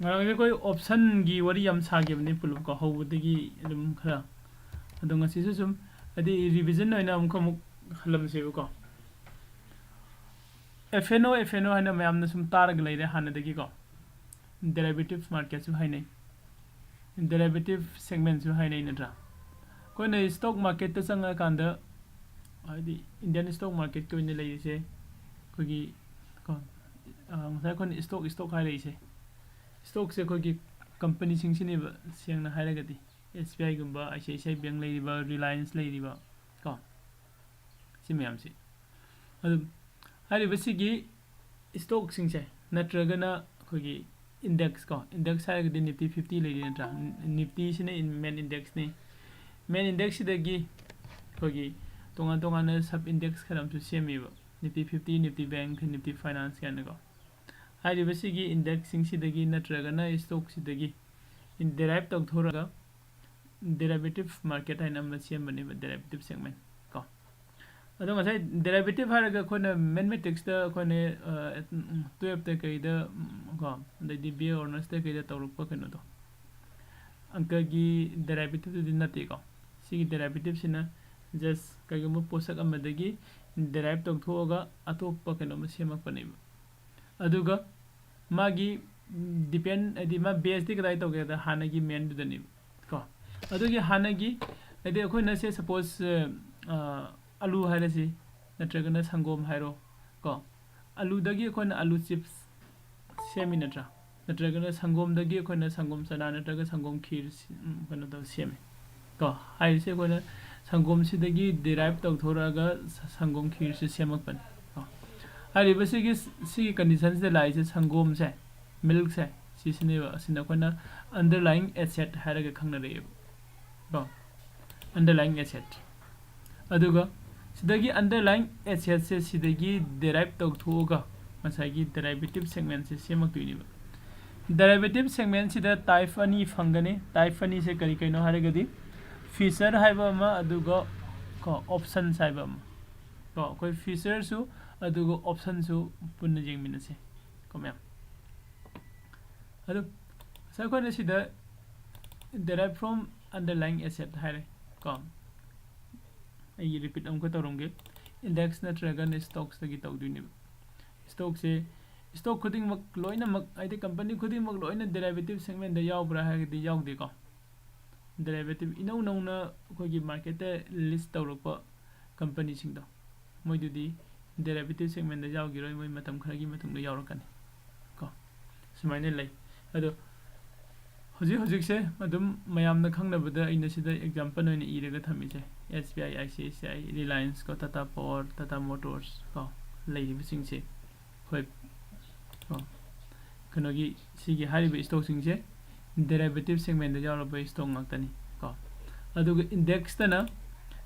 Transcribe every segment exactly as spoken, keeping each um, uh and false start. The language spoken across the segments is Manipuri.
ꯉꯔꯥꯡꯁꯦ ꯑꯩꯈꯣꯏ ꯑꯣꯞꯁꯟꯒꯤ ꯋꯥꯔꯤ ꯌꯥꯝ ꯁꯥꯈꯤꯕꯅꯤ ꯄꯨꯂꯞꯀꯣ, ꯍꯧꯕꯗꯒꯤ ꯑꯗꯨꯝ ꯈꯔ꯫ ꯑꯗꯣ ꯉꯁꯤꯁꯨ ꯁꯨꯝ ꯍꯥꯏꯗꯤ ꯔꯤꯚꯤꯖꯟ ꯑꯣꯏꯅ ꯑꯃꯨꯛꯀ ꯑꯃꯨꯛ ꯍꯜꯂꯝꯁꯦꯕꯀꯣ꯫ F and O, F and O ꯍꯥꯏꯅ ꯃꯌꯥꯝꯅ ꯁꯨꯝ ꯇꯥꯔꯒ ꯂꯩꯔꯦ ꯍꯥꯟꯅꯗꯒꯤꯀꯣ꯫ ꯗꯦꯔꯥꯏꯚꯦꯇꯤꯞ ꯃꯥꯔꯀꯦꯠꯁꯨ ꯍꯥꯏꯅꯩ, ꯗꯦꯔꯥꯏꯚꯦꯇꯤꯞ ꯁꯦꯒꯃꯦꯟꯁꯨ ꯍꯥꯏꯅꯩ ꯅꯠꯇ꯭ꯔꯥ? ꯑꯩꯈꯣꯏꯅ ꯁ꯭ꯇꯣꯛ ꯃꯥꯔꯀꯦꯠꯇ ꯆꯪꯉꯀꯥꯟꯗ, ꯍꯥꯏꯗꯤ ꯏꯟꯗꯤꯌꯥꯟ ꯁ꯭ꯇꯣꯛ ꯃꯥꯔꯀꯦꯠꯀꯤ ꯑꯣꯏꯅ ꯂꯩꯔꯤꯁꯦ ꯑꯩꯈꯣꯏꯒꯤ ꯀꯣ, ꯑ, ꯉꯁꯥꯏ ꯑꯩꯈꯣꯏꯅ ꯁ꯭ꯇꯣꯛ ꯁ꯭ꯇꯣꯛ ꯍꯥꯏꯔꯛꯏꯁꯦ, ꯁ꯭ꯇꯣꯛꯁꯦ ꯑꯩꯈꯣꯏꯒꯤ ꯀꯝꯄꯅꯤꯁꯤꯡꯁꯤꯅꯦꯕ꯫ ꯁꯦꯡꯅ ꯍꯥꯏꯔꯒꯗꯤ S B I ꯒꯨꯝꯕ, I C I C I Bank ꯂꯩꯔꯤꯕ, ꯔꯤꯂꯥꯌꯟꯁ ꯂꯩꯔꯤꯕ ꯀꯣ, ꯁꯤ ꯃꯌꯥꯝꯁꯤ꯫ ꯑꯗꯨ ꯍꯥꯏꯔꯤꯕꯁꯤꯒꯤ ꯁ꯭ꯇꯣꯛꯁꯤꯡꯁꯦ ꯅꯠꯇ꯭ꯔꯒꯅ ꯑꯩꯈꯣꯏꯒꯤ ꯏꯟꯗꯦꯛꯁ ꯀꯣ, ꯏꯟꯗꯦꯛꯁ ꯍꯥꯏꯔꯒꯗꯤ ꯅꯤꯐꯇꯤ ꯐꯤꯐꯇꯤ ꯂꯩꯔꯤ ꯅꯠꯇ꯭ꯔꯥ? ꯅꯤꯐꯇꯤꯁꯤꯅ ꯃꯦꯟ ꯏꯟꯗꯦꯛꯁꯅꯤ꯫ ꯃꯦꯟ ꯏꯟꯗꯦꯛꯁꯁꯤꯗꯒꯤ ꯑꯩꯈꯣꯏꯒꯤ ꯇꯣꯉꯥꯟ ꯇꯣꯉꯥꯟꯅ ꯁꯕ ꯏꯟꯗꯦꯛꯁ ꯈꯔ ꯑꯃꯁꯨ ꯁꯦꯝꯃꯤꯕ, Nifty fifty, Nifty bank, Nifty finance ꯀꯥꯏꯅꯀꯣ꯫ ꯍꯥꯏꯔꯤꯕꯁꯤꯒꯤ ꯏꯟꯗꯦꯛꯁꯁꯤꯡꯁꯤꯗꯒꯤ ꯅꯠꯇ꯭ꯔꯒꯅ ꯁ꯭ꯇꯣꯛꯁꯤꯗꯒꯤ ꯗꯦꯔꯥꯏꯞ ꯇꯧꯊꯣꯔꯒ ꯗꯦꯔꯥꯏꯚꯦꯇꯤꯞ ꯃꯥꯔꯀꯦꯠ ꯍꯥꯏꯅ ꯑꯃ ꯁꯦꯝꯕꯅꯦꯕ, ꯗꯦꯔꯥꯏꯚꯦꯇꯤꯞ ꯁꯦꯒꯃꯦꯟ ꯀꯣ꯫ ꯑꯗꯣ ꯉꯁꯥꯏ ꯗꯦꯔꯥꯏꯚꯦꯇꯤꯞ ꯍꯥꯏꯔꯒ ꯑꯩꯈꯣꯏꯅ ꯃꯦꯊꯃꯦꯇꯤꯛꯁꯇ ꯑꯩꯈꯣꯏꯅ ꯇꯨꯌꯦꯜꯞꯇ ꯀꯩꯗ ꯎꯝ, ꯀꯣ, ꯑꯗꯩꯗꯤ B A ꯑꯣꯅꯔꯁꯇ ꯀꯩꯗ ꯇꯧꯔꯛꯄ ꯀꯩꯅꯣꯗꯣ, ꯑꯪꯀꯒꯤ ꯗꯦꯔꯥꯏꯚꯦꯇꯤꯞꯇꯨꯗꯤ ꯅꯠꯇꯦꯀꯣ꯫ ꯁꯤꯒꯤ ꯗꯦꯔꯥꯏꯚꯦꯇꯤꯞꯁꯤꯅ ꯖꯁ ꯀꯩꯒꯨꯝꯕ ꯄꯣꯠꯁꯛ ꯑꯃꯗꯒꯤ ꯗꯦꯔꯥꯏꯞ ꯇꯧꯊꯣꯛꯑꯒ ꯑꯇꯣꯞꯄ ꯀꯩꯅꯣꯝꯃ ꯁꯦꯝꯃꯛꯄꯅꯦꯕ꯫ ꯑꯗꯨꯒ ꯃꯥꯒꯤ ꯗꯤꯄꯦꯟ ꯍꯥꯏꯗꯤ ꯃꯥ ꯕꯦꯁꯇꯤ ꯀꯗꯥꯏ ꯇꯧꯒꯦꯗ ꯍꯥꯟꯅꯒꯤ ꯃꯦꯟꯗꯨꯗꯅꯦꯕ ꯀꯣ꯫ ꯑꯗꯨꯒꯤ ꯍꯥꯟꯅꯒꯤ ꯍꯥꯏꯗꯤ ꯑꯩꯈꯣꯏꯅ ꯁꯦ ꯁꯄꯣꯁ ꯑꯂꯨ ꯍꯥꯏꯔꯁꯤ, ꯅꯠꯇ꯭ꯔꯒꯅ ꯁꯪꯒꯣꯝ ꯍꯥꯏꯔꯣ ꯀꯣ, ꯑꯂꯨꯗꯒꯤ ꯑꯩꯈꯣꯏꯅ ꯑꯂꯨ ꯆꯤꯞꯁ ꯁꯦꯝꯃꯤ ꯅꯠꯇ꯭ꯔꯥ? ꯅꯠꯇ꯭ꯔꯒꯅ ꯁꯪꯒꯣꯝꯗꯒꯤ ꯑꯩꯈꯣꯏꯅ ꯁꯪꯒꯣꯝ ꯆꯅꯥ ꯅꯠꯇ꯭ꯔꯒ ꯁꯪꯒꯣꯝ ꯈꯤꯔ ꯁꯤ- ꯎꯝ, ꯀꯩꯅꯣ ꯇꯧ ꯁꯦꯝꯃꯤ ꯀꯣ꯫ ꯍꯥꯏꯔꯤꯁꯦ ꯑꯩꯈꯣꯏꯅ ꯁꯪꯒꯣꯝꯁꯤꯗꯒꯤ ꯗꯤꯔꯥꯏꯞ ꯇꯧꯊꯣꯔꯛꯑꯒ ꯁ- ꯁꯪꯒꯣꯝ ꯈꯤꯔꯁꯤ ꯁꯦꯝꯃꯛꯄꯅꯤ ꯀꯣ꯫ ꯍꯥꯏꯔꯤꯕꯁꯤꯒꯤ ꯁꯤꯒꯤ ꯀꯟꯗꯤꯁꯟꯁꯤꯗ ꯂꯥꯛꯏꯁꯦ ꯁꯪꯒꯣꯝꯁꯦ, ꯃꯤꯜꯛꯁꯦ, ꯁꯤꯁꯤꯅꯦꯕ, ꯑꯁꯤꯅ ꯑꯩꯈꯣꯏꯅ ꯑꯟꯗꯔꯂꯥꯏꯡ ꯑꯦꯁꯦꯠ ꯍꯥꯏꯔꯒ ꯈꯪꯅꯔꯛꯑꯦꯕ ꯀꯣ꯫ ꯑꯟꯗꯔꯂꯥꯏꯡ ꯑꯦꯁꯦꯠ꯫ ꯑꯗꯨꯒ ꯁꯤꯗꯒꯤ ꯑꯟꯗꯔꯂꯥꯏꯡ ꯑꯦꯁꯦꯠꯁꯦ ꯁꯤꯗꯒꯤ ꯗꯦꯔꯥꯏꯞ ꯇꯧꯊꯣꯛꯑꯒ ꯉꯁꯥꯏꯒꯤ ꯗꯦꯔꯥꯏꯚꯦꯇꯤꯞ ꯁꯦꯒꯃꯦꯟꯁꯦ ꯁꯦꯝꯃꯛꯇꯣꯏꯅꯦꯕ꯫ ꯗꯦꯔꯥꯏꯚꯦꯇꯤꯞ ꯁꯦꯒꯃꯦꯟꯁꯤꯗ ꯇꯥꯏꯞ ꯑꯅꯤ ꯐꯪꯒꯅꯤ꯫ ꯇꯥꯏꯞ ꯑꯅꯤꯁꯦ ꯀꯔꯤ ꯀꯩꯅꯣ ꯍꯥꯏꯔꯒꯗꯤ ꯐꯤꯆꯔ ꯍꯥꯏꯕ ꯑꯃ, ꯑꯗꯨꯒ ꯀꯣ ꯑꯣꯞꯁꯟꯁ ꯍꯥꯏꯕ ꯑꯃ꯫ ꯀꯣ ꯑꯩꯈꯣꯏ ꯐꯤꯆꯔꯁꯨ ꯑꯗꯨꯒ ꯑꯣꯞꯁꯟꯁꯨ ꯄꯨꯟꯅ ꯌꯦꯡꯃꯤꯟꯅꯁꯦ ꯀꯣ ꯃꯌꯥꯝ꯫ ꯑꯗꯨ ꯉꯁꯥꯏ ꯑꯩꯈꯣꯏꯅ ꯁꯤꯗ derive from underlying asset ꯍꯥꯏꯔꯦ ꯀꯣ꯫ ꯑꯩ repeat ꯑꯃꯨꯛꯀ ꯇꯧꯔꯝꯒꯦ꯫ Index ꯅꯠꯇ꯭ꯔꯒꯅ stocks ꯇꯒꯤ ꯇꯧꯗꯣꯏꯅꯦꯕ꯫ Stock ꯁꯦ, stock ꯈꯨꯗꯤꯡꯃꯛ ꯂꯣꯏꯅꯃꯛ, ꯍꯥꯏꯗꯤ company ꯈꯨꯗꯤꯡꯃꯛ ꯂꯣꯏꯅ derivative segment ꯇ ꯌꯥꯎꯕ꯭ꯔꯥ ꯍꯥꯏꯔꯒꯗꯤ ꯌꯥꯎꯗꯦꯀꯣ꯫ Derivative ꯏꯅꯧ ꯅꯧꯅ ꯑꯩꯈꯣꯏꯒꯤ market ꯇ list ꯇꯧꯔꯛꯄ company ꯁꯤꯡꯗꯣ, ꯃꯣꯏꯗꯨꯗꯤ derivative segment ꯇ ꯌꯥꯎꯈꯤꯔꯣꯏ, ꯃꯣꯏ ꯃꯇꯝ ꯈꯔꯒꯤ ꯃꯇꯨꯡꯗ ꯌꯥꯎꯔꯛꯀꯅꯤ ꯀꯣ꯫ ꯁꯨꯃꯥꯏꯅ ꯂꯩ꯫ ꯑꯗꯣ ꯍꯧꯖꯤꯛ ꯍꯧꯖꯤꯛꯁꯦ ꯑꯗꯨꯝ ꯃꯌꯥꯝꯅ ꯈꯪꯅꯕꯗ ꯑꯩꯅ ꯁꯤꯗ example ꯑꯣꯏꯅ ꯏꯔꯒ ꯊꯝꯃꯤꯁꯦ, S B I, I C I C I, Reliance ꯀꯣ, Tata Power, Tata Motors ꯀꯣ, ꯂꯩꯔꯤꯕꯁꯤꯡꯁꯦ ꯑꯩꯈꯣꯏ ꯀꯣ, ꯀꯩꯅꯣꯒꯤ, ꯁꯤꯒꯤ ꯍꯥꯏꯔꯤꯕ stock ꯁꯤꯡꯁꯦ derivative segment ꯇ ꯌꯥꯎꯔꯕ stock ꯉꯥꯛꯇꯅꯤ ꯀꯣ꯫ ꯑꯗꯨꯒ index ꯇꯅ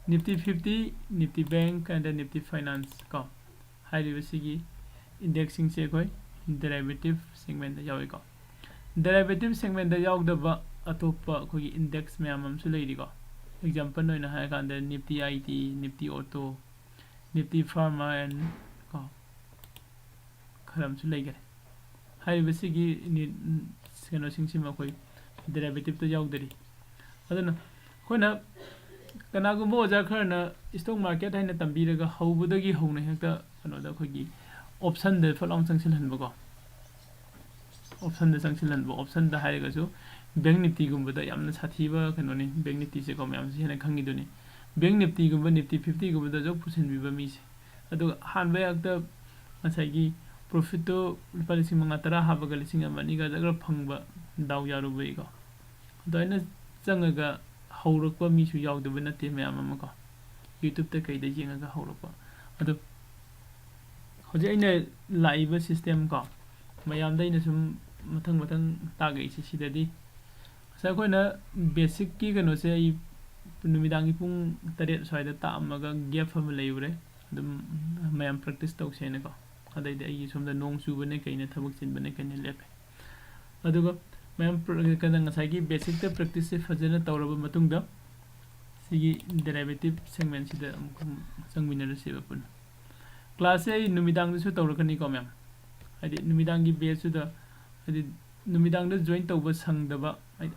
Nifty fifty, Nifty Bank and Nifty Finance ꯀꯣ꯫ ꯍꯥꯏꯔꯤꯕꯁꯤꯒꯤ index ꯁꯤꯡꯁꯦ ꯑꯩꯈꯣꯏ derivative segment ꯇ ꯌꯥꯎꯏꯀꯣ꯫ Derivative segment ꯇ ꯌꯥꯎꯗꯕ ꯑꯇꯣꯞꯄ ꯑꯩꯈꯣꯏꯒꯤ index ꯃꯌꯥꯝ ꯑꯃꯁꯨ ꯂꯩꯔꯤꯀꯣ꯫ Example ꯑꯣꯏꯅ ꯍꯥꯏꯔꯀꯥꯟꯗ Nifty I T, Nifty Auto, Nifty Pharma and ꯀꯣ, ꯈꯔ ꯑꯃꯁꯨ ꯂꯩꯈꯔꯦ꯫ ꯍꯥꯏꯔꯤꯕꯁꯤꯒꯤ ꯅꯤ-, ꯀꯩꯅꯣꯁꯤꯡꯁꯤ ꯃꯈꯣꯏ derivative ꯇ ꯌꯥꯎꯗꯔꯤ꯫ ꯑꯗꯨꯅ ꯑꯩꯈꯣꯏꯅ ꯀꯅꯥꯒꯨꯝꯕ ꯑꯣꯖꯥ ꯈꯔꯅ stock market ꯍꯥꯏꯅ ꯇꯝꯕꯤꯔꯒ ꯍꯧꯕꯗꯒꯤ ꯍꯧꯅ ꯍꯦꯛꯇ ꯀꯩꯅꯣꯗ ꯑꯩꯈꯣꯏꯒꯤ option ꯗ ꯐꯠ ꯂꯥꯎꯅ ꯆꯪꯁꯤꯜꯍꯟꯕꯀꯣ꯫ Option ꯗ ꯆꯪꯁꯤꯜꯍꯟꯕ, option ꯗ ꯍꯥꯏꯔꯒꯁꯨ Bank Nifty ꯒꯨꯝꯕꯗ ꯌꯥꯝꯅ ꯁꯥꯊꯤꯕ ꯀꯩꯅꯣꯅꯤ꯫ Bank Nifty ꯁꯦꯀꯣ, ꯃꯌꯥꯝꯁꯤ ꯍꯦꯟꯅ ꯈꯪꯉꯤꯗꯨꯅꯤ꯫ Bank Nifty ꯒꯨꯝꯕ, Nifty fifty ꯒꯨꯝꯕꯗꯁꯨ ꯄꯨꯁꯤꯟꯕꯤꯕ ꯃꯤꯁꯦ꯫ ꯑꯗꯨꯒ ꯑꯍꯥꯟꯕ ꯍꯦꯛꯇ ꯉꯁꯥꯏꯒꯤ profit ꯇꯣ ꯂꯨꯄꯥ ꯂꯤꯁꯤꯡ ꯃꯉꯥ ꯇꯔꯥ ꯍꯥꯞꯄꯒ ꯂꯤꯁꯤꯡ ꯑꯃ ꯑꯅꯤꯒ ꯖꯒꯔ ꯐꯪꯕ ꯗꯥꯎ ꯌꯥꯔꯨꯕꯩꯀꯣ꯫ ꯑꯗꯨꯃꯥꯏꯅ ꯆꯪꯉꯒ ꯍꯧꯔꯛꯄ ꯃꯤꯁꯨ ꯌꯥꯎꯗꯕ ꯅꯠꯇꯦ, ꯃꯌꯥꯝ ꯑꯃ ꯀꯣ꯫ YouTube ꯇ ꯀꯩꯗ ꯌꯦꯡꯉꯒ ꯍꯧꯔꯛꯄ꯫ ꯑꯗꯣ ꯍꯧꯖꯤꯛ ꯑꯩꯅ ꯂꯥꯛꯏꯕ system ꯀꯣ, ꯃꯌꯥꯝꯗ ꯑꯩꯅ ꯁꯨꯝ ꯃꯊꯪ ꯃꯊꯪ ꯇꯥꯛꯂꯛꯏꯁꯦ ꯁꯤꯗꯗꯤ꯫ ꯉꯁꯥꯏ ꯑꯩꯈꯣꯏꯅ basic ꯀꯤ ꯀꯩꯅꯣꯁꯦ ꯑꯩ ꯅꯨꯃꯤꯗꯥꯡꯒꯤ ꯄꯨꯡ ꯇꯔꯦꯠ ꯁ꯭ꯋꯥꯏꯗ ꯇꯥꯛꯑꯝꯃꯒ gap ꯑꯃ ꯂꯩꯔꯨꯔꯦ꯫ ꯑꯗꯨꯝ ꯃꯌꯥꯝ practice ꯇꯧꯁꯦꯅꯀꯣ꯫ ꯑꯗꯩꯗꯤ ꯑꯩꯒꯤ ꯁꯣꯝꯗ ꯅꯣꯡ ꯆꯨꯕꯅꯦ ꯀꯩꯅꯦ, ꯊꯕꯛ ꯆꯤꯟꯕꯅꯦ ꯀꯩꯅꯦ ꯂꯦꯞꯄꯦ꯫ ꯑꯗꯨꯒ ꯃꯌꯥꯝ ꯄ꯭ꯔ-, ꯀꯩꯅꯣ, ꯉꯁꯥꯏꯒꯤ basic ꯇ practice ꯁꯦ ꯐꯖꯅ ꯇꯧꯔꯕ ꯃꯇꯨꯡꯗ ꯁꯤꯒꯤ derivative segment ꯁꯤꯗ ꯑꯃꯨꯛ ꯆꯪꯃꯤꯟꯅꯔꯁꯦꯕ ꯄꯨꯟꯅ꯫ Class ꯁꯦ ꯑꯩ ꯅꯨꯃꯤꯗꯥꯡꯗꯁꯨ ꯇꯧꯔꯛꯀꯅꯤꯀꯣ ꯃꯌꯥꯝ꯫ ꯍꯥꯏꯗꯤ ꯅꯨꯃꯤꯗꯥꯡꯒꯤ batch ꯇꯨꯗ, ꯍꯥꯏꯗꯤ ꯅꯨꯃꯤꯗꯥꯡꯗ ꯖꯣꯏꯟ ꯇꯧꯕ ꯁꯪꯗꯕ, ꯍꯥꯏꯗꯤ,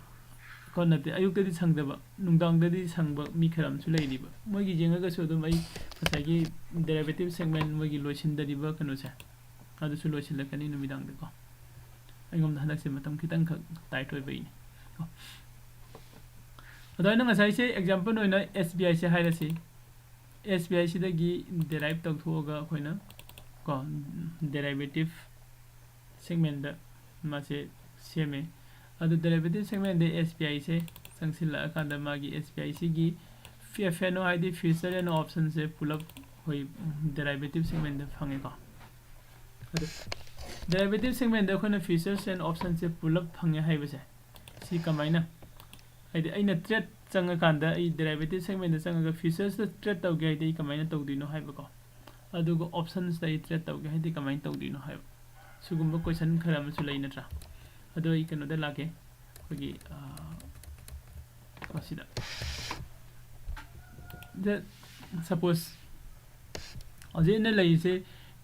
ꯀꯣ, ꯅꯠꯇꯦ, ꯑꯌꯨꯛꯇꯗꯤ ꯁꯪꯗꯕ, ꯅꯨꯡꯗꯥꯡꯗꯗꯤ ꯁꯪꯕ ꯃꯤ ꯈꯔ ꯑꯃꯁꯨ ꯂꯩꯔꯤꯕ꯫ ꯃꯣꯏꯒꯤ ꯌꯦꯡꯉꯒꯁꯨ ꯑꯗꯨꯝ ꯑꯩ ꯉꯁꯥꯏꯒꯤ ꯗꯦꯔꯥꯏꯕꯦꯇꯤꯞ ꯁꯦꯒꯃꯦꯟ ꯃꯣꯏꯒꯤ ꯂꯣꯏꯁꯤꯟꯗꯔꯤꯕ ꯀꯩꯅꯣꯁꯦ, ꯑꯗꯨꯁꯨ ꯂꯣꯏꯁꯤꯜꯂꯛꯀꯅꯤ ꯅꯨꯃꯤꯗꯥꯡꯗꯀꯣ꯫ ꯑꯩꯉꯣꯟꯗ ꯍꯟꯗꯛꯁꯦ ꯃꯇꯝ ꯈꯤꯇꯪꯈꯛ ꯇꯥꯏꯠ ꯑꯣꯏꯕꯩꯅꯦ ꯀꯣ꯫ ꯑꯗꯣ ꯑꯩꯅ ꯉꯁꯥꯏꯁꯦ ꯑꯦꯛꯖꯥꯝꯄꯜ ꯑꯣꯏꯅ ꯑꯦꯁ ꯕꯤ ꯑꯥꯏꯁꯦ ꯍꯥꯏꯔꯁꯤ꯫ ꯑꯦꯁ ꯕꯤ ꯑꯥꯏꯁꯤꯗꯒꯤ ꯗꯦꯔꯥꯏꯞ ꯇꯧꯊꯣꯛꯑꯒ ꯑꯩꯈꯣꯏꯅ ꯀꯣ, ꯗꯦꯔꯥꯏꯕꯦꯇꯤꯞ ꯁꯦꯒꯃꯦꯟꯗ ꯃꯥꯁꯦ ꯁꯦꯝꯃꯦ꯫ ꯑꯗꯨ ꯗꯦꯔꯥꯏꯕꯦꯇꯤꯞ ꯁꯦꯒꯃꯦꯟꯗ ꯑꯦꯁ ꯕꯤ ꯑꯥꯏꯁꯦ ꯆꯪꯁꯤꯜꯂꯛꯑꯀꯥꯟꯗ ꯃꯥꯒꯤ ꯑꯦꯁ ꯕꯤ ꯑꯥꯏꯁꯤꯒꯤ ꯐꯤ ꯑꯦꯐ ꯑꯦꯟ ꯑꯣ ꯍꯥꯏꯗꯤ ꯐ꯭ꯌꯨꯆꯔ ꯑꯦꯟ ꯑꯣꯞꯁꯟꯁꯦ ꯄꯨꯂꯞ ꯑꯩꯈꯣꯏ ꯗꯦꯔꯥꯏꯕꯦꯇꯤꯞ ꯁꯦꯒꯃꯦꯟꯗ ꯐꯪꯉꯦꯀꯣ꯫ ꯑꯗꯨ ꯗꯦꯔꯥꯏꯕꯦꯇꯤꯞ ꯁꯦꯒꯃꯦꯟꯗ ꯑꯩꯈꯣꯏꯅ ꯐ꯭ꯌꯨꯆꯔꯁ ꯑꯦꯟ ꯑꯣꯞꯁꯟꯁꯦ ꯄꯨꯂꯞ ꯐꯪꯉꯦ ꯍꯥꯏꯕꯁꯦ, ꯁꯤ ꯀꯃꯥꯏꯅ, ꯍꯥꯏꯗꯤ ꯑꯩꯅ ꯇ꯭ꯔꯦꯠ ꯆꯪꯉꯀꯥꯟꯗ, ꯑꯩ ꯗꯦꯔꯥꯏꯕꯦꯇꯤꯞ ꯁꯦꯒꯃꯦꯟꯗ ꯆꯪꯉꯒ ꯐ꯭ꯌꯨꯆꯔꯁꯇ ꯇ꯭ꯔꯦꯠ ꯇꯧꯒꯦ ꯍꯥꯏꯗꯤ ꯑꯩ ꯀꯃꯥꯏꯅ ꯇꯧꯗꯣꯏꯅꯣ ꯍꯥꯏꯕꯀꯣ꯫ ꯑꯗꯨꯒ ꯑꯣꯞꯁꯟꯁꯇ ꯑꯩ ꯇ꯭ꯔꯦꯠ ꯇꯧꯒꯦ ꯍꯥꯏꯗꯤ ꯀꯃꯥꯏꯅ ꯇꯧꯗꯣꯏꯅꯣ ꯍꯥꯏꯕ, ꯁꯤꯒꯨꯝꯕ ꯀꯣꯏꯁꯟ ꯈꯔ ꯑꯃꯁꯨ ꯂꯩ ꯅꯠꯇ꯭ꯔꯥ? ꯑꯗꯣ ꯑꯩ ꯀꯩꯅꯣꯗ ꯂꯥꯛꯀꯦ, ꯑꯩꯈꯣꯏꯒꯤ, ꯑꯥ, ꯃꯁꯤꯗ꯫ ꯁꯄꯣꯁ ꯍꯧꯖꯤꯛ ꯑꯩꯅ ꯂꯩꯔꯤꯁꯦ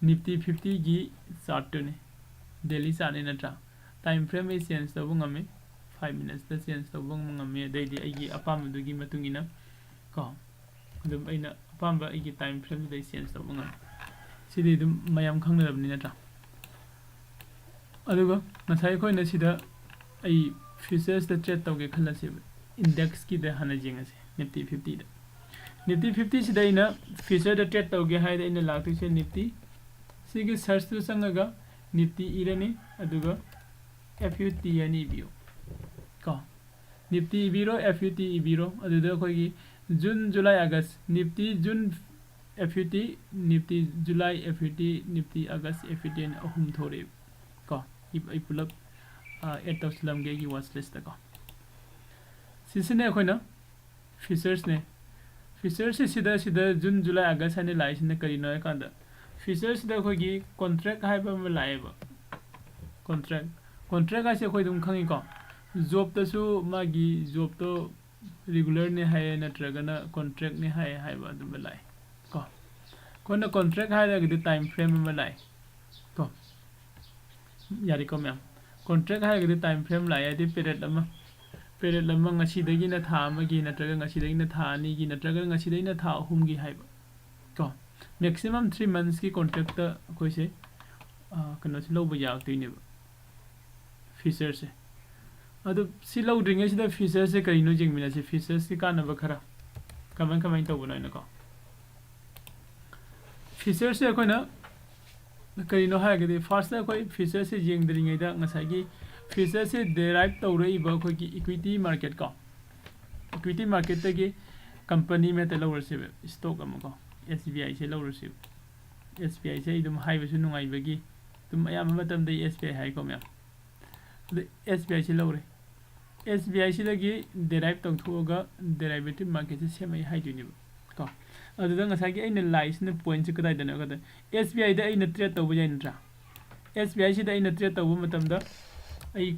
ꯅꯤꯐꯇꯤ ꯐꯤꯐꯇꯤꯒꯤ ꯆꯥꯔꯠꯇꯨꯅꯤ, ꯗꯦꯂꯤ ꯆꯥꯔꯠꯅꯤ ꯅꯠꯇ꯭ꯔꯥ? ꯇꯥꯏꯝ ꯐ꯭ꯔꯦꯝ ꯑꯩ ꯆꯦꯟꯖ ꯇꯧꯕ ꯉꯝꯃꯤ, ꯐꯥꯏꯚ ꯃꯤꯅꯠꯁꯇ ꯆꯦꯟꯖ ꯇꯧꯕ ꯉꯝꯃꯤ, ꯑꯗꯩꯗꯤ ꯑꯩꯒꯤ ꯑꯄꯥꯝꯕꯗꯨꯒꯤ ꯃꯇꯨꯡ ꯏꯟꯅ ꯀꯣ, ꯑꯗꯨꯝ ꯑꯩꯅ ꯑꯄꯥꯝꯕ ꯑꯩꯒꯤ ꯇꯥꯏꯝ ꯐ꯭ꯔꯦꯝꯗꯨꯗ ꯑꯩ ꯆꯦꯟꯖ ꯇꯧꯕ ꯉꯝꯃꯤ꯫ ꯁꯤꯗꯤ ꯑꯗꯨꯝ ꯃꯌꯥꯝ ꯈꯪꯅꯔꯕꯅꯤ ꯅꯠꯇ꯭ꯔꯥ? ꯑꯗꯨꯒ ꯉꯁꯥꯏ ꯑꯩꯈꯣꯏꯅ ꯁꯤꯗ ꯑꯩ ꯐ꯭ꯌꯨꯆꯔꯁꯇ ꯇ꯭ꯔꯦꯠ ꯇꯧꯒꯦ ꯈꯜꯂꯁꯦꯕ, ꯏꯟꯗꯦꯛꯁꯀꯤꯗ ꯍꯥꯟꯅ ꯌꯦꯡꯉꯁꯦ, ꯅꯤꯐꯇꯤ ꯐꯤꯐꯇꯤꯗ꯫ ꯅꯤꯐꯇꯤ ꯐꯤꯐꯇꯤꯁꯤꯗ ꯑꯩꯅ ꯐ꯭ꯌꯨꯆꯔꯗ ꯇ꯭ꯔꯦꯠ ꯇꯧꯒꯦ ꯍꯥꯏꯔꯗꯤ ꯑꯩꯅ ꯂꯥꯛꯇꯣꯏꯁꯦ ꯅꯤꯐꯇꯤ꯫ ꯁꯤꯒꯤ ꯁꯔꯆꯇꯨ ꯆꯪꯉꯒ ꯅꯤꯐꯇꯤ ꯏꯔꯅꯤ, ꯑꯗꯨꯒ ꯑꯦꯐ ꯌꯨ ꯇꯤ ꯍꯥꯏꯅ ꯏꯕꯤꯌꯨ ꯀꯣ꯫ ꯅꯤꯐꯇꯤ ꯏꯕꯤꯔꯣ, ꯑꯦꯐ ꯌꯨ ꯇꯤ ꯏꯕꯤꯔꯣ, ꯑꯗꯨꯗ ꯑꯩꯈꯣꯏꯒꯤ June, July, August, Nifty, June, F U T, Nifty, July, F U T, Nifty, August, F U T ꯍꯥꯏꯅ ꯑꯍꯨꯝ ꯊꯣꯔꯛꯑꯦꯕ ꯀꯣ꯫ ꯑꯩ, ꯑꯩ ꯄꯨꯂꯞ, ꯑ, ꯑꯦꯗ ꯇꯧꯁꯤꯜꯂꯝꯒꯦ ꯑꯩꯒꯤ ꯋꯥꯆ ꯂꯤꯁꯇꯀꯣ꯫ ꯁꯤꯁꯤꯅ ꯑꯩꯈꯣꯏꯅ ꯐ꯭ꯌꯨꯆꯔꯁꯅꯦ꯫ ꯐ꯭ꯌꯨꯆꯔꯁꯁꯦ ꯁꯤꯗ, ꯁꯤꯗ ꯖꯨꯟ, ꯖꯨꯂꯥꯏ, ꯑꯥꯒꯁ ꯍꯥꯏꯅ ꯂꯥꯛꯏꯁꯤꯅ ꯀꯔꯤꯅꯣ ꯍꯥꯏ ꯀꯥꯟꯗ, ꯐ꯭ꯌꯨꯆꯔꯁꯤꯗ ꯑꯩꯈꯣꯏꯒꯤ ꯀꯣꯟꯇ꯭ꯔꯦꯛ ꯍꯥꯏꯕ ꯑꯃ ꯂꯥꯛꯑꯦꯕ꯫ ꯀꯣꯟꯇ꯭ꯔꯦꯛ, ꯀꯣꯟꯇ꯭ꯔꯦꯛ ꯍꯥꯏꯁꯦ ꯑꯩꯈꯣꯏ ꯑꯗꯨꯝ ꯈꯪꯉꯤꯀꯣ, ꯖꯣꯕꯇꯁꯨ ꯃꯥꯒꯤ ꯖꯣꯕꯇꯣ ꯔꯤꯒꯨꯂꯔꯅꯦ ꯍꯥꯏꯌꯦ ꯅꯠꯇ꯭ꯔꯒꯅ ꯀꯣꯟꯇ꯭ꯔꯦꯛꯅꯦ ꯍꯥꯏꯌꯦ ꯍꯥꯏꯕ ꯑꯗꯨꯝꯕ ꯂꯥꯛꯑꯦ ꯀꯣ꯫ ꯑꯩꯈꯣꯏꯅ ꯀꯣꯟꯇ꯭ꯔꯦꯛ ꯍꯥꯏꯔꯒꯗꯤ ꯇꯥꯏꯝ ꯐ꯭ꯔꯦꯝ ꯑꯃ ꯂꯥꯛꯑꯦ ꯀꯣ꯫ ꯌꯥꯔꯦꯀꯣ ꯃꯌꯥꯝ? ꯀꯣꯟꯇ꯭ꯔꯦꯛ ꯍꯥꯏꯔꯒꯗꯤ ꯇꯥꯏꯝ ꯐ꯭ꯔꯦꯝ ꯂꯥꯛꯑꯦ, ꯍꯥꯏꯗꯤ ꯄꯦꯔꯦꯠ ꯑꯃ, ꯄꯦꯔꯦꯠ ꯑꯃ ꯉꯁꯤꯗꯒꯤꯅ ꯊꯥ ꯑꯃꯒꯤ, ꯅꯠꯇ꯭ꯔꯒ ꯉꯁꯤꯗꯒꯤꯅ ꯊꯥ ꯑꯅꯤꯒꯤ, ꯅꯠꯇ꯭ꯔꯒ ꯉꯁꯤꯗꯒꯤꯅ ꯊꯥ ꯑꯍꯨꯝꯒꯤ ꯍꯥꯏꯕ ꯀꯣ꯫ ꯃꯦꯛꯁꯤꯃꯝ ꯊ꯭ꯔꯤ ꯃꯟꯊꯁꯀꯤ ꯀꯣꯟꯇ꯭ꯔꯦꯛꯇ ꯑꯩꯈꯣꯏꯁꯦ ꯀꯩꯅꯣꯁꯦ ꯂꯧꯕ ꯌꯥꯔꯛꯇꯣꯏꯅꯦꯕ, ꯐꯤꯆꯔꯁꯦ꯫ ꯑꯗꯣ ꯁꯤ ꯂꯧꯗ꯭ꯔꯤꯉꯩꯁꯤꯗ ꯐꯤꯆꯔꯁꯦ ꯀꯔꯤꯅꯣ ꯌꯦꯡꯃꯤꯟꯅꯁꯤ꯫ ꯐꯤꯆꯔꯁꯀꯤ ꯀꯥꯟꯅꯕ ꯈꯔ ꯀꯃꯥꯏ ꯀꯃꯥꯏꯅ ꯇꯧꯕꯅꯣ ꯍꯥꯏꯅꯀꯣ꯫ ꯐꯤꯆꯔꯁꯦ ꯑꯩꯈꯣꯏꯅ ꯀꯔꯤꯅꯣ ꯍꯥꯏꯔꯒꯗꯤ, ꯐꯥꯔꯁꯇ ꯑꯩꯈꯣꯏ ꯐꯤꯆꯔꯁꯦ ꯌꯦꯡꯗ꯭ꯔꯤꯉꯩꯗ ꯉꯁꯥꯏꯒꯤ ꯐꯤꯆꯔꯁꯦ ꯗꯦꯔꯥꯏꯞ ꯇꯧꯔꯛꯏꯕ ꯑꯩꯈꯣꯏꯒꯤ ꯏꯀ꯭ꯋꯤꯇꯤ ꯃꯥꯔꯀꯦꯠ ꯀꯣ, ꯏꯀ꯭ꯋꯤꯇꯤ ꯃꯥꯔꯀꯦꯠꯇꯒꯤ ꯀꯝꯄꯅꯤ ꯑꯃ ꯍꯦꯛꯇ ꯂꯧꯔꯁꯦꯕ, ꯏꯁꯇꯣꯛ ꯑꯃ ꯀꯣ, ꯑꯦꯁ ꯕꯤ ꯑꯥꯏꯁꯦ ꯂꯧꯔꯁꯦꯕ꯫ ꯑꯦꯁ ꯕꯤ ꯑꯥꯏꯁꯦ ꯑꯩ ꯑꯗꯨꯝ ꯍꯥꯏꯕꯁꯨ ꯅꯨꯡꯉꯥꯏꯕꯒꯤ ꯑꯗꯨꯝ ꯑꯌꯥꯝꯕ ꯃꯇꯝꯗ ꯑꯩ ꯑꯦꯁ ꯕꯤ ꯑꯥꯏ ꯍꯥꯏꯀꯣ ꯃꯌꯥꯝ꯫ ꯑꯗ ꯑꯦꯁ ꯕꯤ ꯑꯥꯏꯁꯤ ꯂꯧꯔꯦ꯫ ꯑꯦꯁ ꯕꯤ ꯑꯥꯏꯁꯤꯗꯒꯤ ꯗꯦꯔꯥꯏꯞ ꯇꯧꯊꯣꯛꯑꯒ ꯗꯦꯔꯥꯏꯕꯦꯇꯤꯞ ꯃꯥꯔꯀꯦꯠꯁꯦ ꯁꯦꯝꯃꯛꯑꯦ ꯍꯥꯏꯗꯣꯏꯅꯦꯕ ꯀꯣ꯫ ꯑꯗꯨꯗ ꯉꯁꯥꯏꯒꯤ ꯑꯩꯅ ꯂꯥꯏꯁꯤꯅ ꯄꯣꯏꯟꯠꯁꯦ ꯀꯗꯥꯏꯗꯅꯣ ꯍꯥꯏꯕꯗ, ꯑꯦꯁ ꯕꯤ ꯑꯥꯏꯗ ꯑꯩꯅ ꯇ꯭ꯔꯦꯠ ꯇꯧꯕ ꯌꯥꯏ ꯅꯠꯇ꯭ꯔꯥ? ꯑꯦꯁ ꯕꯤ ꯑꯥꯏꯁꯤꯗ ꯑꯩꯅ ꯇ꯭ꯔꯦꯠ ꯇꯧꯕ ꯃꯇꯝꯗ ꯑꯩ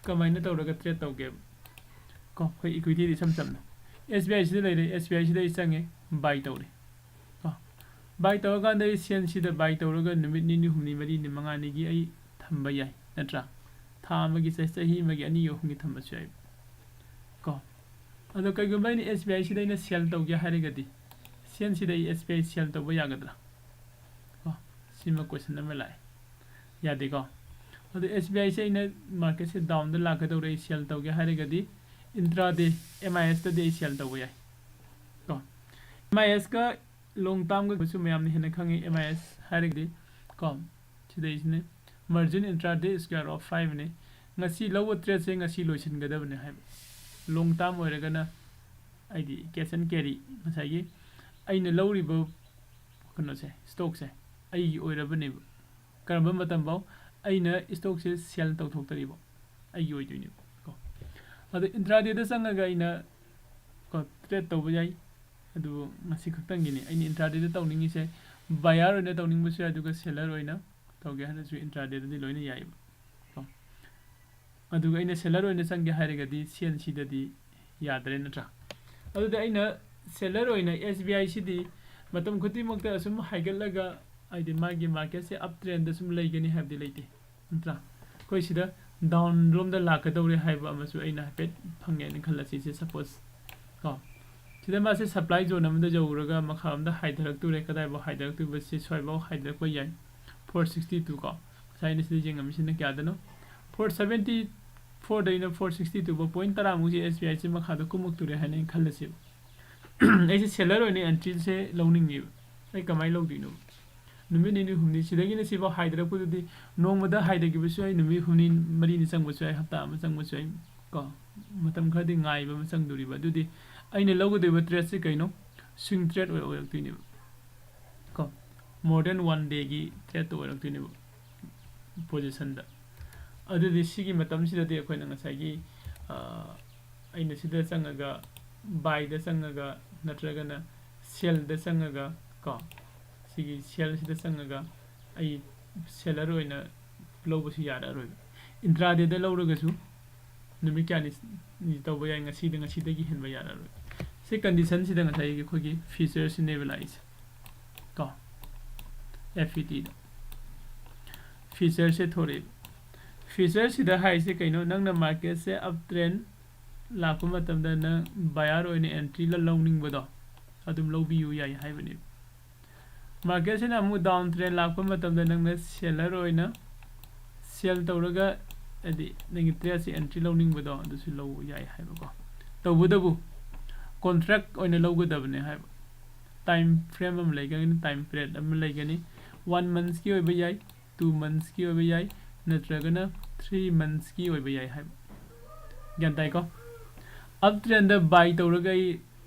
ꯀꯃꯥꯏꯅ ꯇꯧꯔꯒ ꯇ꯭ꯔꯦꯠ ꯇꯧꯒꯦꯕ ꯀꯣ? ꯑꯩꯈꯣꯏ ꯏꯀ꯭ꯋꯤꯇꯤꯗ ꯏꯁꯝ ꯆꯝꯅ ꯑꯦꯁ ꯕꯤ ꯑꯥꯏꯁꯤꯗ ꯂꯩꯔꯦ, ꯑꯦꯁ ꯕꯤ ꯑꯥꯏꯁꯤꯗ ꯑꯩ ꯆꯪꯉꯦ, ꯕꯥꯏ ꯇꯧꯔꯦ ꯀꯣ꯫ ꯕꯥꯏ ꯇꯧꯔꯀꯥꯟꯗ ꯑꯩ ꯁꯤ ꯑꯦꯟ ꯁꯤꯗ ꯕꯥꯏ ꯇꯧꯔꯒ ꯅꯨꯃꯤꯠ ꯅꯤꯅꯤ, ꯍꯨꯝꯅꯤ, ꯃꯔꯤꯅꯤ, ꯃꯉꯥꯅꯤꯒꯤ ꯑꯩ ꯊꯝꯕ ꯌꯥꯏ ꯅꯠꯇ꯭ꯔꯥ? ꯊꯥ ꯑꯃꯒꯤ, ꯆꯍꯤ, ꯆꯍꯤ ꯑꯃꯒꯤ, ꯑꯅꯤ, ꯑꯍꯨꯝꯒꯤ ꯊꯝꯕꯁꯨ ꯌꯥꯏ ꯀꯣ꯫ ꯑꯗꯣ ꯀꯩꯒꯨꯝꯕ ꯑꯩꯅ ꯑꯦꯁ ꯕꯤ ꯑꯥꯏꯁꯤꯗ ꯑꯩꯅ ꯁꯦꯜ ꯇꯧꯒꯦ ꯍꯥꯏꯔꯒꯗꯤ, ꯁꯤ ꯑꯦꯟ ꯁꯤꯗ ꯑꯩ ꯑꯦꯁ ꯕꯤ ꯑꯥꯏ ꯁꯦꯜ ꯇꯧꯕ ꯌꯥꯒꯗ꯭ꯔꯥ ꯀꯣ? ꯁꯤꯃ ꯀꯣꯏꯁꯟ ꯑꯃ ꯂꯥꯛꯑꯦ꯫ ꯌꯥꯗꯦꯀꯣ? ꯑꯗꯣ ꯑꯦꯁ ꯕꯤ ꯑꯥꯏꯁꯦ ꯑꯩꯅ ꯃꯥꯔꯀꯦꯠꯁꯦ ꯗꯥꯎꯟꯗ ꯂꯥꯛꯀꯗꯧꯔꯦ, ꯑꯩ ꯁꯦꯜ ꯇꯧꯒꯦ ꯍꯥꯏꯔꯒꯗꯤ, ꯏꯟꯇ꯭ꯔꯥꯗꯦ ꯑꯦꯝ ꯑꯥꯏ ꯑꯦꯁꯇꯗꯤ ꯑꯩ ꯁꯦꯜ ꯇꯧꯕ ꯌꯥꯏ ꯀꯣ꯫ ꯑꯦꯝ ꯑꯥꯏ ꯑꯦꯁꯀ ꯂꯣꯡ ꯇꯥꯔꯝꯒꯁꯨ ꯃꯌꯥꯝꯅ ꯍꯦꯟꯅ ꯈꯪꯉꯤ꯫ ꯑꯦꯝ ꯑꯥꯏ ꯑꯦꯁ ꯍꯥꯏꯔꯒꯗꯤ ꯀꯣ, ꯁꯤꯗꯩꯁꯤꯅꯦ, margin intraday square of fiveꯅꯦ꯫ ꯉꯁꯤ ꯂꯧꯕ ꯇ꯭ꯔꯦꯠꯁꯦ ꯉꯁꯤ ꯂꯣꯏꯁꯤꯟꯒꯗꯕꯅꯦ ꯍꯥꯏꯕ꯫ ꯂꯣꯡ ꯇꯥꯔꯝ ꯑꯣꯏꯔꯒꯅ, ꯍꯥꯏꯗꯤ cash and carry, ꯉꯁꯥꯏꯒꯤ ꯑꯩꯅ ꯂꯧꯔꯤꯕ ꯀꯩꯅꯣꯁꯦ, ꯏꯁꯇꯣꯛꯁꯦ ꯑꯩꯒꯤ ꯑꯣꯏꯔꯕꯅꯦꯕ꯫ ꯀꯔꯝꯕ ꯃꯇꯝꯐꯥꯎ ꯑꯩꯅ ꯏꯁꯇꯣꯛꯁꯦ ꯁꯦꯜ ꯇꯧꯊꯣꯛꯇꯔꯤꯕ ꯑꯩꯒꯤ ꯑꯣꯏꯗꯣꯏꯅꯦꯕ ꯀꯣ꯫ ꯑꯗꯣ ꯏꯟꯇ꯭ꯔꯥꯗꯦꯗ ꯆꯪꯉꯒ ꯑꯩꯅ ꯀꯣ, ꯇ꯭ꯔꯦꯠ ꯇꯧꯕ ꯌꯥꯏ꯫ ꯑꯗꯨꯕꯨ ꯉꯁꯤ ꯈꯛꯇꯪꯒꯤꯅꯤ ꯑꯩꯅ ꯏꯟꯇ꯭ꯔꯥꯗꯦꯗ ꯇꯧꯅꯤꯡꯉꯤꯁꯦ꯫ ꯕꯥꯌꯔ ꯑꯣꯏꯅ ꯇꯧꯅꯤꯡꯕꯁꯨ ꯌꯥꯏ, ꯑꯗꯨꯒ ꯁꯦꯂꯔ ꯑꯣꯏꯅ ꯇꯧꯒꯦ ꯍꯥꯏꯔꯁꯨ ꯏꯟꯇ꯭ꯔꯥꯗꯦꯗꯗꯤ ꯂꯣꯏꯅ ꯌꯥꯏꯑꯕ ꯀꯣ꯫ ꯑꯗꯨꯒ ꯑꯩꯅ ꯁꯦꯂꯔ ꯑꯣꯏꯅ ꯆꯪꯒꯦ ꯍꯥꯏꯔꯒꯗꯤ ꯁꯤ ꯑꯦꯟ ꯁꯤꯗꯗꯤ ꯌꯥꯗ꯭ꯔꯦ ꯅꯠꯇ꯭ꯔꯥ? ꯑꯗꯨꯗꯤ ꯑꯩꯅ ꯁꯦꯂꯔ ꯑꯣꯏꯅ ꯑꯦꯁ ꯕꯤ ꯑꯥꯏꯁꯤꯗꯤ ꯃꯇꯝ ꯈꯨꯗꯤꯡꯃꯛꯇ ꯑꯁꯨꯝ ꯍꯥꯏꯒꯠꯂꯒ, ꯍꯥꯏꯗꯤ ꯃꯥꯒꯤ ꯃꯥꯔꯀꯦꯠꯁꯦ ꯑꯞ ꯇ꯭ꯔꯦꯟꯗ ꯁꯨꯝ ꯂꯩꯒꯅꯤ ꯍꯥꯏꯕꯗꯤ ꯂꯩꯇꯦ ꯅꯠꯇ꯭ꯔꯥ? ꯑꯩꯈꯣꯏ ꯁꯤꯗ ꯗꯥꯎꯟ ꯔꯣꯝꯗ ꯂꯥꯛꯀꯗꯧꯔꯦ ꯍꯥꯏꯕ ꯑꯃꯁꯨ ꯑꯩꯅ ꯍꯥꯏꯐꯦꯠ ꯐꯪꯉꯦꯅ ꯈꯜꯂꯁꯤ꯫ ꯁꯤ ꯁꯄꯣꯁ ꯀꯣ, ꯁꯤꯗ ꯃꯥꯁꯦ ꯁꯄ꯭ꯂꯥꯏ ꯖꯣꯟ ꯑꯃꯗ ꯌꯧꯔꯒ ꯃꯈꯥꯔꯣꯝꯗ ꯍꯥꯏꯊꯔꯛꯇꯣꯔꯦ꯫ ꯀꯗꯥꯏꯐꯥꯎ ꯍꯥꯏꯊꯔꯛꯇꯣꯏꯕ? ꯁꯤ ꯁ꯭ꯋꯥꯏꯐꯥꯎ ꯍꯥꯏꯊꯔꯛꯄ ꯌꯥꯏ꯫ ꯐꯣꯔ ꯁꯤꯛꯁꯇꯤ ꯇꯨ ꯀꯣ, ꯉꯁꯥꯏ ꯑꯩꯅ ꯁꯤꯗ ꯌꯦꯡꯉꯝꯃꯤꯁꯤꯅ ꯀꯌꯥꯗꯅꯣ? ꯐꯣꯔ ꯁꯕꯦꯟꯇꯤ ꯐꯣꯔꯗꯩꯅ ꯐꯣꯔ ꯁꯤꯛꯁꯇꯤ ꯇꯨ ꯐꯥꯎ, ꯄꯣꯏꯟ ꯇꯔꯥꯃꯨꯛꯁꯦ ꯑꯦꯁ ꯕꯤ ꯑꯥꯏꯁꯦ ꯃꯈꯥꯗ ꯀꯨꯝꯃꯛꯇꯣꯔꯦ ꯍꯥꯏꯅ ꯑꯩꯅ ꯈꯜꯂꯁꯦꯕ꯫ ꯑꯩꯁꯦ ꯁꯦꯂꯔ ꯑꯣꯏꯅ ꯑꯦꯟꯇ꯭ꯔꯤꯁꯦ ꯂꯧꯅꯤꯡꯉꯦꯕ꯫ ꯑꯩ ꯀꯃꯥꯏꯅ ꯂꯧꯗꯣꯏꯅꯣ? ꯅꯨꯃꯤꯠ ꯅꯤꯅꯤ ꯍꯨꯝꯅꯤ ꯁꯤꯗꯒꯤꯅ ꯁꯤꯐꯥꯎ ꯍꯥꯏꯊꯔꯛꯄꯗꯨꯗꯤ ꯅꯣꯡꯃꯗ ꯍꯥꯏꯊꯈꯤꯕꯁꯨ ꯌꯥꯏ, ꯅꯨꯃꯤꯠ ꯍꯨꯝꯅꯤ ꯃꯔꯤꯅꯤ ꯆꯪꯕꯁꯨ ꯌꯥꯏ, ꯍꯞꯇꯥ ꯑꯃ ꯆꯪꯕꯁꯨ ꯌꯥꯏ ꯀꯣ꯫ ꯃꯇꯝ ꯈꯔꯗꯤ ꯉꯥꯏꯕ ꯑꯃ ꯆꯪꯗꯣꯔꯤꯕ꯫ ꯑꯗꯨꯗꯤ ꯑꯩꯅ ꯂꯧꯒꯗꯧꯔꯤꯕ ꯇ꯭ꯔꯦꯠꯁꯦ ꯀꯩꯅꯣ? ꯁ꯭ꯋꯤꯡ ꯇ꯭ꯔꯦꯠ ꯑꯣꯏ-, ꯑꯣꯏꯔꯛꯇꯣꯏꯅꯦꯕ ꯀꯣ꯫ More than one dayꯒꯤ ꯇ꯭ꯔꯦꯠꯇꯣ ꯑꯣꯏꯔꯛꯇꯣꯏꯅꯦꯕ ꯄꯣꯖꯤꯁꯟꯗ꯫ ꯑꯗꯨꯗꯤ ꯁꯤꯒꯤ ꯃꯇꯝꯁꯤꯗꯗꯤ ꯑꯩꯈꯣꯏꯅ ꯉꯁꯥꯏꯒꯤ, ꯑ, ꯑꯩꯅ ꯁꯤꯗ ꯆꯪꯉꯒ ꯕꯥꯏꯗ ꯆꯪꯉꯒ ꯅꯠꯇ꯭ꯔꯒꯅ ꯁꯦꯜꯗ ꯆꯪꯉꯒ ꯀꯣ, ꯁꯤꯒꯤ ꯁꯦꯜꯁꯤꯗ ꯆꯪꯉꯒ ꯑꯩ ꯁꯦꯂꯔ ꯑꯣꯏꯅ ꯂꯧꯕꯁꯨ ꯌꯥꯔꯛꯑꯔꯣꯏꯕ꯫ ꯏꯟꯇ꯭ꯔꯥꯗꯦꯗ ꯂꯧꯔꯒꯁꯨ ꯅꯨꯃꯤꯠ ꯀꯌꯥꯅꯤ ꯇꯧꯕ ꯌꯥꯏ, ꯉꯁꯤꯗ, ꯉꯁꯤꯗꯒꯤ ꯍꯦꯟꯕ ꯌꯥꯔꯛꯑꯔꯣꯏ꯫ ꯁꯤ ꯀꯟꯗꯤꯁꯟꯁꯤꯗ ꯉꯁꯥꯏꯒꯤ ꯑꯩꯈꯣꯏꯒꯤ ꯐꯤꯆꯔꯁꯤꯅꯦꯕ ꯂꯥꯛꯏꯁꯦ ꯀꯣ, ꯑꯦꯐ ꯏ ꯇꯤꯗ ꯐꯤꯆꯔꯁꯦ ꯊꯣꯔꯛꯑꯦꯕ꯫ ꯐꯤꯆꯔꯁꯤꯗ ꯍꯥꯏꯁꯦ ꯀꯩꯅꯣ? ꯅꯪꯅ ꯃꯥꯔꯀꯦꯠꯁꯦ ꯑꯞ ꯇ꯭ꯔꯦꯟ ꯂꯥꯛꯄ ꯃꯇꯝꯗ ꯅꯪ ꯕꯥꯌꯔ ꯑꯣꯏꯅ ꯑꯦꯟꯇ꯭ꯔꯤ ꯂꯧꯅꯤꯡꯕꯗꯣ ꯑꯗꯨꯝ ꯂꯧꯕꯤꯌꯨ ꯌꯥꯏ ꯍꯥꯏꯕꯅꯦꯕ꯫ ꯃꯥꯔꯀꯦꯠꯁꯤꯅ ꯑꯃꯨꯛ ꯗꯥꯎꯟ ꯇ꯭ꯔꯦꯟ ꯂꯥꯛꯄ ꯃꯇꯝꯗ ꯅꯪꯅ ꯁꯦꯂꯔ ꯑꯣꯏꯅ ꯁꯦꯜ ꯇꯧꯔꯒ, ꯍꯥꯏꯗꯤ ꯅꯪꯒꯤ ꯇ꯭ꯔꯦꯠꯁꯦ ꯑꯦꯟꯇ꯭ꯔꯤ ꯂꯧꯅꯤꯡꯕꯗꯣ ꯑꯗꯨꯁꯨ ꯂꯧꯕ ꯌꯥꯏ ꯍꯥꯏꯕꯀꯣ꯫ ꯇꯧꯕꯇꯕꯨ ꯀꯣꯟꯇ꯭ꯔꯦꯛ ꯑꯣꯏꯅ ꯂꯧꯒꯗꯕꯅꯦ ꯍꯥꯏꯕ꯫ ꯇꯥꯏꯝ ꯐ꯭ꯔꯦꯝ ꯑꯃ ꯂꯩꯒꯅꯤ, ꯇꯥꯏꯝ ꯄꯤꯔꯤꯌꯠ ꯑꯃ ꯂꯩꯒꯅꯤ꯫ ꯋꯥꯟ ꯃꯟꯁꯀꯤ ꯑꯣꯏꯕ ꯌꯥꯏ, ꯇꯨ ꯃꯟꯁꯀꯤ ꯑꯣꯏꯕ ꯌꯥꯏ, ꯅꯠꯇ꯭ꯔꯒꯅ ꯊ꯭ꯔꯤ ꯃꯟꯁꯀꯤ ꯑꯣꯏꯕ ꯌꯥꯏ ꯍꯥꯏꯕ꯫ ꯒ꯭ꯌꯥꯟ ꯇꯥꯏꯀꯣ? ꯑꯞ ꯇ꯭ꯔꯦꯟꯗ ꯕꯥꯏ ꯇꯧꯔꯒ ꯑꯩ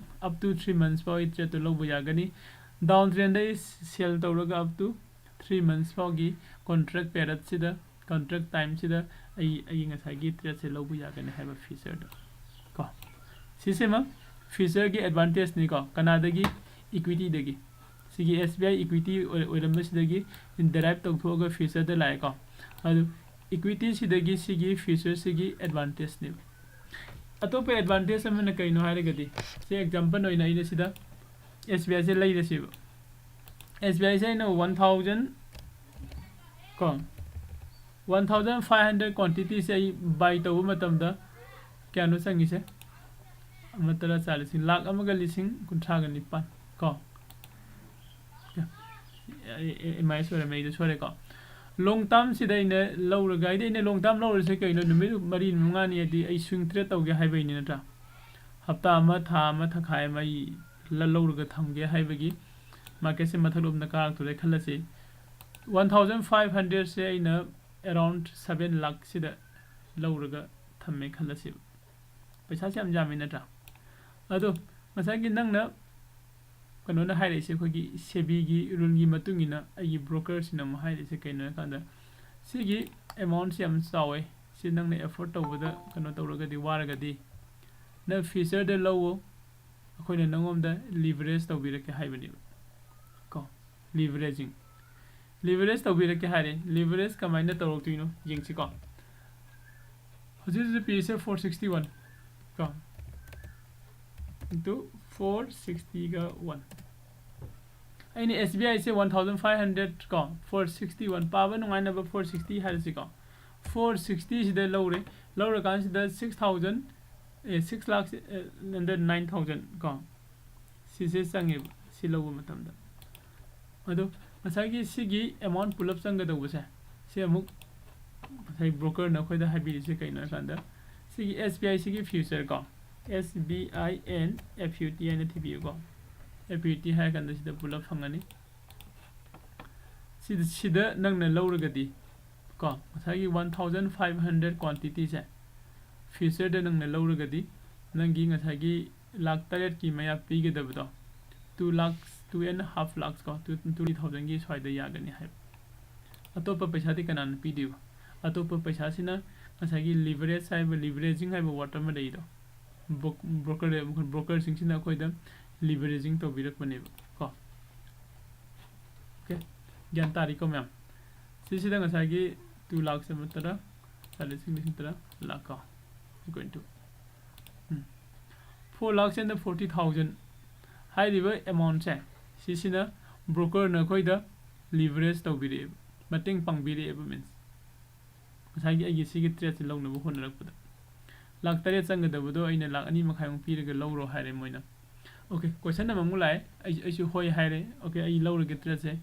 up to three months ꯐꯥꯎ ꯑꯩ ꯇ꯭ꯔꯦꯠꯇꯨ ꯂꯧꯕ ꯌꯥꯒꯅꯤ꯫ ꯗꯥꯎꯟ ꯇ꯭ꯔꯦꯟꯗ ꯑꯩ ꯁꯦꯜ ꯇꯧꯔꯒ up to three months ꯐꯥꯎꯒꯤ ꯀꯣꯟꯇ꯭ꯔꯦꯛ ꯄꯤꯔꯤꯌꯠꯁꯤꯗ, ꯀꯣꯟꯇ꯭ꯔꯦꯛ ꯇꯥꯏꯝꯁꯤꯗ ꯑꯩ ꯑꯩꯒꯤ ꯉꯁꯥꯏꯒꯤ ꯇ꯭ꯔꯦꯠꯁꯦ ꯂꯧꯕ ꯌꯥꯒꯅꯤ ꯍꯥꯏꯕ ꯐꯤꯆꯔꯗꯣ ꯀꯣ꯫ ꯁꯤꯁꯤꯃ ꯐꯤꯆꯔꯒꯤ ꯑꯦꯗꯚꯥꯟꯇꯦꯖꯅꯤꯀꯣ꯫ ꯀꯅꯥꯗꯒꯤ? ꯏꯀ꯭ꯋꯤꯇꯤꯗꯒꯤ꯫ ꯁꯤꯒꯤ ꯑꯦꯁ ꯕꯤ ꯑꯥꯏ ꯏꯀ꯭ꯋꯤꯇꯤ ꯑꯣꯏꯔꯝꯕꯁꯤꯗꯒꯤ ꯗꯦꯔꯥꯏꯞ ꯇꯧꯊꯣꯛꯑꯒ ꯐꯤꯆꯔꯗ ꯂꯥꯛꯑꯦꯀꯣ꯫ ꯑꯗꯨ ꯏꯀ꯭ꯋꯤꯇꯤꯁꯤꯗꯒꯤ ꯁꯤꯒꯤ ꯐꯤꯆꯔꯁꯤꯒꯤ ꯑꯦꯗꯚꯥꯟꯇꯦꯖꯅꯦꯕ꯫ ꯑꯇꯣꯞꯄ ꯑꯦꯗꯚꯥꯟꯇꯦꯖ ꯑꯃꯅ ꯀꯩꯅꯣ ꯍꯥꯏꯔꯒꯗꯤ, ꯁꯤ ꯑꯦꯛꯖꯥꯝꯄꯜ ꯑꯣꯏꯅ ꯑꯩꯅ ꯁꯤꯗ ꯑꯦꯁ ꯕꯤ ꯑꯥꯏꯁꯦ ꯂꯩꯔꯁꯦꯕ꯫ ꯑꯦꯁ ꯕꯤ ꯑꯥꯏꯁꯦ ꯑꯩꯅ ꯋꯥꯟ ꯊꯥꯎꯖꯟ ꯀꯣ, One thousand five hundred quantityꯁꯦ ꯑꯩ buy ꯇꯧꯕ ꯃꯇꯝꯗ ꯀꯌꯥꯅꯣ ꯆꯪꯉꯤꯁꯦ? ꯑꯃ ꯇꯔꯥ ꯆꯥ ꯂꯤꯁꯤꯡ, ꯂꯥꯛ ꯑꯃꯒ ꯂꯤꯁꯤꯡ ꯀꯨꯟꯊ꯭ꯔꯥꯒ ꯅꯤꯄꯥꯟ ꯀꯣ꯫ ꯑꯦꯝ ꯑꯥꯏ ꯑꯦꯁ ꯑꯣꯏꯔꯝꯃꯦ, ꯑꯩꯗꯣ ꯁꯣꯏꯔꯦꯀꯣ꯫ Long termꯁꯤꯗ ꯑꯩꯅ ꯂꯧꯔꯒ, ꯍꯥꯏꯗꯤ ꯑꯩꯅ long term ꯂꯧꯔꯤꯁꯦ ꯀꯩꯅꯣ? ꯅꯨꯃꯤꯠ ꯃꯔꯤ ꯃꯉꯥꯅꯤ, ꯍꯥꯏꯗꯤ ꯑꯩ swing trade ꯇꯧꯒꯦ ꯍꯥꯏꯕꯩꯅꯤ ꯅꯠꯇ꯭ꯔꯥ? ꯍꯞꯇꯥ ꯑꯃ, ꯊꯥ ꯑꯃ, ꯊꯥꯈꯥꯏ ꯑꯃ ꯑꯩ ꯂ-, ꯂꯧꯔꯒ ꯊꯝꯒꯦ ꯍꯥꯏꯕꯒꯤ꯫ Marketꯁꯦ ꯃꯊꯛꯂꯣꯝꯗ ꯀꯥꯔꯛꯇꯣꯔꯦ ꯈꯜꯂꯁꯤ꯫ One thousand five hundredꯁꯦ ꯑꯩꯅ around seven ꯂꯥꯛꯁꯤꯗ ꯂꯧꯔꯒ ꯊꯝꯃꯦ ꯈꯜꯂꯁꯦꯕ꯫ ꯄꯩꯁꯥꯁꯦ ꯌꯥꯝ ꯌꯥꯝꯃꯤ ꯅꯠꯇ꯭ꯔꯥ? ꯑꯗꯣ ꯉꯁꯥꯏꯒꯤ ꯅꯪꯅ ꯀꯩꯅꯣꯅ ꯍꯥꯏꯔꯛꯏꯁꯦ, ꯑꯩꯈꯣꯏꯒꯤ SEBIꯒꯤ ruleꯒꯤ ꯃꯇꯨꯡ ꯏꯟꯅ ꯑꯩꯒꯤ brokerꯁꯤꯅ ꯑꯃꯨꯛ ꯍꯥꯏꯔꯛꯏꯁꯦ ꯀꯩꯅꯣ ꯍꯥꯏ ꯀꯥꯟꯗ, ꯁꯤꯒꯤ amountꯁꯦ ꯌꯥꯝ ꯆꯥꯎꯋꯦ, ꯁꯤ ꯅꯪꯅ afford ꯇꯧꯕꯗ ꯀꯩꯅꯣ ꯇꯧꯔꯒꯗꯤ, ꯋꯥꯔꯒꯗꯤ ꯅꯪ futureꯗ ꯂꯧꯋꯣ, ꯑꯩꯈꯣꯏꯅ ꯅꯪꯉꯣꯟꯗ leverage ꯇꯧꯕꯤꯔꯛꯀꯦ ꯍꯥꯏꯕꯅꯦꯕ ꯀꯣ꯫ Leveraging, leverage ꯇꯧꯕꯤꯔꯛꯀꯦ ꯍꯥꯏꯔꯦ꯫ Leverage ꯀꯃꯥꯏꯅ ꯇꯧꯔꯛꯇꯣꯏꯅꯣ ꯌꯦꯡꯁꯤꯀꯣ꯫ ꯍꯧꯖꯤꯛ ꯍꯧꯖꯤꯛ ꯄꯤꯔꯤꯁꯦ four sixty one ꯀꯣ, into four sixtyꯒ one꯫ ꯑꯩꯅ SBIꯁꯦ one thousand five hundred ꯀꯣ, four sixty one, ꯄꯥꯕ ꯅꯨꯡꯉꯥꯏꯅꯕ four sixty ꯍꯥꯏꯔꯁꯤꯀꯣ꯫ Four sixtyꯁꯤꯗ ꯂꯧꯔꯦ꯫ ꯂꯧꯔꯀꯥꯟꯁꯤꯗ six thousand, ꯑꯦ, six lakhs, ꯑꯦ, under nine thousand ꯀꯣ, ꯁꯤꯁꯦ ꯆꯪꯉꯦꯕ ꯁꯤ ꯂꯧꯕ ꯃꯇꯝꯗ꯫ ꯑꯗꯣ ꯉꯁꯥꯏꯒꯤ ꯁꯤꯒꯤ amount ꯄꯨꯂꯞ ꯆꯪꯒꯗꯧꯕꯁꯦ, ꯁꯤ ꯑꯃꯨꯛ ꯉꯁꯥꯏ brokerꯅ ꯑꯩꯈꯣꯏꯗ ꯍꯥꯏꯕꯤꯔꯤꯁꯦ ꯀꯩꯅꯣ ꯍꯥꯏ ꯀꯥꯟꯗ, ꯁꯤꯒꯤ SBIꯁꯤꯒꯤ future ꯀꯣ, S B I N F U T ꯍꯥꯏꯅ ꯊꯤꯕꯤꯌꯨꯀꯣ꯫ F U T ꯍꯥꯏꯔ ꯀꯥꯟꯗ ꯁꯤꯗ ꯄꯨꯂꯞ ꯐꯪꯒꯅꯤ꯫ ꯁꯤꯗ, ꯁꯤꯗ ꯅꯪꯅ ꯂꯧꯔꯒꯗꯤ ꯀꯣ, ꯉꯁꯥꯏꯒꯤ one thousand five hundred quantityꯁꯦ futureꯗ ꯅꯪꯅ ꯂꯧꯔꯒꯗꯤ, ꯅꯪꯒꯤ ꯉꯁꯥꯏꯒꯤ ꯂꯥꯛ ꯇꯔꯦꯠꯀꯤ ꯃꯌꯥ ꯄꯤꯒꯗꯕꯗꯣ, two lakhs, two and half lakhs ꯀꯣ, two, two thousandꯒꯤ ꯁ꯭ꯋꯥꯏꯗ ꯌꯥꯒꯅꯤ ꯍꯥꯏꯕ꯫ ꯑꯇꯣꯞꯄ ꯄꯩꯁꯥꯗꯤ ꯀꯅꯥꯅ ꯄꯤꯗꯣꯏꯕ? ꯑꯇꯣꯞꯄ ꯄꯩꯁꯥꯁꯤꯅ ꯉꯁꯥꯏꯒꯤ leverage ꯍꯥꯏꯕ, leveraging ꯍꯥꯏꯕ word ꯑꯃ ꯂꯩꯗꯣ, broker, brokerꯁꯤꯡꯁꯤꯅ ꯑꯩꯈꯣꯏꯗ leveraging ꯇꯧꯕꯤꯔꯛꯄꯅꯦꯕ ꯀꯣ꯫ Okay, ꯒ꯭ꯌꯥꯟ ꯇꯥꯔꯤꯀꯣ ꯃꯌꯥꯝ? ꯁꯤꯁꯤꯗ ꯉꯁꯥꯏꯒꯤ two lakhs ꯑꯃ ꯇꯔꯥ, ꯂꯤꯁꯤꯡ, ꯂꯤꯁꯤꯡ ꯇꯔꯥ, ꯂꯥꯛ ꯀꯣ, equal to, um, four lakhs and forty thousand ꯍꯥꯏꯔꯤꯕ amountꯁꯦ, ꯁꯤꯁꯤꯅ brokerꯅ ꯑꯩꯈꯣꯏꯗ leverage ꯇꯧꯕꯤꯔꯛꯑꯦꯕ, ꯃꯇꯦꯡ ꯄꯥꯡꯕꯤꯔꯛꯑꯦꯕ, means ꯉꯁꯥꯏꯒꯤ ꯑꯩꯒꯤ ꯁꯤꯒꯤ trade ꯁꯦ ꯂꯧꯅꯕ ꯍꯣꯠꯅꯔꯛꯄꯗ ꯂꯥꯛ ꯇꯔꯦꯠ ꯆꯪꯒꯗꯕꯗꯣ ꯑꯩꯅ ꯂꯥꯛ ꯑꯅꯤ ꯃꯈꯥꯏꯃꯨꯛ ꯄꯤꯔꯒ ꯂꯧꯔꯣ ꯍꯥꯏꯔꯦ ꯃꯣꯏꯅ꯫ Okay, question ꯑꯃꯃꯨꯛ ꯂꯥꯛꯑꯦ꯫ ꯑꯩ, ꯑꯩꯁꯨ ꯍꯣꯏ ꯍꯥꯏꯔꯦ꯫ Okay, ꯑꯩ ꯂꯧꯔꯒꯦ trade ꯁꯦ꯫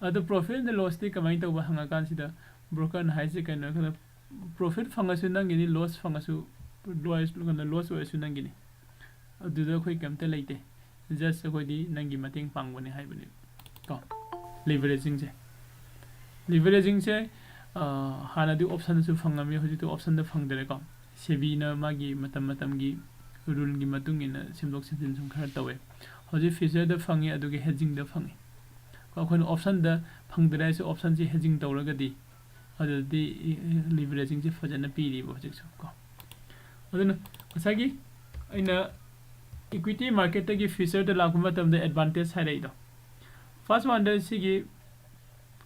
ꯑꯗꯣ profit and loss ꯇꯤ ꯀꯃꯥꯏꯅ ꯇꯧꯕ ꯍꯪꯉꯀꯥꯟꯁꯤꯗ broker ꯅ ꯍꯥꯏꯁꯦ ꯀꯩꯅꯣ ꯍꯥꯏꯕꯗ, profit ꯐꯪꯉꯁꯨ ꯅꯪꯒꯤꯅꯤ, loss ꯐꯪꯉꯁꯨ, loss, ꯀꯩꯅꯣ, loss ꯑꯣꯏꯔꯁꯨ ꯅꯪꯒꯤꯅꯤ꯫ ꯑꯗꯨꯗ ꯑꯩꯈꯣꯏ ꯀꯩꯝꯇ ꯂꯩꯇꯦ꯫ Just ꯑꯩꯈꯣꯏꯗꯤ ꯅꯪꯒꯤ ꯃꯇꯦꯡ ꯄꯥꯡꯕꯅꯦ ꯍꯥꯏꯕꯅꯦ ꯀꯣ꯫ Leveraging ꯁꯦ, leveraging ꯁꯦ, ꯑ, ꯍꯥꯟꯅꯗꯤ option ꯗꯁꯨ ꯐꯪꯉꯝꯃꯤ, ꯍꯧꯖꯤꯛꯇꯤ option ꯗ ꯐꯪꯗꯔꯦꯀꯣ꯫ SEBI ꯅ ꯃꯥꯒꯤ ꯃꯇꯝ ꯃꯇꯝꯒꯤ rule ꯒꯤ ꯃꯇꯨꯡ ꯏꯟꯅ ꯁꯦꯝꯗꯣꯛ ꯁꯦꯝꯖꯤꯟ ꯁꯨꯝ ꯈꯔ ꯇꯧꯋꯦ꯫ ꯍꯧꯖꯤꯛ future ꯗ ꯐꯪꯉꯤ, ꯑꯗꯨꯒ hedging ꯗ ꯐꯪꯉꯤ꯫ ꯀꯣ, ꯑꯩꯈꯣꯏꯅ option ꯗ ꯐꯪꯗꯔꯦ ꯍꯥꯏꯔꯁꯨ option ꯁꯤ hedging ꯇꯧꯔꯒꯗꯤ ꯑꯗꯨꯗꯤ, ꯏ, ꯏ, leveraging ꯁꯦ ꯐꯖꯅ ꯄꯤꯔꯤꯕ ꯍꯧꯖꯤꯛꯁꯨ ꯀꯣ꯫ ꯑꯗꯨꯅ ꯉꯁꯥꯏꯒꯤ ꯑꯩꯅ equity market ꯇꯒꯤ future ꯗ ꯂꯥꯛꯄ ꯃꯇꯝꯗ advantage ꯍꯥꯏꯔꯛꯏꯗꯣ, first one ꯗ ꯁꯤꯒꯤ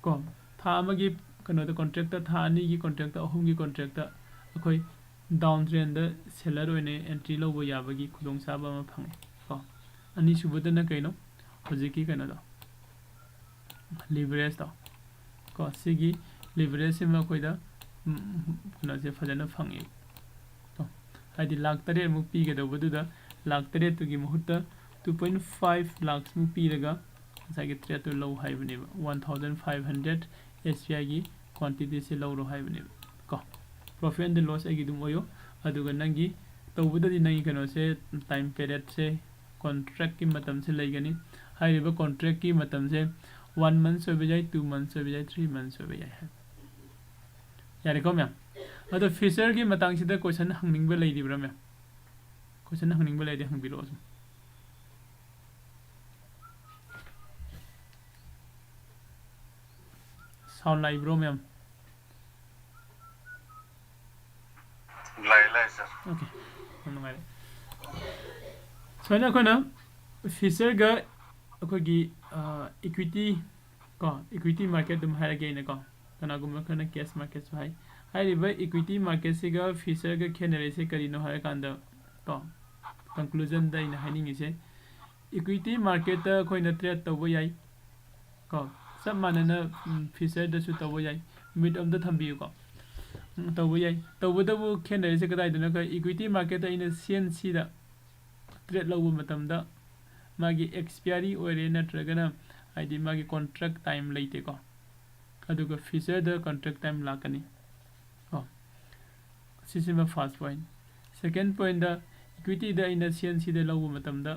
ꯀꯣ, ꯊꯥ ꯑꯃꯒꯤ ꯀꯩꯅꯣꯗ contract ꯇ, ꯊꯥ ꯑꯅꯤꯒꯤ contract ꯇ, ꯑꯍꯨꯝꯒꯤ contract ꯇ ꯑꯩꯈꯣꯏ down trend ꯗ seller ꯑꯣꯏꯅ entry ꯂꯧꯕ ꯌꯥꯕꯒꯤ ꯈꯨꯗꯣꯡꯆꯥꯕ ꯑꯃ ꯐꯪꯉꯦ ꯀꯣ꯫ ꯑꯅꯤꯁꯨꯕꯗꯅ ꯀꯩꯅꯣ? ꯍꯧꯖꯤꯛꯀꯤ ꯀꯩꯅꯣꯗꯣ, leverage ꯇꯣ ꯀꯣ, ꯁꯤꯒꯤ leverage ꯁꯤꯃ ꯑꯩꯈꯣꯏꯗ, ꯎꯝ, ꯀꯩꯅꯣꯁꯦ ꯐꯖꯅ ꯐꯪꯉꯦ ꯀꯣ꯫ ꯍꯥꯏꯗꯤ ꯂꯥꯛ ꯇꯔꯦꯠꯃꯨꯛ ꯄꯤꯒꯗꯧꯕꯗꯨꯗ ꯂꯥꯛ ꯇꯔꯦꯠꯇꯨꯒꯤ ꯃꯍꯨꯠꯇ two point five lakhs ꯃꯨꯛ ꯄꯤꯔꯒ ꯉꯁꯥꯏꯒꯤ trade ꯇꯨ ꯂꯧ ꯍꯥꯏꯕꯅꯦꯕ꯫ One thousand five hundred SBI ꯒꯤ quantity ꯁꯦ ꯂꯧꯔꯣ ꯍꯥꯏꯕꯅꯦꯕ ꯀꯣ꯫ Profit and loss ꯑꯩꯒꯤ ꯑꯗꯨꯝ ꯑꯣꯏꯌꯣ꯫ ꯑꯗꯨꯒ ꯅꯪꯒꯤ ꯇꯧꯕꯗꯗꯤ ꯅꯪꯒꯤ ꯀꯩꯅꯣꯁꯦ, time period ꯁꯦ, contract ꯀꯤ ꯃꯇꯝꯁꯦ ꯂꯩꯒꯅꯤ꯫ ꯍꯥꯏꯔꯤꯕ contract ꯀꯤ ꯃꯇꯝꯁꯦ one months ꯑꯣꯏꯕ ꯌꯥꯏ, two months ꯑꯣꯏꯕ ꯌꯥꯏ, three months ꯑꯣꯏꯕ ꯌꯥꯏ ꯍꯥꯏꯕ꯫ ꯌꯥꯔꯦꯀꯣ ꯃꯌꯥꯝ? ꯑꯗꯣ future ꯒꯤ ꯃꯇꯥꯡꯁꯤꯗ question ꯍꯪꯅꯤꯡꯕ ꯂꯩꯔꯤꯕ꯭ꯔꯥ ꯃꯌꯥꯝ? Question ꯍꯪꯅꯤꯡꯕ ꯂꯩꯔꯗꯤ ꯍꯪꯕꯤꯔꯛꯑꯣ ꯁꯨꯝ꯫ Sound ꯂꯥꯛꯏꯕ꯭ꯔꯣ ꯃꯌꯥꯝ? ꯂꯥꯛꯑꯦ, ꯂꯥꯛꯑꯦ, sir꯫ Okay, ꯌꯥꯝ ꯅꯨꯡꯉꯥꯏꯔꯦ꯫ ꯁꯨꯃꯥꯏꯅ ꯑꯩꯈꯣꯏꯅ future ꯒ ꯑꯩꯈꯣꯏꯒꯤ, ꯑ, equity ꯀꯣ, equity market ꯑꯗꯨꯝ ꯍꯥꯏꯔꯒꯦ ꯑꯩꯅꯀꯣ, ꯀꯅꯥꯒꯨꯝꯕ ꯈꯔꯅ cash market ꯁꯨ ꯍꯥꯏ꯫ ꯍꯥꯏꯔꯤꯕ equity market ꯁꯤꯒ future ꯒ ꯈꯦꯠꯅꯔꯤꯁꯦ ꯀꯔꯤꯅꯣ ꯍꯥꯏꯔꯀꯥꯟꯗ ꯀꯣ, conclusion ꯗ ꯑꯩꯅ ꯍꯥꯏꯅꯤꯡꯉꯤꯁꯦ, equity market ꯇ ꯑꯩꯈꯣꯏꯅ trade ꯇꯧꯕ ꯌꯥꯏ ꯀꯣ, ꯆꯞ ꯃꯥꯟꯅꯅ, ꯎꯝ, future ꯗꯁꯨ ꯇꯧꯕ ꯌꯥꯏ꯫ Minute ꯑꯝꯇ ꯊꯝꯕꯤꯌꯨꯀꯣ꯫ ꯇꯧꯕ ꯌꯥꯏ꯫ ꯇꯧꯕꯇꯕꯨ ꯈꯦꯠꯅꯔꯤꯁꯦ ꯀꯗꯥꯏꯗꯅꯣ? Equity marketꯇ ꯑꯩꯅ C N Cꯗ trade ꯂꯧꯕ ꯃꯇꯝꯗ ꯃꯥꯒꯤ expiry ꯑꯣꯏꯔꯦ ꯅꯠꯇ꯭ꯔꯒꯅ ꯍꯥꯏꯗꯤ ꯃꯥꯒꯤ contract time ꯂꯩꯇꯦꯀꯣ꯫ ꯑꯗꯨꯒ futureꯗ contract time ꯂꯥꯛꯀꯅꯤ ꯀꯣ꯫ ꯁꯤꯁꯤꯃ first point꯫ Second pointꯇ equityꯗ ꯑꯩꯅ C N Cꯗ ꯂꯧꯕ ꯃꯇꯝꯗ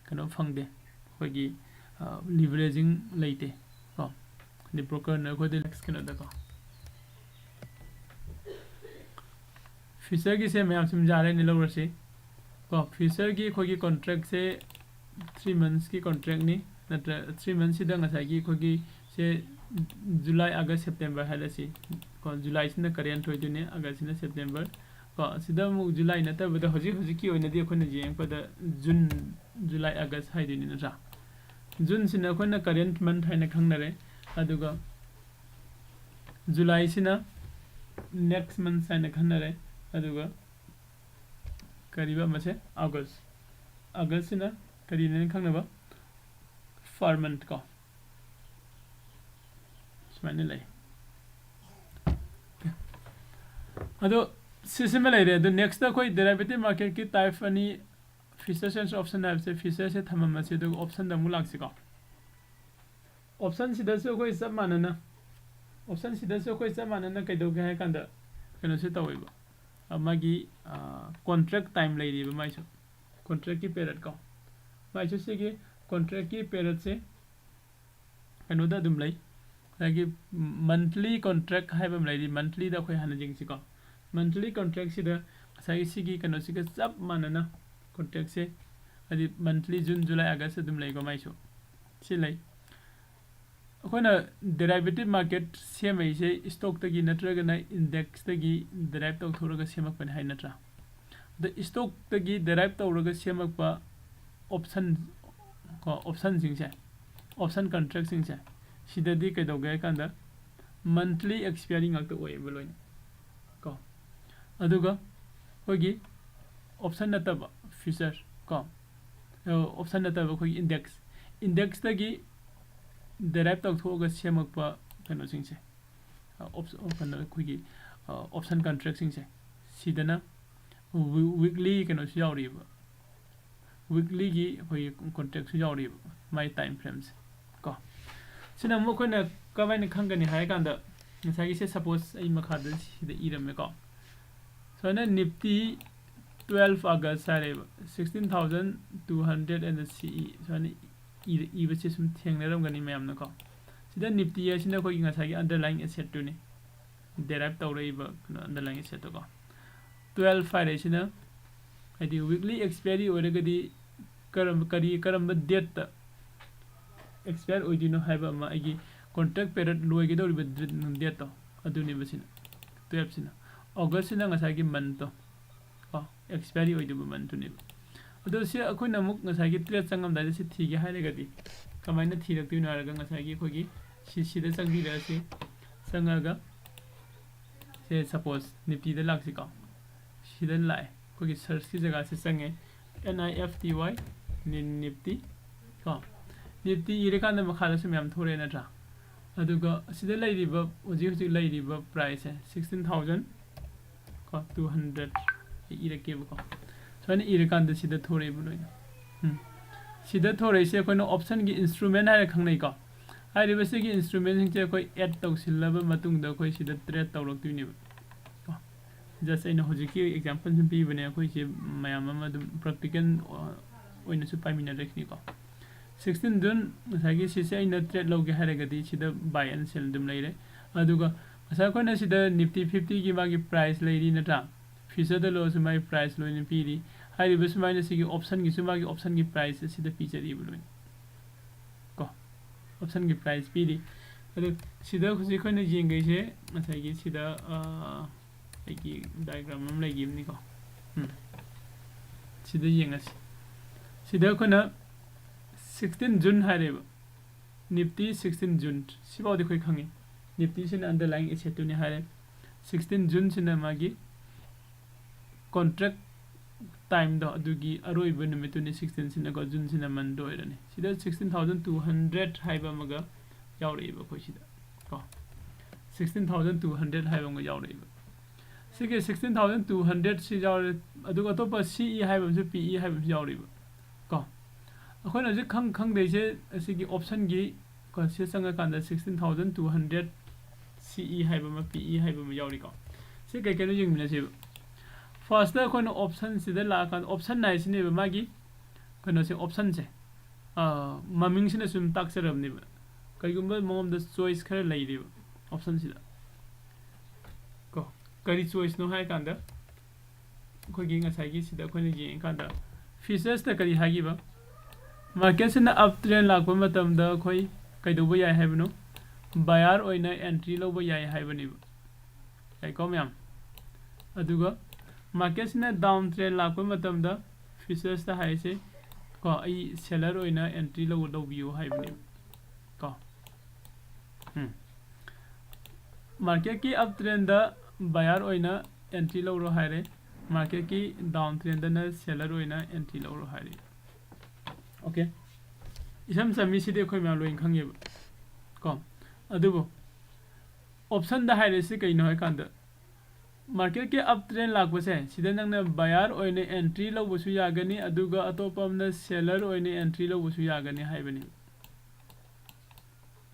ꯀꯩꯅꯣ ꯐꯪꯗꯦ, ꯑꯩꯈꯣꯏꯒꯤ leveraging ꯂꯩꯇꯦ ꯀꯣ꯫ ꯍꯥꯏꯗꯤ brokerꯅ ꯑꯩꯈꯣꯏꯗ next ꯀꯩꯅꯣꯗꯀꯣ꯫ Futureꯒꯤꯁꯦ ꯃꯌꯥꯝ ꯁꯨꯝ ꯌꯥꯔꯦꯅꯦ ꯂꯧꯔꯁꯤ ꯀꯣ꯫ Futureꯒꯤ ꯑꯩꯈꯣꯏꯒꯤ contractꯁꯦ three monthsꯀꯤ contractꯅꯤ, ꯅꯠꯇ꯭ꯔ three monthsꯁꯤꯗ ꯉꯁꯥꯏꯒꯤ ꯑꯩꯈꯣꯏꯒꯤ ꯁꯦ July, August, September ꯍꯥꯏꯔꯁꯤ ꯀꯣ꯫ Julyꯁꯤꯅ current ꯑꯣꯏꯗꯣꯏꯅꯦ, Augustꯁꯤꯅ September ꯀꯣ꯫ ꯑꯁꯤꯗ ꯑꯃꯨꯛ July ꯅꯠꯇꯕꯗ ꯍꯧꯖꯤꯛ ꯍꯧꯖꯤꯛꯀꯤ ꯑꯣꯏꯅꯗꯤ ꯑꯩꯈꯣꯏꯅ ꯌꯦꯡꯉꯛꯄꯗ June, July, August ꯍꯥꯏꯗꯣꯏꯅꯤ ꯅꯠꯇ꯭ꯔꯥ? Juneꯁꯤꯅ ꯑꯩꯈꯣꯏꯅ current month ꯍꯥꯏꯅ ꯈꯪꯅꯔꯦ, ꯑꯗꯨꯒ Julyꯁꯤꯅ next month ꯍꯥꯏꯅ ꯈꯪꯅꯔꯦ, ꯑꯗꯨꯒ ꯀꯔꯤꯕ ꯃꯁꯦ August, Augustꯁꯤꯅ ꯀꯔꯤꯅꯦꯅ ꯈꯪꯅꯕ? Per month ꯀꯣ꯫ ꯁꯨꯃꯥꯏꯅ ꯂꯩ꯫ ꯑꯗꯣ ꯁꯤꯁꯤꯃ ꯂꯩꯔꯦ꯫ ꯑꯗꯣ nextꯇ ꯑꯩꯈꯣꯏ derivative marketꯀꯤ type ꯑꯅꯤ, futures and option ꯍꯥꯏꯕꯁꯦ, futureꯁꯦ ꯊꯝꯃꯝꯃꯁꯤ, ꯑꯗꯨꯒ optionꯗ ꯑꯃꯨꯛ ꯂꯥꯛꯁꯤꯀꯣ꯫ Optionꯁꯤꯗꯁꯨ ꯑꯩꯈꯣꯏ ꯆꯞ ꯃꯥꯟꯅꯅ, optionꯁꯤꯗꯁꯨ ꯑꯩꯈꯣꯏ ꯆꯞ ꯃꯥꯟꯅꯅ ꯀꯩꯗꯧꯒꯦ ꯍꯥꯏ ꯀꯥꯟꯗ ꯀꯩꯅꯣꯁꯦ ꯇꯧꯋꯦꯕ, ꯑ, ꯃꯥꯒꯤ contract time ꯂꯩꯔꯤꯕ ꯃꯥꯏꯁꯨ, contractꯀꯤ period ꯀꯣ꯫ ꯃꯥꯏꯁꯨ ꯁꯤꯒꯤ contractꯀꯤ periodꯁꯦ ꯀꯩꯅꯣꯗ ꯑꯗꯨꯝ ꯂꯩ꯫ ꯉꯁꯥꯏꯒꯤ monthly contract ꯍꯥꯏꯕ ꯑꯃ ꯂꯩꯔꯤ꯫ Monthlyꯗ ꯑꯩꯈꯣꯏ ꯍꯥꯟꯅ ꯌꯦꯡꯁꯤꯀꯣ꯫ Monthly contractꯁꯤꯗ ꯉꯁꯥꯏꯒꯤ ꯁꯤꯒꯤ ꯀꯩꯅꯣꯁꯤꯒ ꯆꯞ ꯃꯥꯟꯅꯅ contractꯁꯦ, ꯍꯥꯏꯗꯤ monthly June, July, August ꯑꯗꯨꯝ ꯂꯩꯀꯣ ꯃꯥꯏꯁꯨ꯫ ꯁꯤ ꯂꯩ꯫ ꯑꯩꯈꯣꯏꯅ derivative market ꯁꯦꯝꯃꯛꯏꯁꯦ stockꯇꯒꯤ ꯅꯠꯇ꯭ꯔꯒꯅ indexꯇꯒꯤ derive ꯇꯧꯊꯣꯛꯂꯒ ꯁꯦꯝꯃꯛꯄꯅꯤ ꯍꯥꯏ ꯅꯠꯇ꯭ꯔꯥ? ꯑꯗ stockꯇꯒꯤ derive ꯇꯧꯔꯒ ꯁꯦꯝꯃꯛꯄ option ꯀꯣ, optionꯁꯤꯡꯁꯦ, option contractꯁꯤꯡꯁꯦ, ꯁꯤꯗꯗꯤ ꯀꯩꯗꯧꯒꯦ ꯍꯥꯏ ꯀꯥꯟꯗ monthly expiry ꯉꯥꯛꯇ ꯑꯣꯏꯌꯦꯕ ꯂꯣꯏꯅ ꯀꯣ꯫ ꯑꯗꯨꯒ ꯑꯩꯈꯣꯏꯒꯤ option ꯅꯠꯇꯕ future ꯀꯣ, option ꯅꯠꯇꯕ ꯑꯩꯈꯣꯏꯒꯤ index, indexꯇꯒꯤ derive ꯇꯧꯊꯣꯛꯑꯒ ꯁꯦꯝꯃꯛꯄ ꯀꯩꯅꯣꯁꯤꯡꯁꯦ, ꯑꯣꯞꯁ ꯀꯩꯅꯣ ꯑꯩꯈꯣꯏꯒꯤ ꯑꯣꯞꯁꯟ ꯀꯟꯇ꯭ꯔꯦꯛꯁꯤꯡꯁꯦ ꯁꯤꯗꯅ ꯋꯤꯛꯂꯤ ꯀꯩꯅꯣꯁꯨ ꯌꯥꯎꯔꯤꯕ, ꯋꯤꯛꯂꯤꯒꯤ ꯑꯩꯈꯣꯏꯒꯤ ꯀꯣꯟꯇ꯭ꯔꯦꯛꯁꯨ ꯌꯥꯎꯔꯤꯕ, ꯃꯥꯏ ꯇꯥꯏꯝ ꯐ꯭ꯔꯦꯝꯁꯦ ꯀꯣ꯫ ꯁꯤꯅ ꯑꯃꯨꯛ ꯑꯩꯈꯣꯏꯅ ꯀꯃꯥꯏꯅ ꯈꯪꯒꯅꯤ ꯍꯥꯏ ꯀꯥꯟꯗ, ꯉꯁꯥꯏꯒꯤꯁꯦ ꯁꯄꯣꯁ ꯑꯩ ꯃꯈꯥꯗ ꯁꯤꯗ ꯏꯔꯝꯃꯦꯀꯣ, ꯁꯨꯃꯥꯏꯅ ꯅꯤꯐꯇꯤ ꯇꯨꯋꯦꯜꯐ ꯑꯥꯒꯁ ꯍꯥꯏꯔꯦꯕ, sixteen thousand two hundred N C E ꯁꯨꯃꯥꯏꯅ ꯏꯕꯁꯦ ꯁꯨꯝ ꯊꯦꯡꯅꯔꯝꯒꯅꯤ ꯃꯌꯥꯝꯅꯀꯣ꯫ ꯁꯤꯗ ꯅꯤꯐꯇꯤ ꯍꯥꯏꯁꯤꯅ ꯑꯩꯈꯣꯏꯒꯤ ꯉꯁꯥꯏꯒꯤ ꯑꯟꯗꯔꯂꯥꯏꯡ ꯑꯦꯁꯦꯠꯇꯨꯅꯤ, ꯗꯦꯔꯥꯏꯞ ꯇꯧꯔꯛꯏꯕ ꯀꯩꯅꯣ ꯑꯟꯗꯔꯂꯥꯏꯡ ꯑꯦꯁꯦꯠꯇꯨꯀꯣ꯫ ꯇꯨꯋꯦꯜꯐ ꯍꯥꯏꯔꯤꯁꯤꯅ ꯍꯥꯏꯗꯤ ꯋꯤꯛꯂꯤ ꯑꯦꯛꯁꯄꯤꯌꯔꯤ ꯑꯣꯏꯔꯒꯗꯤ ꯀꯔꯝꯕ, ꯀꯔꯤ, ꯀꯔꯝꯕ ꯗꯦꯠꯇ ꯑꯦꯛꯁꯄꯤꯌꯔ ꯑꯣꯏꯗꯣꯏꯅꯣ ꯍꯥꯏꯕ ꯑꯃ, ꯑꯩꯒꯤ ꯀꯣꯟꯇ꯭ꯔꯦꯛ ꯄꯦꯔꯠ ꯂꯣꯏꯒꯗꯧꯔꯤꯕ ꯗꯦꯠꯇꯣ ꯑꯗꯨꯅꯦꯕ ꯁꯤꯅ, ꯇꯨꯋꯦꯜꯐꯁꯤꯅ꯫ ꯑꯣꯒꯁꯁꯤꯅ ꯉꯁꯥꯏꯒꯤ ꯃꯟꯠꯇꯣ ꯀꯣ, ꯑꯦꯛꯁꯄꯤꯌꯔꯤ ꯑꯣꯏꯗꯕ ꯃꯟꯠꯇꯨꯅꯦꯕ꯫ ꯑꯗꯣ ꯁꯤ ꯑꯩꯈꯣꯏꯅ ꯑꯃꯨꯛ ꯉꯁꯥꯏꯒꯤ ꯇ꯭ꯔꯦꯠ ꯆꯪꯉꯝꯗꯥꯏꯗ ꯁꯤ ꯊꯤꯒꯦ ꯍꯥꯏꯔꯒꯗꯤ ꯀꯃꯥꯏꯅ ꯊꯤꯔꯛꯇꯣꯏꯅꯣ ꯍꯥꯏꯔꯒ, ꯉꯁꯥꯏꯒꯤ ꯑꯩꯈꯣꯏꯒꯤ ꯁꯤ, ꯁꯤꯗ ꯆꯪꯕꯤꯔꯛꯑꯁꯤ, ꯆꯪꯉꯒ ꯁꯦ ꯁꯄꯣꯁ ꯅꯤꯐꯇꯤꯗ ꯂꯥꯛꯁꯤꯀꯣ, ꯁꯤꯗ ꯂꯥꯛꯑꯦ, ꯑꯩꯈꯣꯏꯒꯤ ꯁꯔꯆꯀꯤ ꯖꯒꯥꯁꯤ ꯆꯪꯉꯦ, and I F T Y, Nifty ꯀꯣ꯫ ꯅꯤꯐꯇꯤ ꯏꯔꯀꯥꯟꯗ ꯃꯈꯥꯗꯁꯨ ꯃꯌꯥꯝ ꯊꯣꯔꯛꯑꯦ ꯅꯠꯇ꯭ꯔꯥ? ꯑꯗꯨꯒ ꯑꯁꯤꯗ ꯂꯩꯔꯤꯕ, ꯍꯧꯖꯤꯛ ꯍꯧꯖꯤꯛ ꯂꯩꯔꯤꯕ ꯄ꯭ꯔꯥꯏꯁꯁꯦ ꯁꯤꯛꯁꯇꯤꯟ ꯊꯥꯎꯖꯟ ꯀꯣ ꯇꯨ ꯍꯟꯗ꯭ꯔꯦꯠ ꯏꯔꯛꯀꯦꯕꯀꯣ꯫ ꯁꯨꯃꯥꯏꯅ ꯏꯔꯀꯥꯟꯗ ꯁꯤꯗ ꯊꯣꯔꯛꯑꯦꯕ ꯂꯣꯏꯅ꯫ ꯎꯝ꯫ ꯁꯤꯗ ꯊꯣꯔꯛꯏꯁꯦ ꯑꯩꯈꯣꯏꯅ ꯑꯣꯞꯁꯟꯒꯤ ꯏꯟꯁꯇ꯭ꯔꯨꯃꯦꯟ ꯍꯥꯏꯔ ꯈꯪꯅꯩꯀꯣ꯫ ꯍꯥꯏꯔꯤꯕꯁꯤꯒꯤ ꯏꯟꯁꯇ꯭ꯔꯨꯃꯦꯟꯁꯤꯡꯁꯦ ꯑꯩꯈꯣꯏ ꯑꯦꯗ ꯇꯧꯁꯤꯜꯂꯕ ꯃꯇꯨꯡꯗ ꯑꯩꯈꯣꯏ ꯁꯤꯗ ꯇ꯭ꯔꯦꯠ ꯇꯧꯔꯛꯇꯣꯏꯅꯦꯕ ꯀꯣ꯫ ꯖꯁ ꯑꯩꯅ ꯍꯧꯖꯤꯛꯀꯤ ꯑꯦꯛꯖꯥꯝꯄꯜ ꯁꯨꯝ ꯄꯤꯕꯅꯦ, ꯑꯩꯈꯣꯏꯁꯦ ꯃꯌꯥꯝ ꯑꯃ ꯑꯗꯨꯝ ꯄ꯭ꯔꯦꯛꯇꯤꯀꯦꯜ ꯑꯣꯏꯅꯁꯨ ꯄꯥꯏꯃꯤꯟꯅꯔꯛꯈꯤꯅꯤꯀꯣ꯫ ꯁꯤꯛꯁꯇꯤꯟ ꯖꯨꯟ ꯉꯁꯥꯏꯒꯤ ꯁꯤꯁꯦ ꯑꯩꯅ ꯇ꯭ꯔꯦꯠ ꯂꯧꯒꯦ ꯍꯥꯏꯔꯒꯗꯤ ꯁꯤꯗ ꯕꯥꯏ ꯑꯦꯟ ꯁꯦꯜ ꯑꯗꯨꯝ ꯂꯩꯔꯦ꯫ ꯑꯗꯨꯒ ꯉꯁꯥꯏ ꯑꯩꯈꯣꯏꯅ ꯁꯤꯗ ꯅꯤꯐꯇꯤ ꯐꯤꯐꯇꯤꯒꯤ ꯃꯥꯒꯤ ꯄ꯭ꯔꯥꯏꯁ ꯂꯩꯔꯤ ꯅꯠꯇ꯭ꯔꯥ? ꯐ꯭ꯌꯨꯆꯔꯗ ꯂꯧꯔꯁꯨ ꯃꯥꯒꯤ ꯄ꯭ꯔꯥꯏꯁ ꯂꯣꯏꯅ ꯄꯤꯔꯤ꯫ ꯍꯥꯏꯔꯤꯕ ꯁꯨꯃꯥꯏꯅ ꯁꯤꯒꯤ ꯑꯣꯞꯁꯟꯒꯤꯁꯨ ꯃꯥꯒꯤ ꯑꯣꯞꯁꯟꯒꯤ ꯄ꯭ꯔꯥꯏꯁ ꯑꯁꯤꯗ ꯄꯤꯖꯔꯤꯕ ꯂꯣꯏꯅ ꯀꯣ꯫ ꯑꯣꯞꯁꯟꯒꯤ ꯄ꯭ꯔꯥꯏꯁ ꯄꯤꯔꯤ꯫ ꯑꯗꯨ ꯁꯤꯗ ꯍꯧꯖꯤꯛ ꯑꯩꯈꯣꯏꯅ ꯌꯦꯡꯒꯩꯁꯦ ꯉꯁꯥꯏꯒꯤ ꯁꯤꯗ, ꯑ, ꯑꯩꯒꯤ ꯗꯥꯏꯒ꯭ꯔꯥꯝ ꯑꯃ ꯂꯩꯈꯤꯕꯅꯤꯀꯣ꯫ ꯎꯝ꯫ ꯁꯤꯗ ꯌꯦꯡꯉꯁꯤ꯫ ꯁꯤꯗ ꯑꯩꯈꯣꯏꯅ ꯁꯤꯛꯁꯇꯤꯟ ꯖꯨꯟ ꯍꯥꯏꯔꯦꯕ꯫ Nifty sixteen June. ꯁꯤꯐꯥꯎꯗꯤ ꯑꯩꯈꯣꯏ ꯈꯪꯉꯤ꯫ ꯅꯤꯐꯇꯤꯁꯤꯅ ꯑꯟꯗꯔꯂꯥꯏꯡ ꯑꯦꯁꯦꯠꯇꯨꯅꯤ ꯍꯥꯏꯔꯦ꯫ ꯁꯤꯛꯁꯇꯤꯟ ꯖꯨꯟꯁꯤꯅ ꯃꯥꯒꯤ ꯀꯣꯟꯇ꯭ꯔꯦꯛ ꯇꯥꯏꯝꯗꯣ, ꯑꯗꯨꯒꯤ ꯑꯔꯣꯏꯕ ꯅꯨꯃꯤꯠꯇꯨꯅꯤ ꯁꯤꯛꯁꯇꯤꯟꯁꯤꯅꯀꯣ, ꯖꯨꯟꯁꯤꯅ ꯃꯟꯗꯣ ꯑꯣꯏꯔꯅꯤ꯫ ꯁꯤꯗ ꯁꯤꯛꯁꯇꯤꯟ ꯊꯥꯎꯖꯟ ꯇꯨ ꯍꯟꯗ꯭ꯔꯦꯠ ꯍꯥꯏꯕ ꯑꯃꯒ ꯌꯥꯎꯔꯛꯑꯦꯕ ꯑꯩꯈꯣꯏ ꯁꯤꯗ ꯀꯣ꯫ sixteen thousand two hundred ꯍꯥꯏꯕ ꯑꯃꯒ ꯌꯥꯎꯔꯛꯏꯕ꯫ ꯁꯤꯒꯤ sixteen thousand two hundred ꯁꯤ ꯌꯥꯎꯔꯦ, ꯑꯗꯨꯒ ꯑꯇꯣꯞꯄ C E ꯍꯥꯏꯕ ꯑꯃꯁꯨ, P E ꯍꯥꯏꯕ ꯑꯃꯁꯨ ꯌꯥꯎꯔꯤꯕ ꯀꯣ꯫ ꯑꯩꯈꯣꯏꯅ ꯍꯧꯖꯤꯛ ꯈꯪ ꯈꯪꯗꯣꯏꯁꯦ ꯑꯁꯤꯒꯤ option ꯒꯤ ꯀꯣ, ꯁꯤ ꯆꯪꯉꯀꯥꯟꯗ sixteen thousand two hundred C E ꯍꯥꯏꯕ ꯑꯃ, P E ꯍꯥꯏꯕ ꯑꯃ ꯌꯥꯎꯔꯤꯀꯣ꯫ ꯁꯤ ꯀꯩ ꯀꯩꯅꯣ ꯌꯦꯡꯃꯤꯟꯅꯁꯦꯕ꯫ First ꯇ ꯑꯩꯈꯣꯏꯅ option ꯁꯤꯗ ꯂꯥꯛꯑꯀꯥꯟꯗ, option ꯍꯥꯏꯁꯤꯅꯦꯕ ꯃꯥꯒꯤ ꯀꯩꯅꯣꯁꯦ, option ꯁꯦ꯫ ꯑꯥ, ꯃꯃꯤꯡꯁꯤꯅ ꯁꯨꯝ ꯇꯥꯛꯆꯔꯕꯅꯦꯕ꯫ ꯀꯩꯒꯨꯝꯕ ꯃꯉꯣꯟꯗ choice ꯈꯔ ꯂꯩꯔꯤꯕ option ꯁꯤꯗ ꯀꯣ꯫ ꯀꯔꯤ choice ꯅꯣ ꯍꯥꯏ ꯀꯥꯟꯗ, ꯑꯩꯈꯣꯏꯒꯤ ꯉꯁꯥꯏꯒꯤ ꯁꯤꯗ ꯑꯩꯈꯣꯏꯅ ꯌꯦꯡꯉꯀꯥꯟꯗ, features ꯇ ꯀꯔꯤ ꯍꯥꯏꯈꯤꯕ? Market ꯁꯤꯅ up trend ꯂꯥꯛꯄ ꯃꯇꯝꯗ ꯑꯩꯈꯣꯏ ꯀꯩꯗꯧꯕ ꯌꯥꯏ ꯍꯥꯏꯕꯅꯣ? Buyer ꯑꯣꯏꯅ entry ꯂꯧꯕ ꯌꯥꯏ ꯍꯥꯏꯕꯅꯦꯕ꯫ ꯌꯥꯏꯀꯣ ꯃꯌꯥꯝ? ꯑꯗꯨꯒ market ꯁꯤꯅ down trend ꯂꯥꯛꯄ ꯃꯇꯝꯗ, features ꯇ ꯍꯥꯏꯁꯦ ꯀꯣ, ꯑꯩ seller ꯑꯣꯏꯅ entry ꯂꯧ-, ꯂꯧꯕꯤꯌꯨ ꯍꯥꯏꯕꯅꯦꯕ ꯀꯣ꯫ ꯎꯝ꯫ Market ꯀꯤ up trend ꯗ buyer ꯑꯣꯏꯅ entry ꯂꯧꯔꯣ ꯍꯥꯏꯔꯦ, market ꯀꯤ down trend ꯗꯅ seller ꯑꯣꯏꯅ entry ꯂꯧꯔꯣ ꯍꯥꯏꯔꯦ꯫ Okay, ꯏꯁꯝ ꯁꯝꯃꯤ, ꯁꯤꯗꯤ ꯑꯩꯈꯣꯏ ꯃꯌꯥꯝ ꯂꯣꯏꯅ ꯈꯪꯉꯦꯕ ꯀꯣ꯫ ꯑꯗꯨꯕꯨ option ꯗ ꯍꯥꯏꯔꯤꯁꯤ ꯀꯩꯅꯣ ꯍꯥꯏ ꯀꯥꯟꯗ, market ꯀꯤ up trend ꯂꯥꯛꯄꯁꯦ, ꯁꯤꯗ ꯅꯪꯅ buyer ꯑꯣꯏꯅ entry ꯂꯧꯕꯁꯨ ꯌꯥꯒꯅꯤ, ꯑꯗꯨꯒ ꯑꯇꯣꯞꯄ ꯑꯃꯅ seller ꯑꯣꯏꯅ entry ꯂꯧꯕꯁꯨ ꯌꯥꯒꯅꯤ ꯍꯥꯏꯕꯅꯤ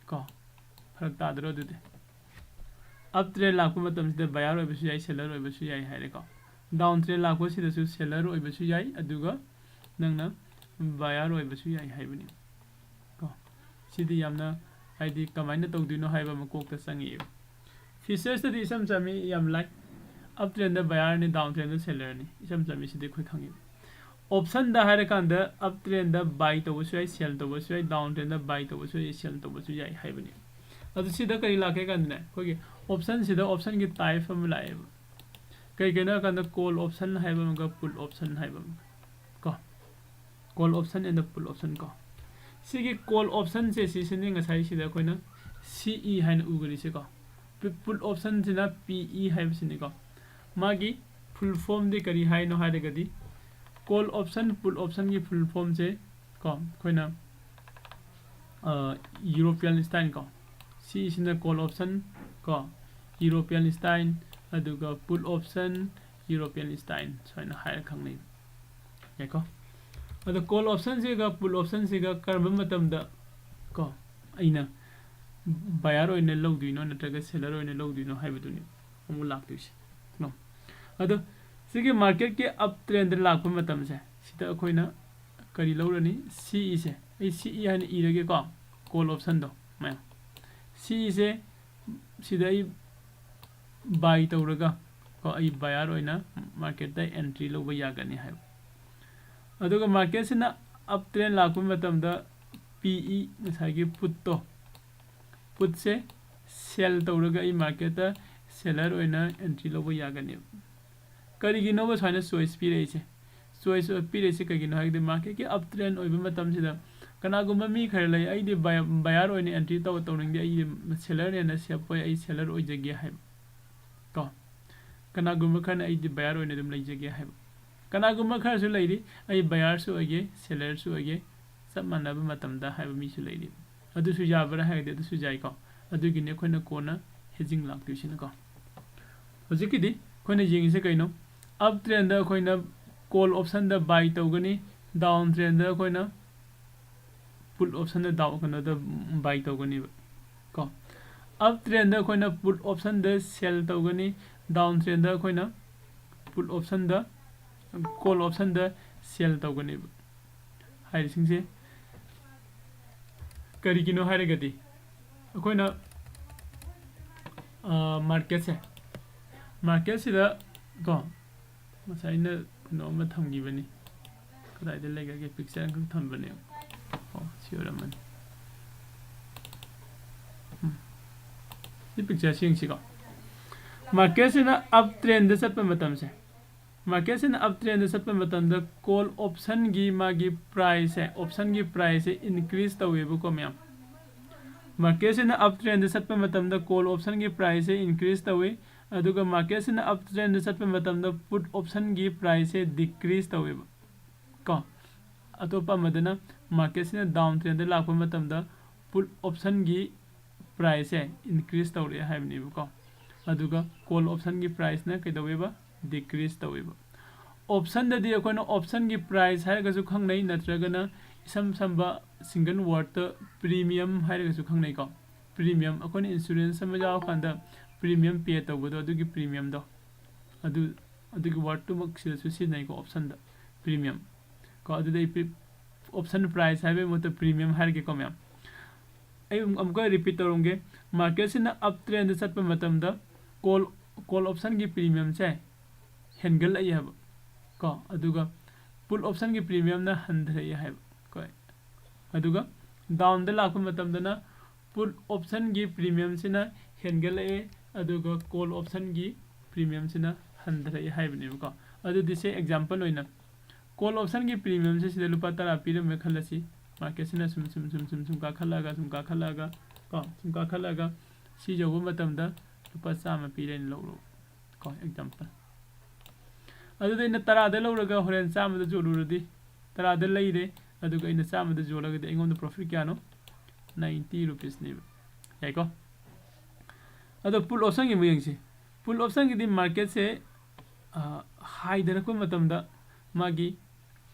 ꯀꯣ꯫ ꯐꯔꯛ ꯇꯥꯗ꯭ꯔꯣ ꯑꯗꯨꯗꯤ? Up trend ꯂꯥꯛꯄ ꯃꯇꯝꯁꯤꯗ buyer ꯑꯣꯏꯕꯁꯨ ꯌꯥꯏ, seller ꯑꯣꯏꯕꯁꯨ ꯌꯥꯏ ꯍꯥꯏꯔꯦꯀꯣ꯫ Down trend ꯂꯥꯛꯄꯁꯤꯗꯁꯨ seller ꯑꯣꯏꯕꯁꯨ ꯌꯥꯏ, ꯑꯗꯨꯒ ꯅꯪꯅ buyer ꯑꯣꯏꯕꯁꯨ ꯌꯥꯏ ꯍꯥꯏꯕꯅꯤ ꯀꯣ꯫ ꯁꯤꯗꯤ ꯌꯥꯝꯅ, ꯍꯥꯏꯗꯤ, ꯀꯃꯥꯏꯅ ꯇꯧꯗꯣꯏꯅꯣ ꯍꯥꯏꯕ ꯑꯃ ꯀꯣꯛꯇ ꯆꯪꯉꯛꯑꯦꯕ꯫ Features ꯇꯗꯤ ꯏꯁꯝ ꯁꯝꯃꯤ, ꯌꯥꯝ ꯂꯥꯏ꯫ Up trend ꯗ buyer ꯅꯤ, down trend ꯗ seller ꯅꯤ꯫ ꯏꯁꯝ ꯁꯝꯃꯤ, ꯁꯤꯗꯤ ꯑꯩꯈꯣꯏ ꯈꯪꯉꯤ꯫ Option ꯗ ꯍꯥꯏꯔꯀꯥꯟꯗ, up trend ꯗ buy ꯇꯧꯕꯁꯨ ꯌꯥꯏ, sell ꯇꯧꯕꯁꯨ ꯌꯥꯏ, down trend ꯗ buy ꯇꯧꯕꯁꯨ ꯌꯥꯏ, sell ꯇꯧꯕꯁꯨ ꯌꯥꯏ ꯍꯥꯏꯕꯅꯤ꯫ ꯑꯗꯨ ꯁꯤꯗ ꯀꯔꯤ ꯂꯥꯛꯀꯦ ꯀꯥꯟꯗꯅꯦ, ꯑꯩꯈꯣꯏꯒꯤ option ꯁꯤꯗ option ꯒꯤ type ꯑꯃ ꯂꯥꯛꯑꯦꯕ꯫ ꯀꯩ ꯀꯩꯅꯣ ꯍꯥꯏ ꯀꯥꯟꯗ, call option ꯍꯥꯏꯕ ꯑꯃꯒ put option ꯍꯥꯏꯕ ꯑꯃꯒ ꯀꯣ꯫ Call option and put option ꯀꯣ꯫ ꯁꯤꯒꯤ call option ꯁꯦ, ꯁꯤꯁꯤꯅꯤ ꯉꯁꯥꯏ ꯁꯤꯗ ꯑꯩꯈꯣꯏꯅ C E ꯍꯥꯏꯅ ꯎꯒꯔꯤꯁꯦꯀꯣ꯫ Pu-, put option ꯁꯤꯅ P E ꯍꯥꯏꯕꯁꯤꯅꯤꯀꯣ꯫ ꯃꯥꯒꯤ full form ꯗꯤ ꯀꯔꯤ ꯍꯥꯏꯅꯣ ꯍꯥꯏꯔꯒꯗꯤ, call option, put option ꯒꯤ full form ꯁꯦ ꯀꯣ, ꯑꯩꯈꯣꯏꯅ, ꯑ, European style ꯀꯣ, ꯁꯤꯁꯤꯅ call option, ꯀꯣ, European style, ꯑꯗꯨꯒ put option, European style ꯁꯨꯃꯥꯏꯅ ꯍꯥꯏꯔ ꯈꯪꯅꯩ꯫ ꯌꯥꯏꯀꯣ? ꯑꯗꯣ call option ꯁꯤꯒ put option ꯁꯤꯒ ꯀꯔꯝꯕ ꯃꯇꯝꯗ ꯀꯣ ꯑꯩꯅ buyer ꯑꯣꯏꯅ ꯂꯧꯗꯣꯏꯅꯣ ꯅꯠꯇ꯭ꯔꯒ seller ꯑꯣꯏꯅ ꯂꯧꯗꯣꯏꯅꯣ ꯍꯥꯏꯕꯗꯨꯅꯤ ꯑꯃꯨꯛ ꯂꯥꯛꯇꯣꯏꯁꯦ꯫ ꯅꯣ? ꯑꯗꯣ ꯁꯤꯒꯤ market ꯀꯤ up trend ꯂꯥꯛꯄ ꯃꯇꯝꯁꯦ ꯁꯤꯗ ꯑꯩꯈꯣꯏꯅ ꯀꯔꯤ ꯂꯧꯔꯅꯤ? C E ꯁꯦ꯫ ꯑꯩ C E ꯍꯥꯏꯅ ꯏꯔꯒꯦꯀꯣ, call option ꯗꯣ꯫ ꯃꯌꯥꯝ, C E ꯁꯦ ꯁꯤꯗ ꯑꯩ buy ꯇꯧꯔꯒ ꯀꯣ ꯑꯩ buyer ꯑꯣꯏꯅ market ꯇ entry ꯂꯧꯕ ꯌꯥꯒꯅꯤ ꯍꯥꯏꯕ꯫ ꯑꯗꯨꯒ market ꯁꯤꯅ up trend ꯂꯥꯛꯄ ꯃꯇꯝꯗ P E, ꯉꯁꯥꯏꯒꯤ put ꯇꯣ, put ꯁꯦ sell ꯇꯧꯔꯒ ꯑꯩ market ꯇ seller ꯑꯣꯏꯅ entry ꯂꯧꯕ ꯌꯥꯒꯅꯦꯕ꯫ ꯀꯔꯤꯒꯤꯅꯣꯕ ꯁꯨꯃꯥꯏꯅ choice ꯄꯤꯔꯛꯏꯁꯦ? Choice ꯄꯤꯔꯛꯏꯁꯦ ꯀꯩꯒꯤꯅꯣ ꯍꯥꯏꯔꯗꯤ market ꯀꯤ up trend ꯑꯣꯏꯕ ꯃꯇꯝꯁꯤꯗ ꯀꯅꯥꯒꯨꯝꯕ ꯃꯤ ꯈꯔ ꯂꯩ, "ꯑꯩꯗꯤ buy-, buyer ꯑꯣꯏꯅ entry ꯇꯧ-, ꯇꯧꯅꯤꯡꯗꯦ, ꯑꯩꯗꯤ seller ꯅ ꯍꯦꯟꯅ safe ꯑꯣꯏ, ꯑꯩ seller ꯑꯣꯏꯖꯒꯦ" ꯍꯥꯏꯕ ꯀꯣ꯫ ꯀꯅꯥꯒꯨꯝꯕ ꯈꯔꯅ "ꯑꯩꯗꯤ buyer ꯑꯣꯏꯅ ꯑꯗꯨꯝ ꯂꯩꯖꯒꯦ" ꯍꯥꯏꯕ꯫ ꯀꯅꯥꯒꯨꯝꯕ ꯈꯔꯁꯨ ꯂꯩꯔꯤ, "ꯑꯩ buyer ꯁꯨ ꯑꯣꯏꯒꯦ, seller ꯁꯨ ꯑꯣꯏꯒꯦ, ꯆꯞ ꯃꯥꯟꯅꯕ ꯃꯇꯝꯗ" ꯍꯥꯏꯕ ꯃꯤꯁꯨ ꯂꯩꯔꯤ꯫ ꯑꯗꯨꯁꯨ ꯌꯥꯕ꯭ꯔꯥ ꯍꯥꯏꯔꯗꯤ ꯑꯗꯨꯁꯨ ꯌꯥꯏꯀꯣ꯫ ꯑꯗꯨꯒꯤꯅꯤ ꯑꯩꯈꯣꯏꯅ ꯀꯣꯟꯅ hedging ꯂꯥꯛꯇꯣꯏꯁꯤꯅꯀꯣ꯫ ꯍꯧꯖꯤꯛꯀꯤꯗꯤ ꯑꯩꯈꯣꯏꯅ ꯌꯦꯡꯉꯤꯁꯦ ꯀꯩꯅꯣ? Up trend ꯗ ꯑꯩꯈꯣꯏꯅ call option ꯗ buy ꯇꯧꯒꯅꯤ, down trend ꯗ ꯑꯩꯈꯣꯏꯅ put option ꯗ down, ꯀꯩꯅꯣꯗ buy ꯇꯧꯒꯅꯤꯕ ꯀꯣ꯫ Up trend ꯗ ꯑꯩꯈꯣꯏꯅ put option ꯗ sell ꯇꯧꯒꯅꯤ, down trend ꯗ ꯑꯩꯈꯣꯏꯅ put option ꯗ, call option ꯗ sell ꯇꯧꯒꯅꯤꯕ꯫ ꯍꯥꯏꯔꯤꯁꯤꯡꯁꯦ ꯀꯔꯤꯒꯤꯅꯣ ꯍꯥꯏꯔꯒꯗꯤ ꯑꯩꯈꯣꯏꯅ, ꯑ, market ꯁꯦ, market ꯁꯤꯗ ꯀꯣ, ꯉꯁꯥꯏ ꯑꯩꯅ ꯀꯩꯅꯣ ꯑꯃ ꯊꯝꯈꯤꯕꯅꯤ, ꯀꯗꯥꯏꯗ ꯂꯩꯈ꯭ꯔꯒꯦ? Picture ꯑꯃꯈꯛ ꯊꯝꯕꯅꯦ꯫ ꯑꯣ, ꯁꯤ ꯑꯣꯏꯔꯝꯃꯅꯤ꯫ ꯎꯝ꯫ ꯁꯤ picture ꯁꯤ ꯌꯦꯡꯁꯤꯀꯣ꯫ Market ꯁꯤꯅ up trend ꯗ ꯆꯠꯄ ꯃꯇꯝꯁꯦ, market ꯁꯤꯅ up trend ꯗ ꯆꯠꯄ ꯃꯇꯝꯗ call option ꯒꯤ ꯃꯥꯒꯤ price ꯁꯦ, option ꯒꯤ price ꯁꯦ increase ꯇꯧꯋꯦꯕꯀꯣ ꯃꯌꯥꯝ꯫ Market ꯁꯤꯅ up trend ꯗ ꯆꯠꯄ ꯃꯇꯝꯗ call option ꯒꯤ price ꯁꯦ increase ꯇꯧꯋꯤ, ꯑꯗꯨꯒ market ꯁꯤꯅ up trend ꯗ ꯆꯠꯄ ꯃꯇꯝꯗ put option ꯒꯤ price ꯁꯦ decrease ꯇꯧꯋꯦꯕ ꯀꯣ꯫ ꯑꯇꯣꯞꯄ ꯑꯃꯗꯅ market ꯁꯤꯅ down trend ꯗ ꯂꯥꯛꯄ ꯃꯇꯝꯗ put option ꯒꯤ price ꯁꯦ increase ꯇꯧꯔꯛꯑꯦ ꯍꯥꯏꯕꯅꯦꯕꯀꯣ꯫ ꯑꯗꯨꯒ call option ꯒꯤ price ꯅ ꯀꯩꯗꯧꯋꯦꯕ? Decrease ꯇꯧꯋꯦꯕ꯫ Option ꯗꯗꯤ ꯑꯩꯈꯣꯏꯅ option ꯒꯤ price ꯍꯥꯏꯔꯒꯁꯨ ꯈꯪꯅꯩ, ꯅꯠꯇ꯭ꯔꯒꯅ ꯏꯁꯝ ꯁꯝꯕ single word ꯇ premium ꯍꯥꯏꯔꯒꯁꯨ ꯈꯪꯅꯩꯀꯣ꯫ Premium, ꯑꯩꯈꯣꯏꯅ insurance ꯑꯃ ꯌꯥꯎꯔꯀꯥꯟꯗ premium pay ꯇꯧꯕꯗꯣ, ꯑꯗꯨꯒꯤ premium ꯗꯣ, ꯑꯗꯨ, ꯑꯗꯨꯒꯤ word ꯇꯨꯃꯛ ꯁꯤꯗꯁꯨ ꯁꯤꯖꯤꯟꯅꯩꯀꯣ, option ꯗ, premium ꯀꯣ꯫ ꯑꯗꯨꯗ ꯑꯩ pri-, option price ꯍꯥꯏꯕꯒꯤ ꯃꯍꯨꯠꯇ premium ꯍꯥꯏꯔꯒꯦꯀꯣ ꯃꯌꯥꯝ꯫ ꯑꯩ ꯑꯃꯨꯛ-, ꯑꯃꯨꯛꯀ repeat ꯇꯧꯔꯝꯒꯦ꯫ Market ꯁꯤꯅ up trend ꯗ ꯆꯠꯄ ꯃꯇꯝꯗ call, call option ꯒꯤ premium ꯁꯦ ꯍꯦꯟꯒꯠꯂꯛꯏ ꯍꯥꯏꯕ ꯀꯣ, ꯑꯗꯨꯒ put option ꯒꯤ premium ꯅ ꯍꯟꯊꯔꯛꯏ ꯍꯥꯏꯕ ꯀꯣ꯫ ꯑꯗꯨꯒ down ꯗ ꯂꯥꯛꯄ ꯃꯇꯝꯗꯅ put option ꯒꯤ premium ꯁꯤꯅ ꯍꯦꯟꯒꯠꯂꯛꯑꯦ, ꯑꯗꯨꯒ call option ꯒꯤ premium ꯁꯤꯅ ꯍꯟꯊꯔꯛꯑꯦ ꯍꯥꯏꯕꯅꯦꯕꯀꯣ꯫ ꯑꯗꯨꯗꯤ ꯁꯦ example ꯑꯣꯏꯅ call option ꯒꯤ premium ꯁꯦ ꯁꯤꯗ ꯂꯨꯄꯥ ꯇꯔꯥ ꯄꯤꯔꯝꯃꯦ ꯈꯜꯂꯁꯤ꯫ Market ꯁꯤꯅ ꯁꯨꯝ, ꯁꯨꯝ, ꯁꯨꯝ, ꯁꯨꯝ, ꯁꯨꯝ ꯀꯥꯈꯠꯂꯛꯑꯒ, ꯁꯨꯝ ꯀꯥꯈꯠꯂꯛꯑꯒ ꯀꯣ, ꯁꯨꯝ ꯀꯥꯈꯠꯂꯛꯑꯒ ꯁꯤ ꯌꯧꯕ ꯃꯇꯝꯗ ꯂꯨꯄꯥ ꯆꯥꯝꯃ ꯄꯤꯔꯦꯅ ꯂꯧꯔꯣ ꯀꯣ, example꯫ ꯑꯗꯨꯗ ꯑꯩꯅ ꯇꯔꯥꯗ ꯂꯧꯔꯒ ꯍꯣꯔꯦꯟ ꯆꯥꯝꯃꯗ ꯌꯣꯜꯂꯨꯔꯗꯤ, ꯇꯔꯥꯗ ꯂꯩꯔꯦ, ꯑꯗꯨꯒ ꯑꯩꯅ ꯆꯥꯝꯃꯗ ꯌꯣꯜꯂꯒꯗꯤ ꯑꯩꯉꯣꯟꯗ profit ꯀꯌꯥꯅꯣ? Ninety rupees ꯅꯦꯕ꯫ ꯌꯥꯏꯀꯣ? ꯑꯗꯣ put option ꯒꯤ ꯑꯃꯨꯛ ꯌꯦꯡꯁꯤ꯫ Put option ꯒꯤꯗꯤ market ꯁꯦ, ꯑ, ꯍꯥꯏꯊꯔꯛꯄ ꯃꯇꯝꯗ ꯃꯥꯒꯤ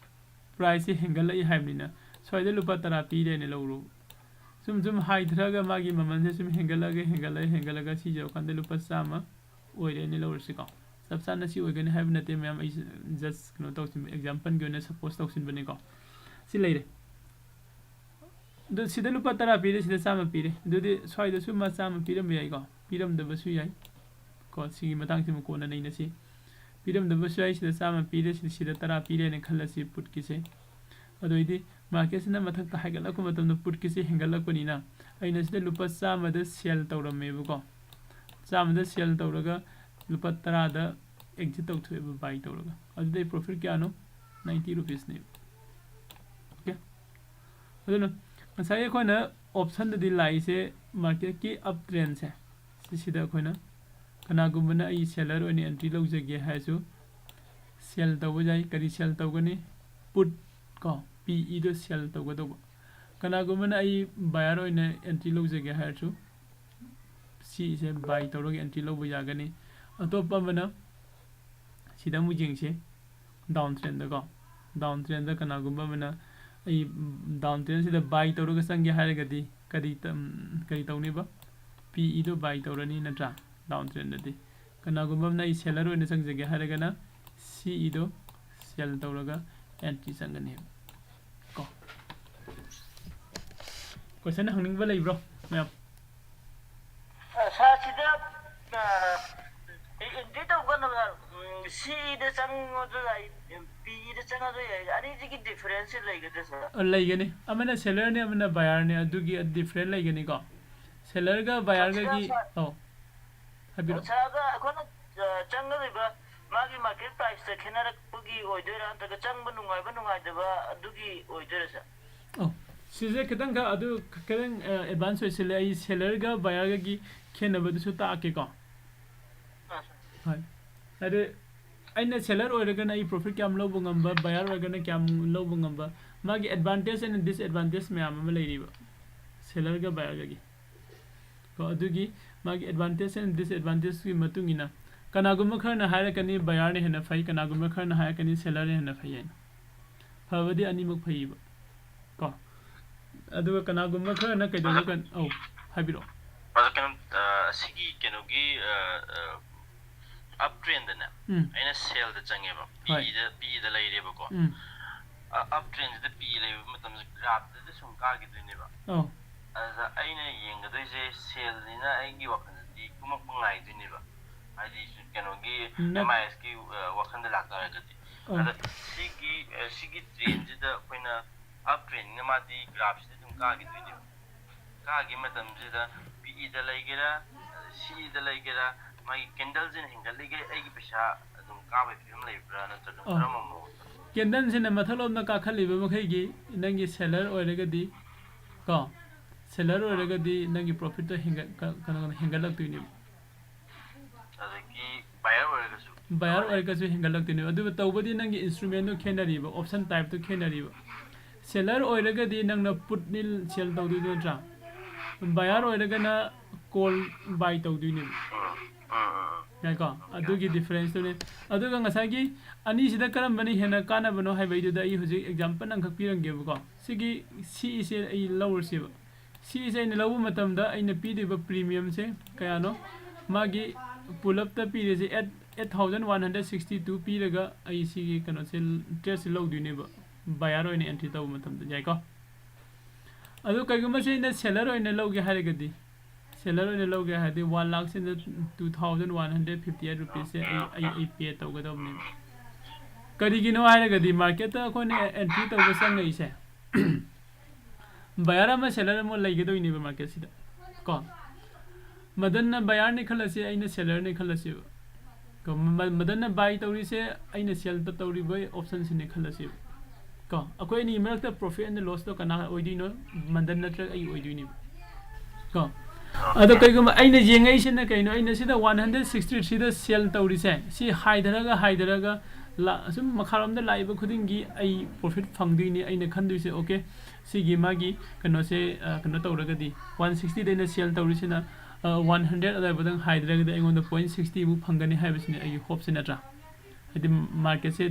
price ꯁꯦ ꯍꯦꯟꯒꯠꯂꯛꯏ ꯍꯥꯏꯕꯅꯤꯅ, ꯁ꯭ꯋꯥꯏꯗ ꯂꯨꯄꯥ ꯇꯔꯥ ꯄꯤꯔꯦꯅ ꯂꯧꯔꯣ꯫ ꯁꯨꯝ ꯁꯨꯝ ꯍꯥꯏꯊꯔꯒ ꯃꯥꯒꯤ ꯃꯃꯜꯁꯦ ꯁꯨꯝ ꯍꯦꯟꯒꯠꯂꯒ, ꯍꯦꯟꯒꯠꯂꯒ, ꯍꯦꯟꯒꯠꯂꯒ ꯁꯤ ꯌꯧꯔꯀꯥꯟꯗ ꯂꯨꯄꯥ ꯆꯥꯝꯃ ꯑꯣꯏꯔꯦꯅ ꯂꯧꯔꯁꯤꯀꯣ꯫ ꯆꯞ ꯆꯥꯅ ꯁꯤ ꯑꯣꯏꯒꯅꯤ ꯍꯥꯏꯕ ꯅꯠꯇꯦ ꯃꯌꯥꯝ, ꯑꯩ just ꯀꯩꯅꯣ ꯇꯧꯁꯤꯟꯕ, example ꯒꯤ ꯑꯣꯏꯅ suppose ꯇꯧꯁꯤꯟꯕꯅꯤꯀꯣ꯫ ꯁꯤ ꯂꯩꯔꯦ꯫ ꯑꯗꯨ ꯁꯤꯗ ꯂꯨꯄꯥ ꯇꯔꯥ ꯄꯤꯔꯦ, ꯁꯤꯗ ꯆꯥꯝꯃ ꯄꯤꯔꯦ꯫ ꯑꯗꯨꯗꯤ ꯁ꯭ꯋꯥꯏꯗꯁꯨ ꯃꯥ ꯆꯥꯝꯃ ꯄꯤꯔꯝꯕ ꯌꯥꯏꯀꯣ, ꯄꯤꯔꯝꯗꯕꯁꯨ ꯌꯥꯏ ꯀꯣ꯫ ꯁꯤꯒꯤ ꯃꯇꯥꯡꯁꯤꯃ ꯀꯣꯟꯅ ꯅꯩꯅꯁꯤ꯫ ꯄꯤꯔꯝꯗꯕꯁꯨ ꯌꯥꯏ, ꯁꯤꯗ ꯆꯥꯝꯃ ꯄꯤꯔꯦ, ꯁꯤꯗ, ꯁꯤꯗ ꯇꯔꯥ ꯄꯤꯔꯦꯅ ꯈꯜꯂꯁꯤ put ꯀꯤꯁꯦ꯫ ꯑꯗꯨ ꯑꯣꯏꯗꯤ market ꯁꯤꯅ ꯃꯊꯛꯇ ꯍꯥꯏꯒꯠꯂꯛꯄ ꯃꯇꯝꯗ put ꯀꯤꯁꯦ ꯍꯦꯟꯒꯠꯂꯛꯄꯅꯤꯅ ꯑꯩꯅ ꯁꯤꯗ ꯂꯨꯄꯥ ꯆꯥꯝꯃꯗ sell ꯇꯧꯔꯝꯃꯦꯕꯀꯣ꯫ ꯆꯥꯝꯃꯗ sell ꯇꯧꯔꯒ ꯂꯨꯄꯥ ꯇꯔꯥꯗ exit ꯇꯧꯊꯣꯛꯑꯦꯕ, buy ꯇꯧꯔꯒ꯫ ꯑꯗꯨꯗꯤ ꯑꯩ profit ꯀꯌꯥꯅꯣ? Ninety rupees ꯅꯦꯕ꯫ Okay? ꯑꯗꯨꯅ ꯉꯁꯥꯏ ꯑꯩꯈꯣꯏꯅ option ꯗꯗꯤ ꯂꯥꯛꯏꯁꯦ market ꯀꯤ up trend ꯁꯦ, ꯁꯤꯁꯤꯗ ꯑꯩꯈꯣꯏꯅ ꯀꯅꯥꯒꯨꯝꯕꯅ ꯑꯩ seller ꯑꯣꯏꯅ entry ꯂꯧꯖꯒꯦ ꯍꯥꯏꯔꯁꯨ sell ꯇꯧꯕ ꯌꯥꯏ꯫ ꯀꯔꯤ sell ꯇꯧꯒꯅꯤ? Put ꯀꯣ, P E ꯗꯣ sell ꯇꯧꯒꯗꯧꯕ꯫ ꯀꯅꯥꯒꯨꯝꯕꯅ ꯑꯩ buyer ꯑꯣꯏꯅ entry ꯂꯧꯖꯒꯦ ꯍꯥꯏꯔꯁꯨ ꯁꯤꯁꯦ ꯕꯥꯏ ꯇꯧꯔꯒ ꯑꯦꯟꯇ꯭ꯔꯤ ꯂꯧꯕ ꯌꯥꯒꯅꯤ꯫ ꯑꯇꯣꯞꯄ ꯑꯃꯅ ꯁꯤꯗ ꯑꯃꯨꯛ ꯌꯦꯡꯁꯤ, ꯗꯥꯎꯟ ꯇ꯭ꯔꯦꯟꯗꯀꯣ꯫ ꯗꯥꯎꯟ ꯇ꯭ꯔꯦꯟꯗ ꯀꯅꯥꯒꯨꯝꯕ ꯑꯃꯅ ꯑꯩ ꯗꯥꯎꯟ ꯇ꯭ꯔꯦꯟꯁꯤꯗ ꯕꯥꯏ ꯇꯧꯔꯒ ꯆꯪꯒꯦ ꯍꯥꯏꯔꯒꯗꯤ ꯀꯔꯤ ꯇ- ꯀꯔꯤ ꯇꯧꯅꯤꯕ? ꯄꯤ ꯏꯗꯣ ꯕꯥꯏ ꯇꯧꯔꯅꯤ ꯅꯠꯇ꯭ꯔꯥ? ꯗꯥꯎꯟ ꯇ꯭ꯔꯦꯟꯗꯗꯤ ꯀꯅꯥꯒꯨꯝꯕ ꯑꯃꯅ ꯑꯩ ꯁꯦꯂꯔ ꯑꯣꯏꯅ ꯆꯪꯖꯒꯦ ꯍꯥꯏꯔꯒꯅ ꯁꯤ ꯏꯗꯣ ꯁꯦꯜ ꯇꯧꯔꯒ ꯑꯦꯟꯇ꯭ꯔꯤ ꯆꯪꯒꯅꯦꯕ ꯀꯣ꯫ ꯀꯣꯏꯁꯟ ꯍꯪꯅꯤꯡꯕ ꯂꯩꯕ꯭ꯔꯣ ꯃꯌꯥꯝ? ꯁꯥꯔ, ꯁꯤꯗ ꯑꯦꯟꯇ꯭ꯔꯤ ꯇꯧꯕ ꯀꯥꯟꯗ ꯁꯤ ꯏꯗ ꯆꯪꯉꯁꯨ ꯌꯥꯏ, ꯄꯤ ꯏꯗ ꯆꯪꯉꯁꯨ ꯌꯥꯏ, ꯑꯅꯤꯁꯤꯒꯤ ꯗꯤꯐꯔꯦꯟꯁꯁꯦ ꯂꯩꯒꯗ꯭ꯔꯥ ꯁꯥꯔ? ꯑ, ꯂꯩꯒꯅꯤ꯫ ꯑꯃꯅ ꯁꯦꯂꯔꯅꯤ, ꯑꯃꯅ ꯕꯥꯌꯔꯅꯤ, ꯑꯗꯨꯒꯤ ꯗꯤꯐꯔꯦꯟ ꯂꯩꯒꯅꯤ ꯀꯣ꯫ ꯁꯦꯂꯔꯒ ꯕꯥꯌꯔꯒꯒꯤ ꯁꯥꯔ, ꯑꯧ, ꯍꯥꯏꯕꯤꯔꯛꯑꯣ꯫ ꯁꯥꯔꯒ ꯑꯩꯈꯣꯏꯅ ꯑ, ꯆꯪꯒꯗꯣꯏꯕ ꯃꯥꯒꯤ ꯃꯥꯔꯀꯦꯠ ꯄ꯭ꯔꯥꯏꯁꯇ ꯈꯦꯠꯅꯔꯛꯄꯒꯤ ꯑꯣꯏꯗꯣꯏꯔꯥ, ꯅꯠꯇ꯭ꯔꯒ ꯆꯪꯕ ꯅꯨꯡꯉꯥꯏꯕ ꯅꯨꯡꯉꯥꯏꯇꯕ ꯑꯗꯨꯒꯤ ꯑꯣꯏꯗꯣꯏꯔꯥ ꯁꯥꯔ? ꯑꯧ, ꯁꯤꯁꯦ ꯈꯤꯇꯪꯒ ꯑꯗꯨ ꯈꯤꯇꯪ ꯑꯦꯗꯚꯥꯟꯁ ꯑꯣꯏꯁꯤꯜꯂꯦ꯫ ꯑꯩ ꯁꯦꯂꯔꯒ ꯕꯥꯌꯔꯒꯒꯤ ꯈꯦꯠꯅꯕꯗꯨꯁꯨ ꯇꯥꯛꯀꯦꯀꯣ꯫ ꯑ, ꯁꯥꯔ꯫ ꯍꯣꯏ꯫ ꯑꯗꯨ ꯑꯩꯅ ꯁꯦꯂꯔ ꯑꯣꯏꯔꯒꯅ ꯑꯩ ꯄ꯭ꯔꯣꯐꯤꯠ ꯀꯌꯥꯝ ꯂꯧꯕ ꯉꯝꯕ, ꯕꯥꯌꯔ ꯑꯣꯏꯔꯒꯅ ꯀꯌꯥꯝ ꯂꯧꯕ ꯉꯝꯕ, ꯃꯥꯒꯤ ꯑꯦꯗꯚꯥꯟꯇꯦꯖ ꯑꯦꯟ ꯗꯤꯁꯑꯦꯗꯚꯥꯟꯇꯦꯖ ꯃꯌꯥꯝ ꯑꯃ ꯂꯩꯔꯤꯕ ꯁꯦꯂꯔꯒ ꯕꯥꯌꯔꯒꯒꯤ꯫ ꯀꯣ, ꯑꯗꯨꯒꯤ ꯃꯥꯒꯤ ꯑꯦꯗꯚꯥꯟꯇꯦꯖ ꯑꯦꯟ ꯗꯤꯁꯑꯦꯗꯚꯥꯟꯇꯦꯖꯀꯤ ꯃꯇꯨꯡ ꯏꯟꯅ ꯀꯅꯥꯒꯨꯝꯕ ꯈꯔꯅ ꯍꯥꯏꯔꯛꯀꯅꯤ ꯕꯥꯌꯔꯅ ꯍꯦꯟꯅ ꯐꯩ, ꯀꯅꯥꯒꯨꯝꯕ ꯈꯔꯅ ꯍꯥꯏꯔꯛꯀꯅꯤ ꯁꯦꯂꯔꯅ ꯍꯦꯟꯅ ꯐꯩ ꯍꯥꯏꯅ꯫ ꯐꯕꯗꯤ ꯑꯅꯤꯃꯛ ꯐꯩꯌꯦꯕ ꯀꯣ꯫ ꯑꯗꯨꯒ ꯀꯅꯥꯒꯨꯝꯕ ꯈꯔꯅ ꯀꯩꯗꯧꯕ ꯀꯟ ꯑꯧ, ꯍꯥꯏꯕꯤꯔꯛꯑꯣ꯫ ꯑꯗꯣ ꯀꯩꯅꯣ, ꯑ, ꯁꯤꯒꯤ ꯀꯩꯅꯣꯒꯤ, ꯑ, ꯑ, ꯑꯞ ꯇ꯭ꯔꯦꯟꯗꯅꯦ, ꯎꯝ꯫ ꯑꯩꯅ ꯁꯦꯜꯗ ꯆꯪꯉꯦꯕ, ꯍꯣꯏ꯫ ꯄꯤꯗ ꯄꯤꯗ ꯂꯩꯔꯦꯕꯀꯣ꯫ ꯎꯝ꯫ ꯑ, ꯑꯞ ꯇ꯭ꯔꯦꯟꯁꯤꯗ ꯄꯤ ꯂꯩꯕ ꯃꯇꯝꯁꯦ ꯒ꯭ꯔꯥꯐꯇꯗꯤ ꯁꯨꯝ ꯀꯥꯈꯤꯗꯣꯏꯅꯦꯕ꯫ ꯑꯧ꯫ ꯑꯗꯨꯗ ꯑꯩꯅ ꯌꯦꯡꯒꯗꯣꯏꯁꯦ ꯁꯦꯜꯅꯤꯅ ꯑꯩꯒꯤ ꯋꯥꯈꯜꯗꯗꯤ ꯀꯨꯝꯃꯛꯄ ꯉꯥꯏꯗꯣꯏꯅꯦꯕ, ꯍꯥꯏꯗꯤ ꯁꯨꯝ ꯀꯩꯅꯣꯒꯤ ꯅꯠ- ꯑꯦꯝ ꯑꯥꯏ ꯑꯦꯁꯀꯤ ꯋꯥꯈꯜꯗ ꯂꯥꯛꯇꯥꯔꯒꯗꯤ꯫ ꯑꯧ꯫ ꯑꯗ ꯁꯤꯒꯤ, ꯑ, ꯁꯤꯒꯤ ꯇ꯭ꯔꯦꯟꯁꯤꯗ ꯑꯩꯈꯣꯏꯅ ꯑꯞ ꯇ꯭ꯔꯦꯟꯅꯤꯅ ꯃꯥꯗꯤ ꯒ꯭ꯔꯥꯐꯁꯤꯗ ꯑꯗꯨꯝ ꯀꯥꯈꯤꯗꯣꯏꯅꯦꯕ꯫ ꯀꯥꯈꯤ ꯃꯇꯝꯁꯤꯗ ꯄꯤꯗ ꯂꯩꯒꯦꯔꯥ, ꯁꯤꯗ ꯂꯩꯒꯦꯔꯥ, ꯃꯥꯒꯤ ꯀꯦꯟꯗꯜꯁꯤꯅ ꯍꯦꯟꯒꯠꯂꯤꯒꯩ ꯑꯩꯒꯤ ꯄꯩꯁꯥ ꯑꯗꯨꯝ ꯀꯥꯕꯒꯤ ꯐꯤꯕꯝ ꯂꯩꯕ꯭ꯔꯥ, ꯅꯠꯇ꯭ꯔꯒ ꯑꯗꯨꯝ ꯑꯣ꯫ ꯀꯔꯝꯕ ꯃꯑꯣꯡꯗ? ꯀꯦꯟꯗꯜꯁꯤꯅ ꯃꯊꯛꯂꯣꯝꯗ ꯀꯥꯈꯠꯂꯤꯕ ꯃꯈꯩꯒꯤ ꯅꯪꯒꯤ ꯁꯦꯂꯔ ꯑꯣꯏꯔꯒꯗꯤ ꯀꯣ, ꯁꯦꯂꯔ ꯑꯣꯏꯔꯒꯗꯤ ꯅꯪꯒꯤ ꯄ꯭ꯔꯣꯐꯤꯠꯇꯣ ꯍꯦꯟꯒꯠ- ꯀ- ꯀꯩꯅꯣ ꯍꯦꯟꯒꯠꯂꯛꯇꯣꯏꯅꯦꯕ꯫ ꯑꯗꯒꯤ ꯕꯥꯌꯔ ꯑꯣꯏꯔꯒꯁꯨ? ꯕꯥꯌꯔ ꯑꯣꯏꯔꯒꯁꯨ ꯍꯦꯟꯒꯠꯂꯛꯇꯣꯏꯅꯦꯕ꯫ ꯑꯗꯨꯕꯨ ꯇꯧꯕꯗꯤ ꯅꯪꯒꯤ ꯏꯟꯁꯇ꯭ꯔꯨꯃꯦꯟꯗꯣ ꯈꯦꯠꯅꯔꯤꯕ, ꯑꯣꯞꯁꯟ ꯇꯥꯏꯞꯇꯣ ꯈꯦꯠꯅꯔꯤꯕ꯫ ꯁꯦꯂꯔ ꯑꯣꯏꯔꯒꯗꯤ ꯅꯪꯅ ꯄꯨꯠꯅꯤ ꯁꯦꯜ ꯇꯧꯗꯣꯏꯗꯣ ꯅꯠꯇ꯭ꯔꯥ? ꯕꯥꯌꯔ ꯑꯣꯏꯔꯒꯅ call buy ꯇꯧꯗꯣꯏꯅꯦꯕ꯫ ꯌꯥꯏꯀꯣ? ꯑꯗꯨꯒꯤ differenceꯇꯨꯅꯦ꯫ ꯑꯗꯨꯒ ꯉꯁꯥꯏꯒꯤ ꯑꯅꯤꯁꯤꯗ ꯀꯔꯝꯕꯅ ꯍꯦꯟꯅ ꯀꯥꯟꯅꯕꯅꯣ ꯍꯥꯏꯕꯩꯗꯨꯗ ꯑꯩ ꯍꯧꯖꯤꯛ example ꯑꯃꯈꯛ ꯄꯤꯔꯝꯒꯦꯕꯀꯣ꯫ ꯁꯤꯒꯤ ꯁꯤꯏꯁꯦ ꯑꯩ ꯂꯧꯔꯁꯦꯕ꯫ ꯁꯤꯏꯁꯦ ꯑꯩꯅ ꯂꯧꯕ ꯃꯇꯝꯗ ꯑꯩꯅ ꯄꯤꯗꯣꯏꯕ premiumꯁꯦ ꯀꯌꯥꯅꯣ? ꯃꯥꯒꯤ ꯄꯨꯂꯞꯇ ꯄꯤꯔꯤꯁꯦ eight, eight thousand one hundred sixty two ꯄꯤꯔꯒ ꯑꯩ ꯁꯤꯒꯤ ꯀꯩꯅꯣꯁꯦ, tradeꯁꯦ ꯂꯧꯗꯣꯏꯅꯦꯕ, buyer ꯑꯣꯏꯅ entry ꯇꯧꯕ ꯃꯇꯝꯗ꯫ ꯌꯥꯏꯀꯣ? ꯑꯗꯣ ꯀꯩꯒꯨꯝꯕ ꯁꯤ ꯑꯩꯅ seller ꯑꯣꯏꯅ ꯂꯧꯒꯦ ꯍꯥꯏꯔꯒꯗꯤ, seller ꯑꯣꯏꯅ ꯂꯧꯒꯦ ꯍꯥꯏꯔꯗꯤ one lakh ꯁꯤꯅ two thousand one hundred fifty eight rupeesꯁꯦ ꯑꯩ, ꯑꯩ, ꯑꯩ pay ꯇꯧꯒꯗꯕꯅꯦꯕ꯫ ꯀꯔꯤꯒꯤꯅꯣ ꯍꯥꯏꯔꯒꯗꯤ marketꯇ ꯑꯩꯈꯣꯏꯅ entry ꯇꯧꯕ ꯆꯪꯉꯛꯏꯁꯦ, buyer ꯑꯃ seller ꯑꯃ ꯂꯩꯒꯗꯣꯏꯅꯦꯕ marketꯁꯤꯗ ꯀꯣ꯫ ꯃꯗꯟꯅ buyerꯅꯦ ꯈꯜꯂꯁꯤ, ꯑꯩꯅ sellerꯅꯦ ꯈꯜꯂꯁꯦꯕ꯫ ꯀꯣ, ꯃ-, ꯃꯗꯟꯅ buy ꯇꯧꯔꯤꯁꯦ, ꯑꯩꯅ sell ꯇꯧꯔꯤꯕ optionꯁꯤꯅꯦ ꯈꯜꯂꯁꯦꯕ꯫ ꯀꯣ, ꯑꯩꯈꯣꯏ ꯑꯅꯤ ꯃꯔꯛꯇ profit and lossꯇꯣ ꯀꯅꯥ ꯑꯣꯏꯗꯣꯏꯅꯣ? ꯃꯗꯟ ꯅꯠꯇ꯭ꯔꯒ ꯑꯩ ꯑꯣꯏꯗꯣꯏꯅꯦꯕ꯫ ꯀꯣ, ꯑꯗꯣ ꯀꯩꯒꯨꯝꯕ ꯑꯩꯅ ꯌꯦꯡꯉꯛꯏꯁꯤꯅ ꯀꯩꯅꯣ? ꯑꯩꯅ ꯁꯤꯗ one hundred sixty threeꯗ sell ꯇꯧꯔꯤꯁꯦ, ꯁꯤ ꯍꯥꯏꯊꯔꯒ, ꯍꯥꯏꯊꯔꯒ ꯂꯥ-, ꯁꯨꯝ ꯃꯈꯥꯔꯣꯝꯗ ꯂꯥꯛꯏꯕ ꯈꯨꯗꯤꯡꯒꯤ ꯑꯩ profit ꯐꯪꯗꯣꯏꯅꯤ꯫ ꯑꯩꯅ ꯈꯟꯗꯣꯏꯁꯦ, okay, ꯁꯤꯒꯤ ꯃꯥꯒꯤ ꯀꯩꯅꯣꯁꯦ, ꯑ, ꯀꯩꯅꯣ ꯇꯧꯔꯒꯗꯤ, one sixtyꯗ ꯑꯩꯅ sell ꯇꯧꯔꯤꯁꯤꯅ, ꯑ, one hundred ꯑꯗꯨꯋꯥꯏꯐꯥꯎꯗꯪ ꯍꯥꯏꯗ꯭ꯔꯒꯗꯤ ꯑꯩꯉꯣꯟꯗ point sixty ꯃꯨꯛ ꯐꯪꯒꯅꯤ ꯍꯥꯏꯕꯁꯤꯅꯤ ꯑꯩꯒꯤ hopeꯁꯦ, ꯅꯠꯇ꯭ꯔꯥ? ꯍꯥꯏꯗꯤ marketꯁꯦ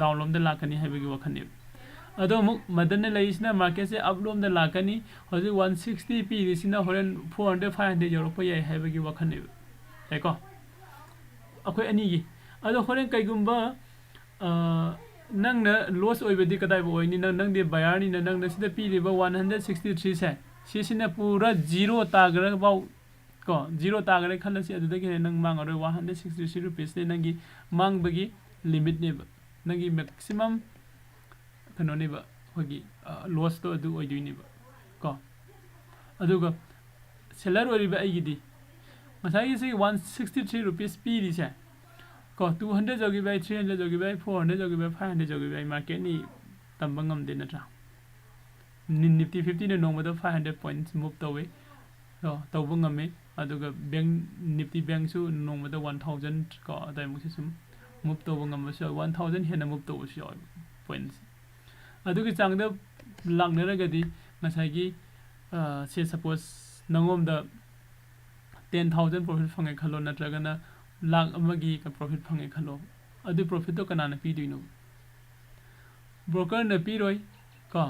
down ꯂꯣꯝꯗ ꯂꯥꯛꯀꯅꯤ ꯍꯥꯏꯕꯒꯤ ꯋꯥꯈꯜꯅꯦꯕ꯫ ꯑꯗꯣ ꯑꯃꯨꯛ ꯃꯗꯟꯅ ꯂꯩꯔꯤꯁꯤꯅ marketꯁꯦ up ꯂꯣꯝꯗ ꯂꯥꯛꯀꯅꯤ꯫ ꯍꯧꯖꯤꯛ one sixty ꯄꯤꯔꯤꯁꯤꯅ ꯍꯣꯔꯦꯟ four hundred, five hundred ꯌꯧꯔꯛꯄ ꯌꯥꯏ ꯍꯥꯏꯕꯒꯤ ꯋꯥꯈꯜꯅꯦꯕ꯫ ꯌꯥꯏꯀꯣ? ꯑꯩꯈꯣꯏ ꯑꯅꯤꯒꯤ꯫ ꯑꯗꯣ ꯍꯣꯔꯦꯟ ꯀꯩꯒꯨꯝꯕ, ꯑ, ꯅꯪꯅ loss ꯑꯣꯏꯕꯗꯤ ꯀꯗꯥꯏꯕꯨ ꯑꯣꯏꯅꯤ? ꯅꯪ, ꯅꯪꯗꯤ buyerꯅꯤꯅ, ꯅꯪꯅ ꯁꯤꯗ ꯄꯤꯔꯤꯕ one hundred sixty threeꯁꯦ, ꯁꯤꯁꯤꯅ ꯄꯨꯔꯥ zero ꯇꯥꯈ꯭ꯔꯐꯥꯎ, ꯀꯣ, zero ꯇꯥꯈ꯭ꯔꯦ ꯈꯜꯂꯁꯤ, ꯑꯗꯨꯗꯒꯤ ꯍꯦꯟꯅ ꯅꯪ ꯃꯥꯡꯉꯔꯣꯏ꯫ One hundred sixty three rupeesꯅꯦ ꯅꯪꯒꯤ ꯃꯥꯡꯕꯒꯤ limitꯅꯦꯕ, ꯅꯪꯒꯤ maximum ꯀꯩꯅꯣꯅꯦꯕ, ꯑꯩꯈꯣꯏꯒꯤ, ꯑ, lossꯇꯣ ꯑꯗꯨ ꯑꯣꯏꯗꯣꯏꯅꯦꯕ ꯀꯣ꯫ ꯑꯗꯨꯒ seller ꯑꯣꯏꯔꯤꯕ ꯑꯩꯒꯤꯗꯤ ꯉꯁꯥꯏꯒꯤ ꯁꯤ one sixty three rupees ꯄꯤꯔꯤꯁꯦ ꯀꯣ, two hundred ꯌꯧꯈꯤꯕ ꯌꯥꯏ, three hundred ꯌꯧꯈꯤꯕ ꯌꯥꯏ, four hundred ꯌꯧꯈꯤꯕ ꯌꯥꯏ, five hundred ꯌꯧꯈꯤꯕ ꯌꯥꯏ, marketꯅꯤ, ꯇꯝꯕ ꯉꯝꯗꯦ, ꯅꯠꯇ꯭ꯔꯥ? ꯅꯤ-, Nifty fiftyꯅ ꯅꯣꯡꯃꯗ five hundred points move ꯇꯧꯋꯤ꯫ ꯀꯣ, ꯇꯧꯕ ꯉꯝꯃꯤ꯫ ꯑꯗꯨꯒ bank, Nifty bankꯁꯨ ꯅꯣꯡꯃꯗ one thousand ꯀꯣ, ꯑꯗꯨꯋꯥꯏꯃꯨꯛꯁꯤ ꯁꯨꯝ move ꯇꯧꯕ ꯉꯝꯕꯁꯨ ꯌꯥꯎꯏ, one thousand ꯍꯦꯟꯅ move ꯇꯧꯕꯁꯨ ꯌꯥꯎꯏ points꯫ ꯑꯗꯨꯒꯤ ꯆꯥꯡꯗ ꯂꯥꯛꯅꯔꯒꯗꯤ ꯉꯁꯥꯏꯒꯤ, ꯑ, say suppose ꯅꯉꯣꯟꯗ ten thousand profit ꯐꯪꯉꯦ ꯈꯜꯂꯣ, ꯅꯠꯇ꯭ꯔꯒꯅ ꯂꯥꯛ ꯑꯃꯒꯤ profit ꯐꯪꯉꯦ ꯈꯜꯂꯣ, ꯑꯗꯨ profitꯇꯣ ꯀꯅꯥꯅ ꯄꯤꯗꯣꯏꯅꯣ? Brokerꯅ ꯄꯤꯔꯣꯏ ꯀꯣ,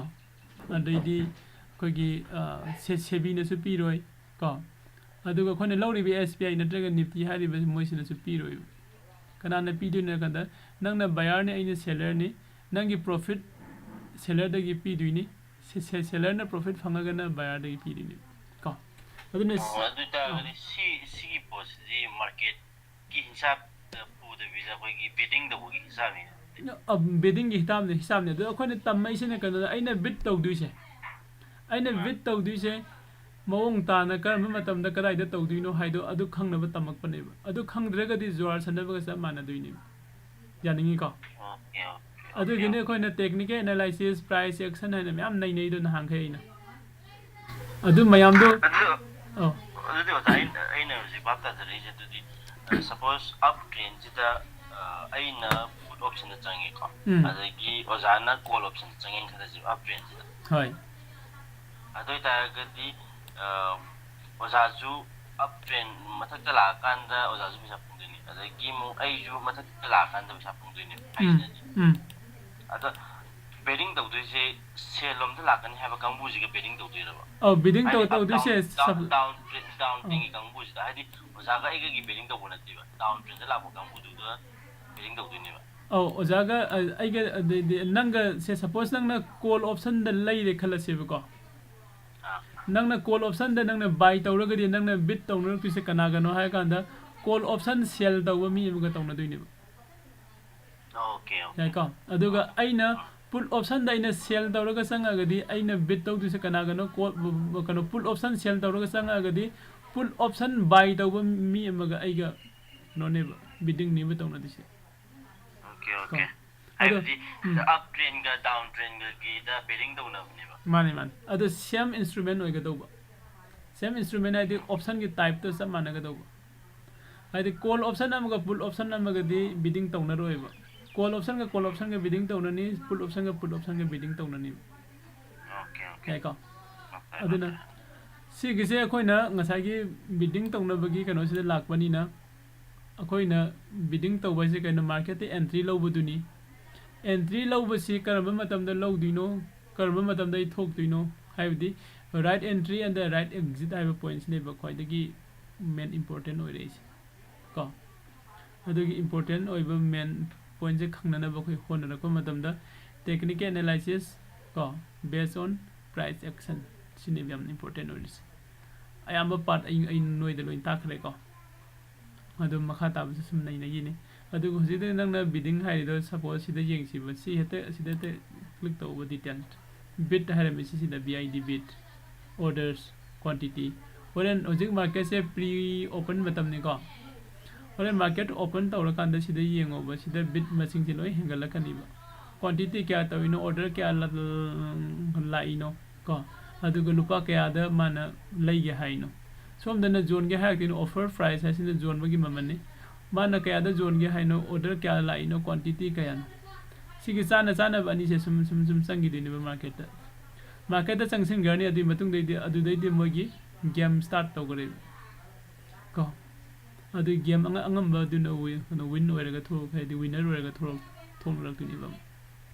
ꯑꯗꯩꯗꯤ ꯑꯩꯈꯣꯏꯒꯤ ꯁꯦꯕꯤꯅꯁꯨ ꯄꯤꯔꯣꯏ ꯀꯣ, ꯑꯗꯨꯒ ꯑꯩꯈꯣꯏꯅ ꯂꯧꯔꯤꯕ ꯑꯦꯁ ꯕꯤ ꯑꯥꯏ ꯅꯠꯇ꯭ꯔꯒ ꯅꯤꯐꯇꯤ ꯍꯥꯏꯔꯤꯕ ꯃꯣꯏꯁꯤꯅꯁꯨ ꯄꯤꯔꯣꯏꯕ꯫ ꯀꯅꯥꯅ ꯄꯤꯗꯣꯏꯅꯣ ꯍꯥꯏ ꯀꯥꯟꯗ, ꯅꯪꯅ ꯕꯥꯌꯔꯅꯤ, ꯑꯩꯅ ꯁꯦꯂꯔꯅꯤ, ꯅꯪꯒꯤ profit ꯁꯦꯂꯔꯗꯒꯤ ꯄꯤꯗꯣꯏꯅꯤ, ꯁꯦꯂꯔꯅ profit ꯐꯪꯉꯒꯅ ꯕꯥꯌꯔꯗꯒꯤ ꯄꯤꯗꯣꯏꯅꯤ ꯀꯣ꯫ ꯑꯗꯨꯅ ꯑꯣ, ꯑꯗꯨ ꯑꯣꯏꯇꯥꯔꯒꯗꯤ ꯁꯤ, ꯁꯤꯒꯤ ꯄꯣꯠꯁꯤꯗꯤ marketꯀꯤ ꯍꯤꯁꯥꯕꯇ ꯄꯨꯗꯕꯤꯗ ꯑꯩꯈꯣꯏꯒꯤ betting ꯇꯧꯕꯒꯤ ꯍꯤꯁꯥꯕꯅꯤꯅꯦ꯫ Bettingꯒꯤ ꯍꯤꯁꯥꯕꯅꯤ, ꯍꯤꯁꯥꯕꯅꯤ꯫ ꯑꯗꯣ ꯑꯩꯈꯣꯏꯅ ꯇꯝꯃꯛꯏꯁꯤꯅ ꯀꯩꯅꯣꯗ, ꯑꯩꯅ bid ꯇꯧꯗꯣꯏꯁꯦ, ꯑꯩꯅ bid ꯇꯧꯗꯣꯏꯁꯦ ꯃꯑꯣꯡ ꯇꯥꯅ ꯀꯔꯝꯕ ꯃꯇꯝꯗ ꯀꯗꯥꯏꯗ ꯇꯧꯗꯣꯏꯅꯣ ꯍꯥꯏꯗꯣ ꯑꯗꯨ ꯈꯪꯅꯕ ꯇꯝꯃꯛꯄꯅꯦꯕ꯫ ꯑꯗꯨ ꯈꯪꯗ꯭ꯔꯒꯗꯤ ꯖꯨꯋꯥꯔ ꯁꯥꯟꯅꯕꯒ ꯆꯞ ꯃꯥꯟꯅꯗꯣꯏꯅꯦꯕ꯫ ꯌꯥꯅꯤꯡꯉꯤꯀꯣ? Okay, okay, okay, ꯑꯗꯨꯒꯤꯅꯦ okay꯫ ꯑꯩꯈꯣꯏꯅ technical analysis, price action ꯍꯥꯏꯅ ꯃꯌꯥꯝ ꯅꯩꯅꯩꯗꯣ ꯅꯍꯥꯟꯈꯩ ꯑꯩꯅ꯫ ꯑꯗꯨ ꯃꯌꯥꯝꯗꯣ ꯑꯗꯨ, ꯑꯧ꯫ ꯑꯗꯨꯗꯤ ꯑꯣꯖꯥ, ꯑꯩꯅ, ꯑꯩꯅ ꯍꯧꯖꯤꯛ ꯚꯥꯞ ꯇꯥꯖꯔꯛꯏꯁꯦ ꯑꯗꯨꯗꯤ, ꯑ, suppose up trendꯁꯤꯗ, ꯑ, ꯑꯩꯅ put optionꯗ ꯆꯪꯉꯦꯀꯣ, ꯎꯝ꯫ ꯑꯗꯒꯤ ꯑꯣꯖꯥꯅ call optionꯗ ꯆꯪꯉꯦꯅ ꯈꯜꯂꯁꯦꯕ, up trendꯁꯤꯗ꯫ ꯍꯣꯏ꯫ ꯑꯗꯨ ꯑꯣꯏꯇꯥꯔꯒꯗꯤ, ꯑ, ꯑꯣꯖꯥꯁꯨ up trend ꯃꯊꯛꯇ ꯂꯥꯛꯑꯀꯥꯟꯗ ꯑꯣꯖꯥꯁꯨ ꯄꯩꯁꯥ ꯐꯪꯗꯣꯏꯅꯤ, ꯑꯗꯒꯤ ꯑꯃꯨꯛ ꯑꯩꯁꯨ ꯃꯊꯛꯇ ꯂꯥꯛꯑꯀꯥꯟꯗ ꯄꯩꯁꯥ ꯐꯪꯗꯣꯏꯅꯦꯕ ꯎꯝ, ꯍꯥꯏꯁꯤꯅꯗꯤ꯫ ꯎꯝ꯫ ꯑꯗꯣ betting ꯇꯧꯗꯣꯏꯁꯦ sell ꯂꯣꯝꯗ ꯂꯥꯛꯀꯅꯤ ꯍꯥꯏꯕ ꯀꯥꯡꯕꯨꯁꯤꯒ betting ꯇꯧꯗꯣꯏꯔꯕ? ꯑꯧ, betting ꯇꯧ-, ꯍꯥꯏꯗꯤ up ꯇꯧꯗꯣꯏꯁꯦ down, down, sub- down trend, down ꯑꯧ꯫ Trendꯒꯤ ꯀꯥꯡꯕꯨꯁꯤꯗ, ꯍꯥꯏꯗꯤ ꯑꯣꯖꯥꯒ ꯑꯩꯒꯒꯤ betting ꯇꯧꯕ ꯅꯠꯇꯦꯕ, down trendꯗ ꯂꯥꯛꯄ ꯀꯥꯡꯕꯨꯗꯨꯒ betting ꯇꯧꯗꯣꯏꯅꯦꯕ꯫ ꯑꯧ, ꯑꯣꯖꯥꯒ, ꯑ, ꯑꯩꯒ, ꯑꯗꯩꯗꯤ ꯅꯪꯒ ꯁꯦ, suppose ꯅꯪꯅ call optionꯗ ꯂꯩꯔꯦ ꯈꯜꯂꯁꯦꯕꯀꯣ꯫ ꯑꯥ꯫ ꯅꯪꯅ call optionꯗ ꯅꯪꯅ buy ꯇꯧꯔꯒꯗꯤ ꯅꯪꯅ bid ꯇꯧꯅꯔꯛꯇꯣꯏꯁꯦ ꯀꯅꯥꯒꯅꯣ ꯍꯥꯏꯔ ꯀꯥꯟꯗ call option sell ꯇꯧꯕ ꯃꯤ ꯑꯃꯒ ꯇꯧꯅꯗꯣꯏꯅꯦꯕ꯫ Okay, okay꯫ ꯌꯥꯏꯀꯣ? ꯑꯗꯨꯒ ꯑꯩꯅ put optionꯗ ꯑꯩꯅ sell ꯇꯧꯔꯒ ꯆꯪꯉꯒꯗꯤ ꯑꯩꯅ bid ꯇꯧꯗꯣꯏꯁꯦ ꯀꯅꯥꯒꯅꯣ? Call, ꯀꯩꯅꯣ, put option sell ꯇꯧꯔꯒ ꯆꯪꯉꯒꯗꯤ put option buy ꯇꯧꯕ ꯃꯤ ꯑꯃꯒ ꯑꯩꯒ ꯀꯩꯅꯣꯅꯦꯕ, bettingꯅꯦꯕ ꯇꯧꯅꯗꯣꯏꯁꯦ꯫ Okay, okay꯫ ꯀꯣ? ꯑꯗꯣ, ꯍꯥꯏꯕꯗꯤ ꯎꯝ꯫ Up trendꯒ down trendꯒꯒꯤꯗ betting ꯇꯧꯅꯕꯅꯦꯕ꯫ ꯃꯥꯅꯤ, ꯃꯥꯅꯤ꯫ ꯑꯗꯣ same instrument ꯑꯣꯏꯒꯗꯧꯕ꯫ Same instrument ꯍꯥꯏꯗꯤ optionꯒꯤ typeꯇꯣ ꯆꯞ ꯃꯥꯟꯅꯒꯗꯧꯕ꯫ ꯍꯥꯏꯗꯤ call option ꯑꯃꯒ put option ꯑꯃꯒꯗꯤ betting ꯇꯧꯅꯔꯣꯏꯕ꯫ Call optionꯒ call optionꯒ betting ꯇꯧꯅꯅꯤ, put optionꯒ put optionꯒ betting ꯇꯧꯅꯅꯤ꯫ Okay, okay꯫ ꯌꯥꯏꯀꯣ? Okay, ꯑꯗꯨꯅ okay꯫ ꯁꯤꯒꯤꯁꯦ ꯑꯩꯈꯣꯏꯅ ꯉꯁꯥꯏꯒꯤ ꯕꯤꯗꯤꯡ ꯇꯧꯅꯕꯒꯤ ꯀꯩꯅꯣꯁꯤꯗ ꯂꯥꯛꯄꯅꯤꯅ, ꯑꯩꯈꯣꯏꯅ ꯕꯤꯗꯤꯡ ꯇꯧꯕ ꯍꯥꯏꯁꯦ ꯀꯩꯅꯣ? ꯃꯥꯔꯀꯦꯠꯇ ꯑꯦꯟꯇ꯭ꯔꯤ ꯂꯧꯕꯗꯨꯅꯤ꯫ ꯑꯦꯟꯇ꯭ꯔꯤ ꯂꯧꯕꯁꯤ ꯀꯔꯝꯕ ꯃꯇꯝꯗ ꯂꯧꯗꯣꯏꯅꯣ, ꯀꯔꯝꯕ ꯃꯇꯝꯗ ꯑꯩ ꯊꯣꯛꯇꯣꯏꯅꯣ ꯍꯥꯏꯕꯗꯤ, right entry and the right exit ꯍꯥꯏꯕ ꯄꯣꯏꯟꯠꯁꯤꯅꯦꯕ ꯈ꯭ꯋꯥꯏꯗꯒꯤ ꯃꯦꯟ ꯏꯝꯄꯣꯔꯇꯦꯟ ꯑꯣꯏꯔꯛꯏꯁꯦ ꯀꯣ꯫ ꯑꯗꯨꯒꯤ ꯏꯝꯄꯣꯔꯇꯦꯟ ꯑꯣꯏꯕ ꯃꯦꯟ ꯄꯣꯏꯟꯠꯁꯦ ꯈꯪꯅꯅꯕ ꯑꯩꯈꯣꯏ ꯍꯣꯠꯅꯔꯛꯄ ꯃꯇꯝꯗ, technical analysis ꯀꯣ, based on price action, ꯁꯤꯅꯦꯕ ꯌꯥꯝꯅ ꯏꯝꯄꯣꯔꯇꯦꯟ ꯑꯣꯏꯔꯤꯁꯦ꯫ ꯑꯌꯥꯝꯕ ꯄꯥꯔꯠ ꯑꯩ ꯑꯩ ꯅꯣꯏꯗ ꯂꯣꯏ ꯇꯥꯛꯈ꯭ꯔꯦꯀꯣ꯫ ꯑꯗꯨ ꯃꯈꯥ ꯇꯥꯕꯁꯨ ꯁꯨꯝ ꯅꯩꯅꯈꯤꯅꯤ꯫ ꯑꯗꯨꯒ ꯍꯧꯖꯤꯛꯇ ꯅꯪꯅ ꯕꯤꯗꯤꯡ ꯍꯥꯏꯔꯤꯗꯣ, ꯁꯄꯣꯁ ꯁꯤꯗ ꯌꯦꯡꯁꯤꯕ, ꯁꯤ ꯍꯦꯛꯇ ꯁꯤꯗ ꯍꯦꯛꯇ ꯀ꯭ꯂꯤꯛ ꯇꯧꯕ, ꯗꯤꯇꯦꯜ ꯕꯤꯠ ꯍꯥꯏꯔꯝꯃꯤꯁꯤ ꯁꯤꯗ, B I D bit, ꯑꯣꯔꯗꯔꯁ, quantity. ꯍꯣꯔꯦꯟ ꯍꯧꯖꯤꯛ ꯃꯥꯔꯀꯦꯠꯁꯦ ꯄ꯭ꯔꯤ ꯑꯣꯄꯟ ꯃꯇꯝꯅꯤꯀꯣ꯫ ꯍꯣꯔꯦꯟ ꯃꯥꯔꯀꯦꯠ ꯑꯣꯄꯟ ꯇꯧꯔꯀꯥꯟꯗ ꯁꯤꯗ ꯌꯦꯡꯉꯣꯕ, ꯁꯤꯗ ꯕꯤꯠ ꯃꯁꯤꯡꯁꯦ ꯂꯣꯏ ꯍꯦꯟꯒꯠꯂꯛꯀꯅꯤꯕ꯫ ꯀ꯭ꯋꯥꯟꯇꯤꯇꯤ ꯀꯌꯥ ꯇꯧꯔꯤꯅꯣ, ꯑꯣꯔꯗꯔ ꯀꯌꯥ ꯂ-, ꯂꯥꯛꯏꯅꯣ ꯀꯣ, ꯑꯗꯨꯒ ꯂꯨꯄꯥ ꯀꯌꯥꯗ ꯃꯥꯅ ꯂꯩꯒꯦ ꯍꯥꯏꯅꯣ꯫ ꯁꯣꯝꯗꯅ ꯌꯣꯟꯒꯦ ꯍꯥꯏꯔꯛꯇꯣꯏꯅꯣ, ꯑꯣꯐꯔ ꯄ꯭ꯔꯥꯏꯁ ꯍꯥꯏꯁꯤꯅ ꯌꯣꯟꯕꯒꯤ ꯃꯃꯜꯅꯤ꯫ ꯃꯥꯅ ꯀꯌꯥꯗ ꯌꯣꯟꯒꯦ ꯍꯥꯏꯅꯣ, ꯑꯣꯔꯗꯔ ꯀꯌꯥ ꯂꯥꯛꯏꯅꯣ, ꯀ꯭ꯋꯥꯟꯇꯤꯇꯤ ꯀꯌꯥꯅꯣ꯫ ꯁꯤꯒꯤ ꯆꯥꯅ ꯆꯥꯅꯕ ꯑꯅꯤꯁꯦ ꯁꯨꯝ ꯁꯨꯝ ꯁꯨꯝ ꯆꯪꯈꯤꯗꯣꯏꯅꯦꯕ ꯃꯥꯔꯀꯦꯠꯇ꯫ ꯃꯥꯔꯀꯦꯠꯇ ꯆꯪꯁꯤꯟꯈ꯭ꯔꯅꯤ, ꯑꯗꯨꯒꯤ ꯃꯇꯨꯡꯗꯩꯗꯤ, ꯑꯗꯨꯗꯩꯗꯤ ꯃꯣꯏꯒꯤ ꯒꯦꯝ ꯁ꯭ꯇꯥꯔꯠ ꯇꯧꯈ꯭ꯔꯦꯕ ꯀꯣ꯫ ꯑꯗꯨ ꯒꯦꯝ ꯑꯉ-, ꯑꯉꯝꯕ ꯑꯗꯨꯅ ꯋꯤ-, ꯀꯩꯅꯣ, ꯋꯤꯟ ꯑꯣꯏꯔꯒ ꯊꯣꯛꯂꯛ-, ꯍꯥꯏꯗꯤ ꯋꯤꯟꯅꯔ ꯑꯣꯏꯔꯒ ꯊꯣꯛꯂꯛ-, ꯊꯣꯛꯂꯛꯇꯣꯏꯅꯦꯕ꯫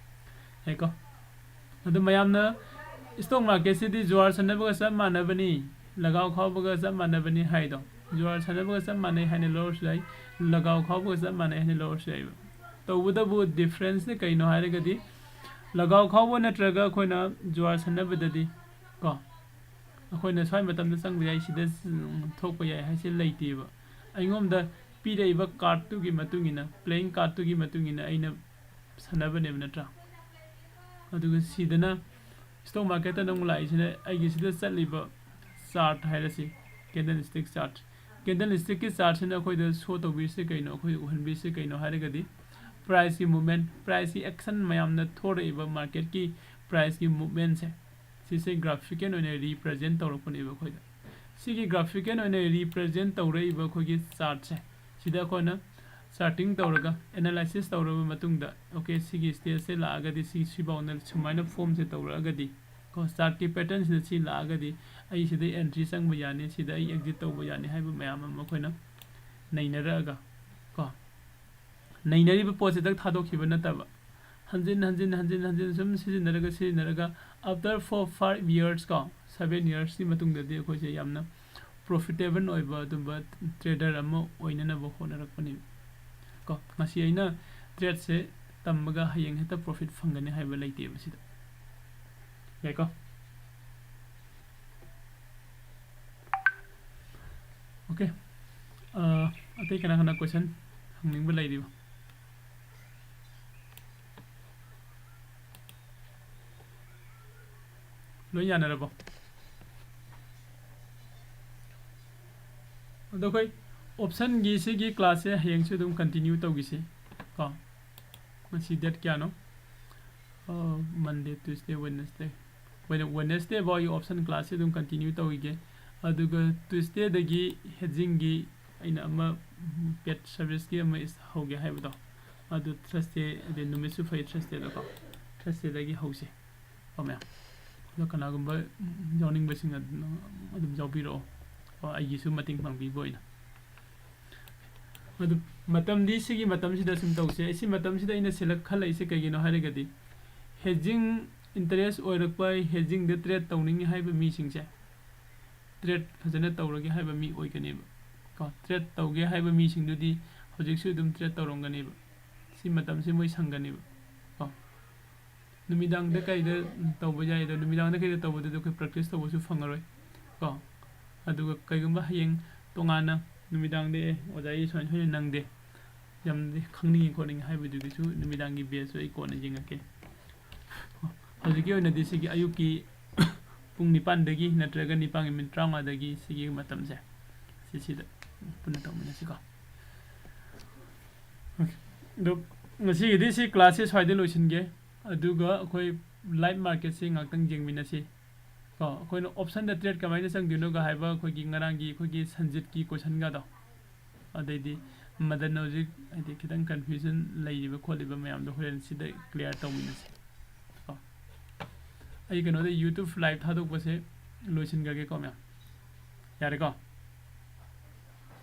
ꯌꯥꯏꯀꯣ? ꯑꯗꯨ ꯃꯌꯥꯝꯅ ꯁ꯭ꯇꯣꯛ ꯃꯥꯔꯀꯦꯠꯁꯤꯗꯤ ꯖꯨꯋꯥꯔ ꯁꯥꯟꯅꯕꯒ ꯆꯞ ꯃꯥꯟꯅꯕꯅꯤ, ꯂꯒꯥꯎ ꯈꯥꯎꯕꯒ ꯆꯞ ꯃꯥꯟꯅꯕꯅꯤ ꯍꯥꯏꯗꯣ, ꯖꯨꯋꯥꯔ ꯁꯥꯟꯅꯕꯒ ꯆꯞ ꯃꯥꯟꯅꯩ ꯍꯥꯏꯅ ꯂꯧꯔꯁꯨ ꯌꯥꯏ, ꯂꯒꯥꯎ ꯈꯥꯎꯕꯒ ꯆꯞ ꯃꯥꯟꯅꯩ ꯍꯥꯏꯅ ꯂꯧꯔꯁꯨ ꯌꯥꯏꯕ꯫ ꯇꯧꯕꯇꯕꯨ ꯗꯤꯐ꯭ꯔꯦꯟꯁꯅ ꯀꯩꯅꯣ ꯍꯥꯏꯔꯒꯗꯤ, ꯂꯒꯥꯎ ꯈꯥꯎꯕ ꯅꯠꯇ꯭ꯔꯒ ꯑꯩꯈꯣꯏꯅ ꯖꯨꯋꯥꯔ ꯁꯥꯟꯅꯕꯗꯗꯤ ꯀꯣ, ꯑꯩꯈꯣꯏꯅ ꯁ꯭ꯋꯥꯏ ꯃꯇꯝꯗ ꯆꯪꯕ ꯌꯥꯏ, ꯁꯤꯗ, ꯎꯝ, ꯊꯣꯛꯄ ꯌꯥꯏ ꯍꯥꯏꯁꯦ ꯂꯩꯇꯦꯕ꯫ ꯑꯩꯉꯣꯟꯗ ꯄꯤꯔꯛꯏꯕ ꯀꯥꯔꯠꯇꯨꯒꯤ ꯃꯇꯨꯡ ꯏꯟꯅ, ꯄ꯭ꯂꯦꯌꯤꯡ ꯀꯥꯔꯠꯇꯨꯒꯤ ꯃꯇꯨꯡ ꯏꯟꯅ ꯑꯩꯅ ꯁꯥꯟꯅꯕꯅꯦꯕ, ꯅꯠꯇ꯭ꯔꯥ? ꯑꯗꯨꯒ ꯁꯤꯗꯅ ꯁ꯭ꯇꯣꯛ ꯃꯥꯔꯀꯦꯠꯇ ꯅꯪ ꯂꯥꯛꯏꯁꯤꯅ ꯑꯩꯒꯤ ꯁꯤꯗ ꯆꯠꯂꯤꯕ ꯆꯥꯔꯠ ꯍꯥꯏꯔꯁꯤ, ꯀꯦꯟꯗꯜ ꯁ꯭ꯇꯤꯛ ꯆꯥꯔꯠ꯫ ꯀꯦꯟꯗꯜ ꯁ꯭ꯇꯤꯛꯀꯤ ꯆꯥꯔꯠꯁꯤꯅ ꯑꯩꯈꯣꯏꯗ ꯁꯣ ꯇꯧꯕꯤꯔꯤꯁꯤ ꯀꯩꯅꯣ, ꯑꯩꯈꯣꯏꯗ ꯎꯍꯟꯕꯤꯔꯤꯁꯤ ꯀꯩꯅꯣ ꯍꯥꯏꯔꯒꯗꯤ, ꯄ꯭ꯔꯥꯏꯁꯀꯤ ꯃꯨꯞꯃꯦꯟꯠ, ꯄ꯭ꯔꯥꯏꯁꯀꯤ ꯑꯦꯛꯁꯟ ꯃꯌꯥꯝꯅ ꯊꯣꯔꯛꯏꯕ ꯃꯥꯔꯀꯦꯠꯀꯤ ꯄ꯭ꯔꯥꯏꯁꯀꯤ ꯃꯨꯞꯃꯦꯟꯠꯁꯦ, ꯁꯤꯁꯦ ꯒ꯭ꯔꯥꯐꯤꯀꯦꯜ ꯑꯣꯏꯅ ꯔꯤꯄ꯭ꯔꯖꯦꯟꯠ ꯇꯧꯔꯛꯄꯅꯦꯕ ꯑꯩꯈꯣꯏꯗ꯫ ꯁꯤꯒꯤ ꯒ꯭ꯔꯥꯐꯤꯀꯦꯜ ꯑꯣꯏꯅ ꯔꯤꯄ꯭ꯔꯖꯦꯟꯠ ꯇꯧꯔꯛꯏꯕ ꯑꯩꯈꯣꯏꯒꯤ ꯆꯥꯔꯠꯁꯦ, ꯁꯤꯗ ꯑꯩꯈꯣꯏꯅ ꯆꯥꯔꯇꯤꯡ ꯇꯧꯔꯒ, ꯑꯦꯅꯥꯂꯥꯏꯁꯤꯁ ꯇꯧꯔꯕ ꯃꯇꯨꯡꯗ, ꯑꯣꯀꯦ, ꯁꯤꯒꯤ ꯁ꯭ꯇꯦꯖꯁꯦ ꯂꯥꯛꯑꯒꯗꯤ, ꯁꯤ, ꯁꯤꯐꯥꯎꯅ ꯁꯨꯃꯥꯏꯅ ꯐꯣꯝꯁꯦ ꯇꯧꯔꯛꯑꯒꯗꯤ ꯀꯣ, ꯆꯥꯔꯠꯀꯤ ꯄꯦꯇꯔꯟꯁꯤꯅ ꯁꯤ ꯂꯥꯛꯑꯒꯗꯤ, ꯑꯩ ꯁꯤꯗ ꯑꯦꯟꯇ꯭ꯔꯤ ꯆꯪꯕ ꯌꯥꯅꯤ, ꯁꯤꯗ ꯑꯩ ꯑꯦꯛꯖꯤꯠ ꯇꯧꯕ ꯌꯥꯅꯤ ꯍꯥꯏꯕ ꯃꯌꯥꯝ ꯑꯃ ꯑꯩꯈꯣꯏꯅ ꯅꯩꯅꯔꯛꯑꯒ ꯀꯣ, ꯅꯩꯅꯔꯤꯕ ꯄꯣꯠꯁꯤꯗ ꯊꯥꯗꯣꯛꯈꯤꯕ ꯅꯠꯇꯕ, ꯍꯟꯖꯤꯟ ꯍꯟꯖꯤꯟ ꯍꯟꯖꯤꯟ ꯍꯟꯖꯤꯟ ꯁꯨꯝ ꯁꯤꯖꯤꯟꯅꯔꯒ ꯁꯤꯖꯤꯟꯅꯔꯒ, after four five years ꯀꯣ, seven yearsꯀꯤ ꯃꯇꯨꯡꯗꯗꯤ ꯑꯩꯈꯣꯏꯁꯦ ꯌꯥꯝꯅ profitable ꯑꯣꯏꯕ ꯑꯗꯨꯝꯕ trader ꯑꯃ ꯑꯣꯏꯅꯅꯕ ꯍꯣꯠꯅꯔꯛꯄꯅꯦꯕ ꯀꯣ꯫ ꯉꯁꯤ ꯑꯩꯅ tradeꯁꯦ ꯇꯝꯃꯒ ꯍꯌꯦꯡ ꯍꯦꯛꯇ profit ꯐꯪꯒꯅꯤ ꯍꯥꯏꯕ ꯂꯩꯇꯦꯕ ꯁꯤꯗ꯫ ꯌꯥꯏꯀꯣ? Okay. ꯑ, ꯑꯇꯩ ꯀꯅꯥ ꯀꯅꯥ question ꯍꯪꯅꯤꯡꯕ ꯂꯩꯔꯤꯕ? ꯂꯣꯏ ꯌꯥꯅꯔꯕꯣ? ꯑꯗꯣ ꯑꯩꯈꯣꯏ optionꯒꯤ ꯁꯤꯒꯤ classꯁꯦ ꯍꯌꯦꯡꯁꯨ ꯑꯗꯨꯝ continue ꯇꯧꯈꯤꯁꯤ ꯀꯣ꯫ ꯉꯁꯤ date ꯀꯌꯥꯅꯣ? ꯑ, Monday, Tuesday, Wednesday꯫ Wednesday ꯐꯥꯎꯒꯤ option classꯁꯦ ꯑꯗꯨꯝ continue ꯇꯧꯈꯤꯒꯦ꯫ ꯑꯗꯨꯒ Tuesdayꯗꯒꯤ hedgingꯒꯤ ꯑꯩꯅ ꯑꯃ paid serviceꯀꯤ ꯑꯃ ꯍꯧꯒꯦ ꯍꯥꯏꯕꯗꯣ, ꯑꯗꯨ Thursday, ꯑꯗꯩ ꯅꯨꯃꯤꯠꯁꯨ ꯐꯩ Thursdayꯗꯀꯣ, Thursdayꯗꯒꯤ ꯍꯧꯁꯦ꯫ ꯀꯣ ꯃꯌꯥꯝ, ꯑꯗꯣ ꯀꯅꯥꯒꯨꯝꯕ ꯌꯥꯎꯅꯤꯡꯕꯁꯤꯡ ꯑꯗꯨꯝ, ꯑꯗꯨꯝ ꯌꯥꯎꯕꯤꯔꯛꯑꯣ꯫ ꯀꯣ, ꯑꯩꯒꯤꯁꯨ ꯃꯇꯦꯡ ꯄꯥꯡꯕꯤꯕ ꯑꯣꯏꯅ꯫ ꯑꯗꯨ ꯃꯇꯝꯗꯤ ꯁꯤꯒꯤ ꯃꯇꯝꯁꯤꯗ ꯁꯨꯝ ꯇꯧꯁꯦ꯫ ꯁꯤ ꯃꯇꯝꯁꯤꯗ ꯑꯩꯅ select ꯈꯜꯂꯛꯏꯁꯦ ꯀꯩꯒꯤꯅꯣ ꯍꯥꯏꯔꯒꯗꯤ, hedging interest ꯑꯣꯏꯔꯛꯄ, hedgingꯗ trade ꯇꯧꯅꯤꯡꯉꯤ ꯍꯥꯏꯕ ꯃꯤꯁꯤꯡꯁꯦ, trade ꯐꯖꯅ ꯇꯧꯔꯒꯦ ꯍꯥꯏꯕ ꯃꯤ ꯑꯣꯏꯒꯅꯦꯕ꯫ ꯀꯣ, trade ꯇꯧꯒꯦ ꯍꯥꯏꯕ ꯃꯤꯁꯤꯡꯗꯨꯗꯤ ꯍꯧꯖꯤꯛꯁꯨ ꯑꯗꯨꯝ trade ꯇꯧꯔꯝꯒꯅꯦꯕ꯫ ꯁꯤ ꯃꯇꯝꯁꯤ ꯃꯣꯏ ꯁꯪꯒꯅꯦꯕ꯫ ꯀꯣ, ꯅꯨꯃꯤꯗꯥꯡꯗ ꯀꯩꯗ ꯇꯧꯕ ꯌꯥꯏ, ꯑꯗꯣ ꯅꯨꯃꯤꯗꯥꯡꯗ ꯀꯩꯗ ꯇꯧꯕꯗꯨꯗꯤ ꯑꯩꯈꯣꯏ practice ꯇꯧꯕꯁꯨ ꯐꯪꯉꯔꯣꯏ ꯀꯣ꯫ ꯑꯗꯨꯒ ꯀꯩꯒꯨꯝꯕ ꯍꯌꯦꯡ ꯇꯣꯉꯥꯟꯅ ꯅꯨꯃꯤꯗꯥꯡꯗ, "ꯑꯦ, ꯑꯣꯖꯥ, ꯑꯩ ꯁꯨꯃꯥꯏꯅ ꯁꯨꯃꯥꯏꯅ ꯅꯪꯗꯦ, ꯌꯥꯝꯅ ꯈꯪꯅꯤꯡꯉꯤ ꯈꯣꯠꯅꯤꯡꯉꯤ" ꯍꯥꯏꯕꯗꯨꯒꯤꯁꯨ ꯅꯨꯃꯤꯗꯥꯡꯒꯤ batchꯁꯨ ꯑꯩ ꯀꯣꯟꯅ ꯌꯦꯡꯉꯛꯀꯦ꯫ ꯍꯧꯖꯤꯛꯀꯤ ꯑꯣꯏꯅꯗꯤ ꯁꯤꯒꯤ ꯑꯌꯨꯛꯀꯤ ꯄꯨꯡ ꯅꯤꯄꯥꯟꯗꯒꯤ ꯅꯠꯇ꯭ꯔꯒ ꯅꯤꯄꯥꯟꯒꯤ minute ꯇꯔꯥꯃꯉꯥꯗꯒꯤ ꯁꯤꯒꯤ ꯃꯇꯝꯁꯦ ꯁꯤꯁꯤꯗ ꯄꯨꯟꯅ ꯇꯧꯃꯤꯟꯅꯁꯤꯀꯣ꯫ Okay. ꯑꯗꯣ ꯉꯁꯤꯒꯤꯗꯤ ꯁꯤ classꯁꯦ ꯁ꯭ꯋꯥꯏꯗ ꯂꯣꯏꯁꯤꯟꯒꯦ꯫ ꯑꯗꯨꯒ ꯑꯩꯈꯣꯏ live marketꯁꯦ ꯉꯥꯛꯇꯪ ꯌꯦꯡꯃꯤꯟꯅꯁꯤ꯫ ꯀꯣ, ꯑꯩꯈꯣꯏꯅ optionꯗ trade ꯀꯃꯥꯏꯅ ꯆꯪꯗꯣꯏꯅꯣꯒ ꯍꯥꯏꯕ ꯑꯩꯈꯣꯏꯒꯤ ꯉꯔꯥꯡꯒꯤ ꯑꯩꯈꯣꯏꯒꯤ ꯁꯟꯖꯤꯠꯀꯤ questionꯒꯗꯣ, ꯑꯗꯩꯗꯤ ꯃꯗꯟ ꯍꯧꯖꯤꯛ ꯍꯥꯏꯗꯤ ꯈꯤꯇꯪ confusion ꯂꯩꯔꯤꯕ ꯈꯣꯠꯂꯤꯕ ꯃꯌꯥꯝꯗꯣ ꯍꯣꯔꯦꯟ ꯁꯤꯗ clear ꯇꯧꯃꯤꯟꯅꯁꯤ꯫ ꯀꯣ, ꯑꯩ ꯀꯩꯅꯣꯗ YouTube live ꯊꯥꯗꯣꯛꯄꯁꯦ ꯂꯣꯏꯁꯤꯟꯈ꯭ꯔꯒꯦꯀꯣ ꯃꯌꯥꯝ꯫ ꯌꯥꯔꯦꯀꯣ?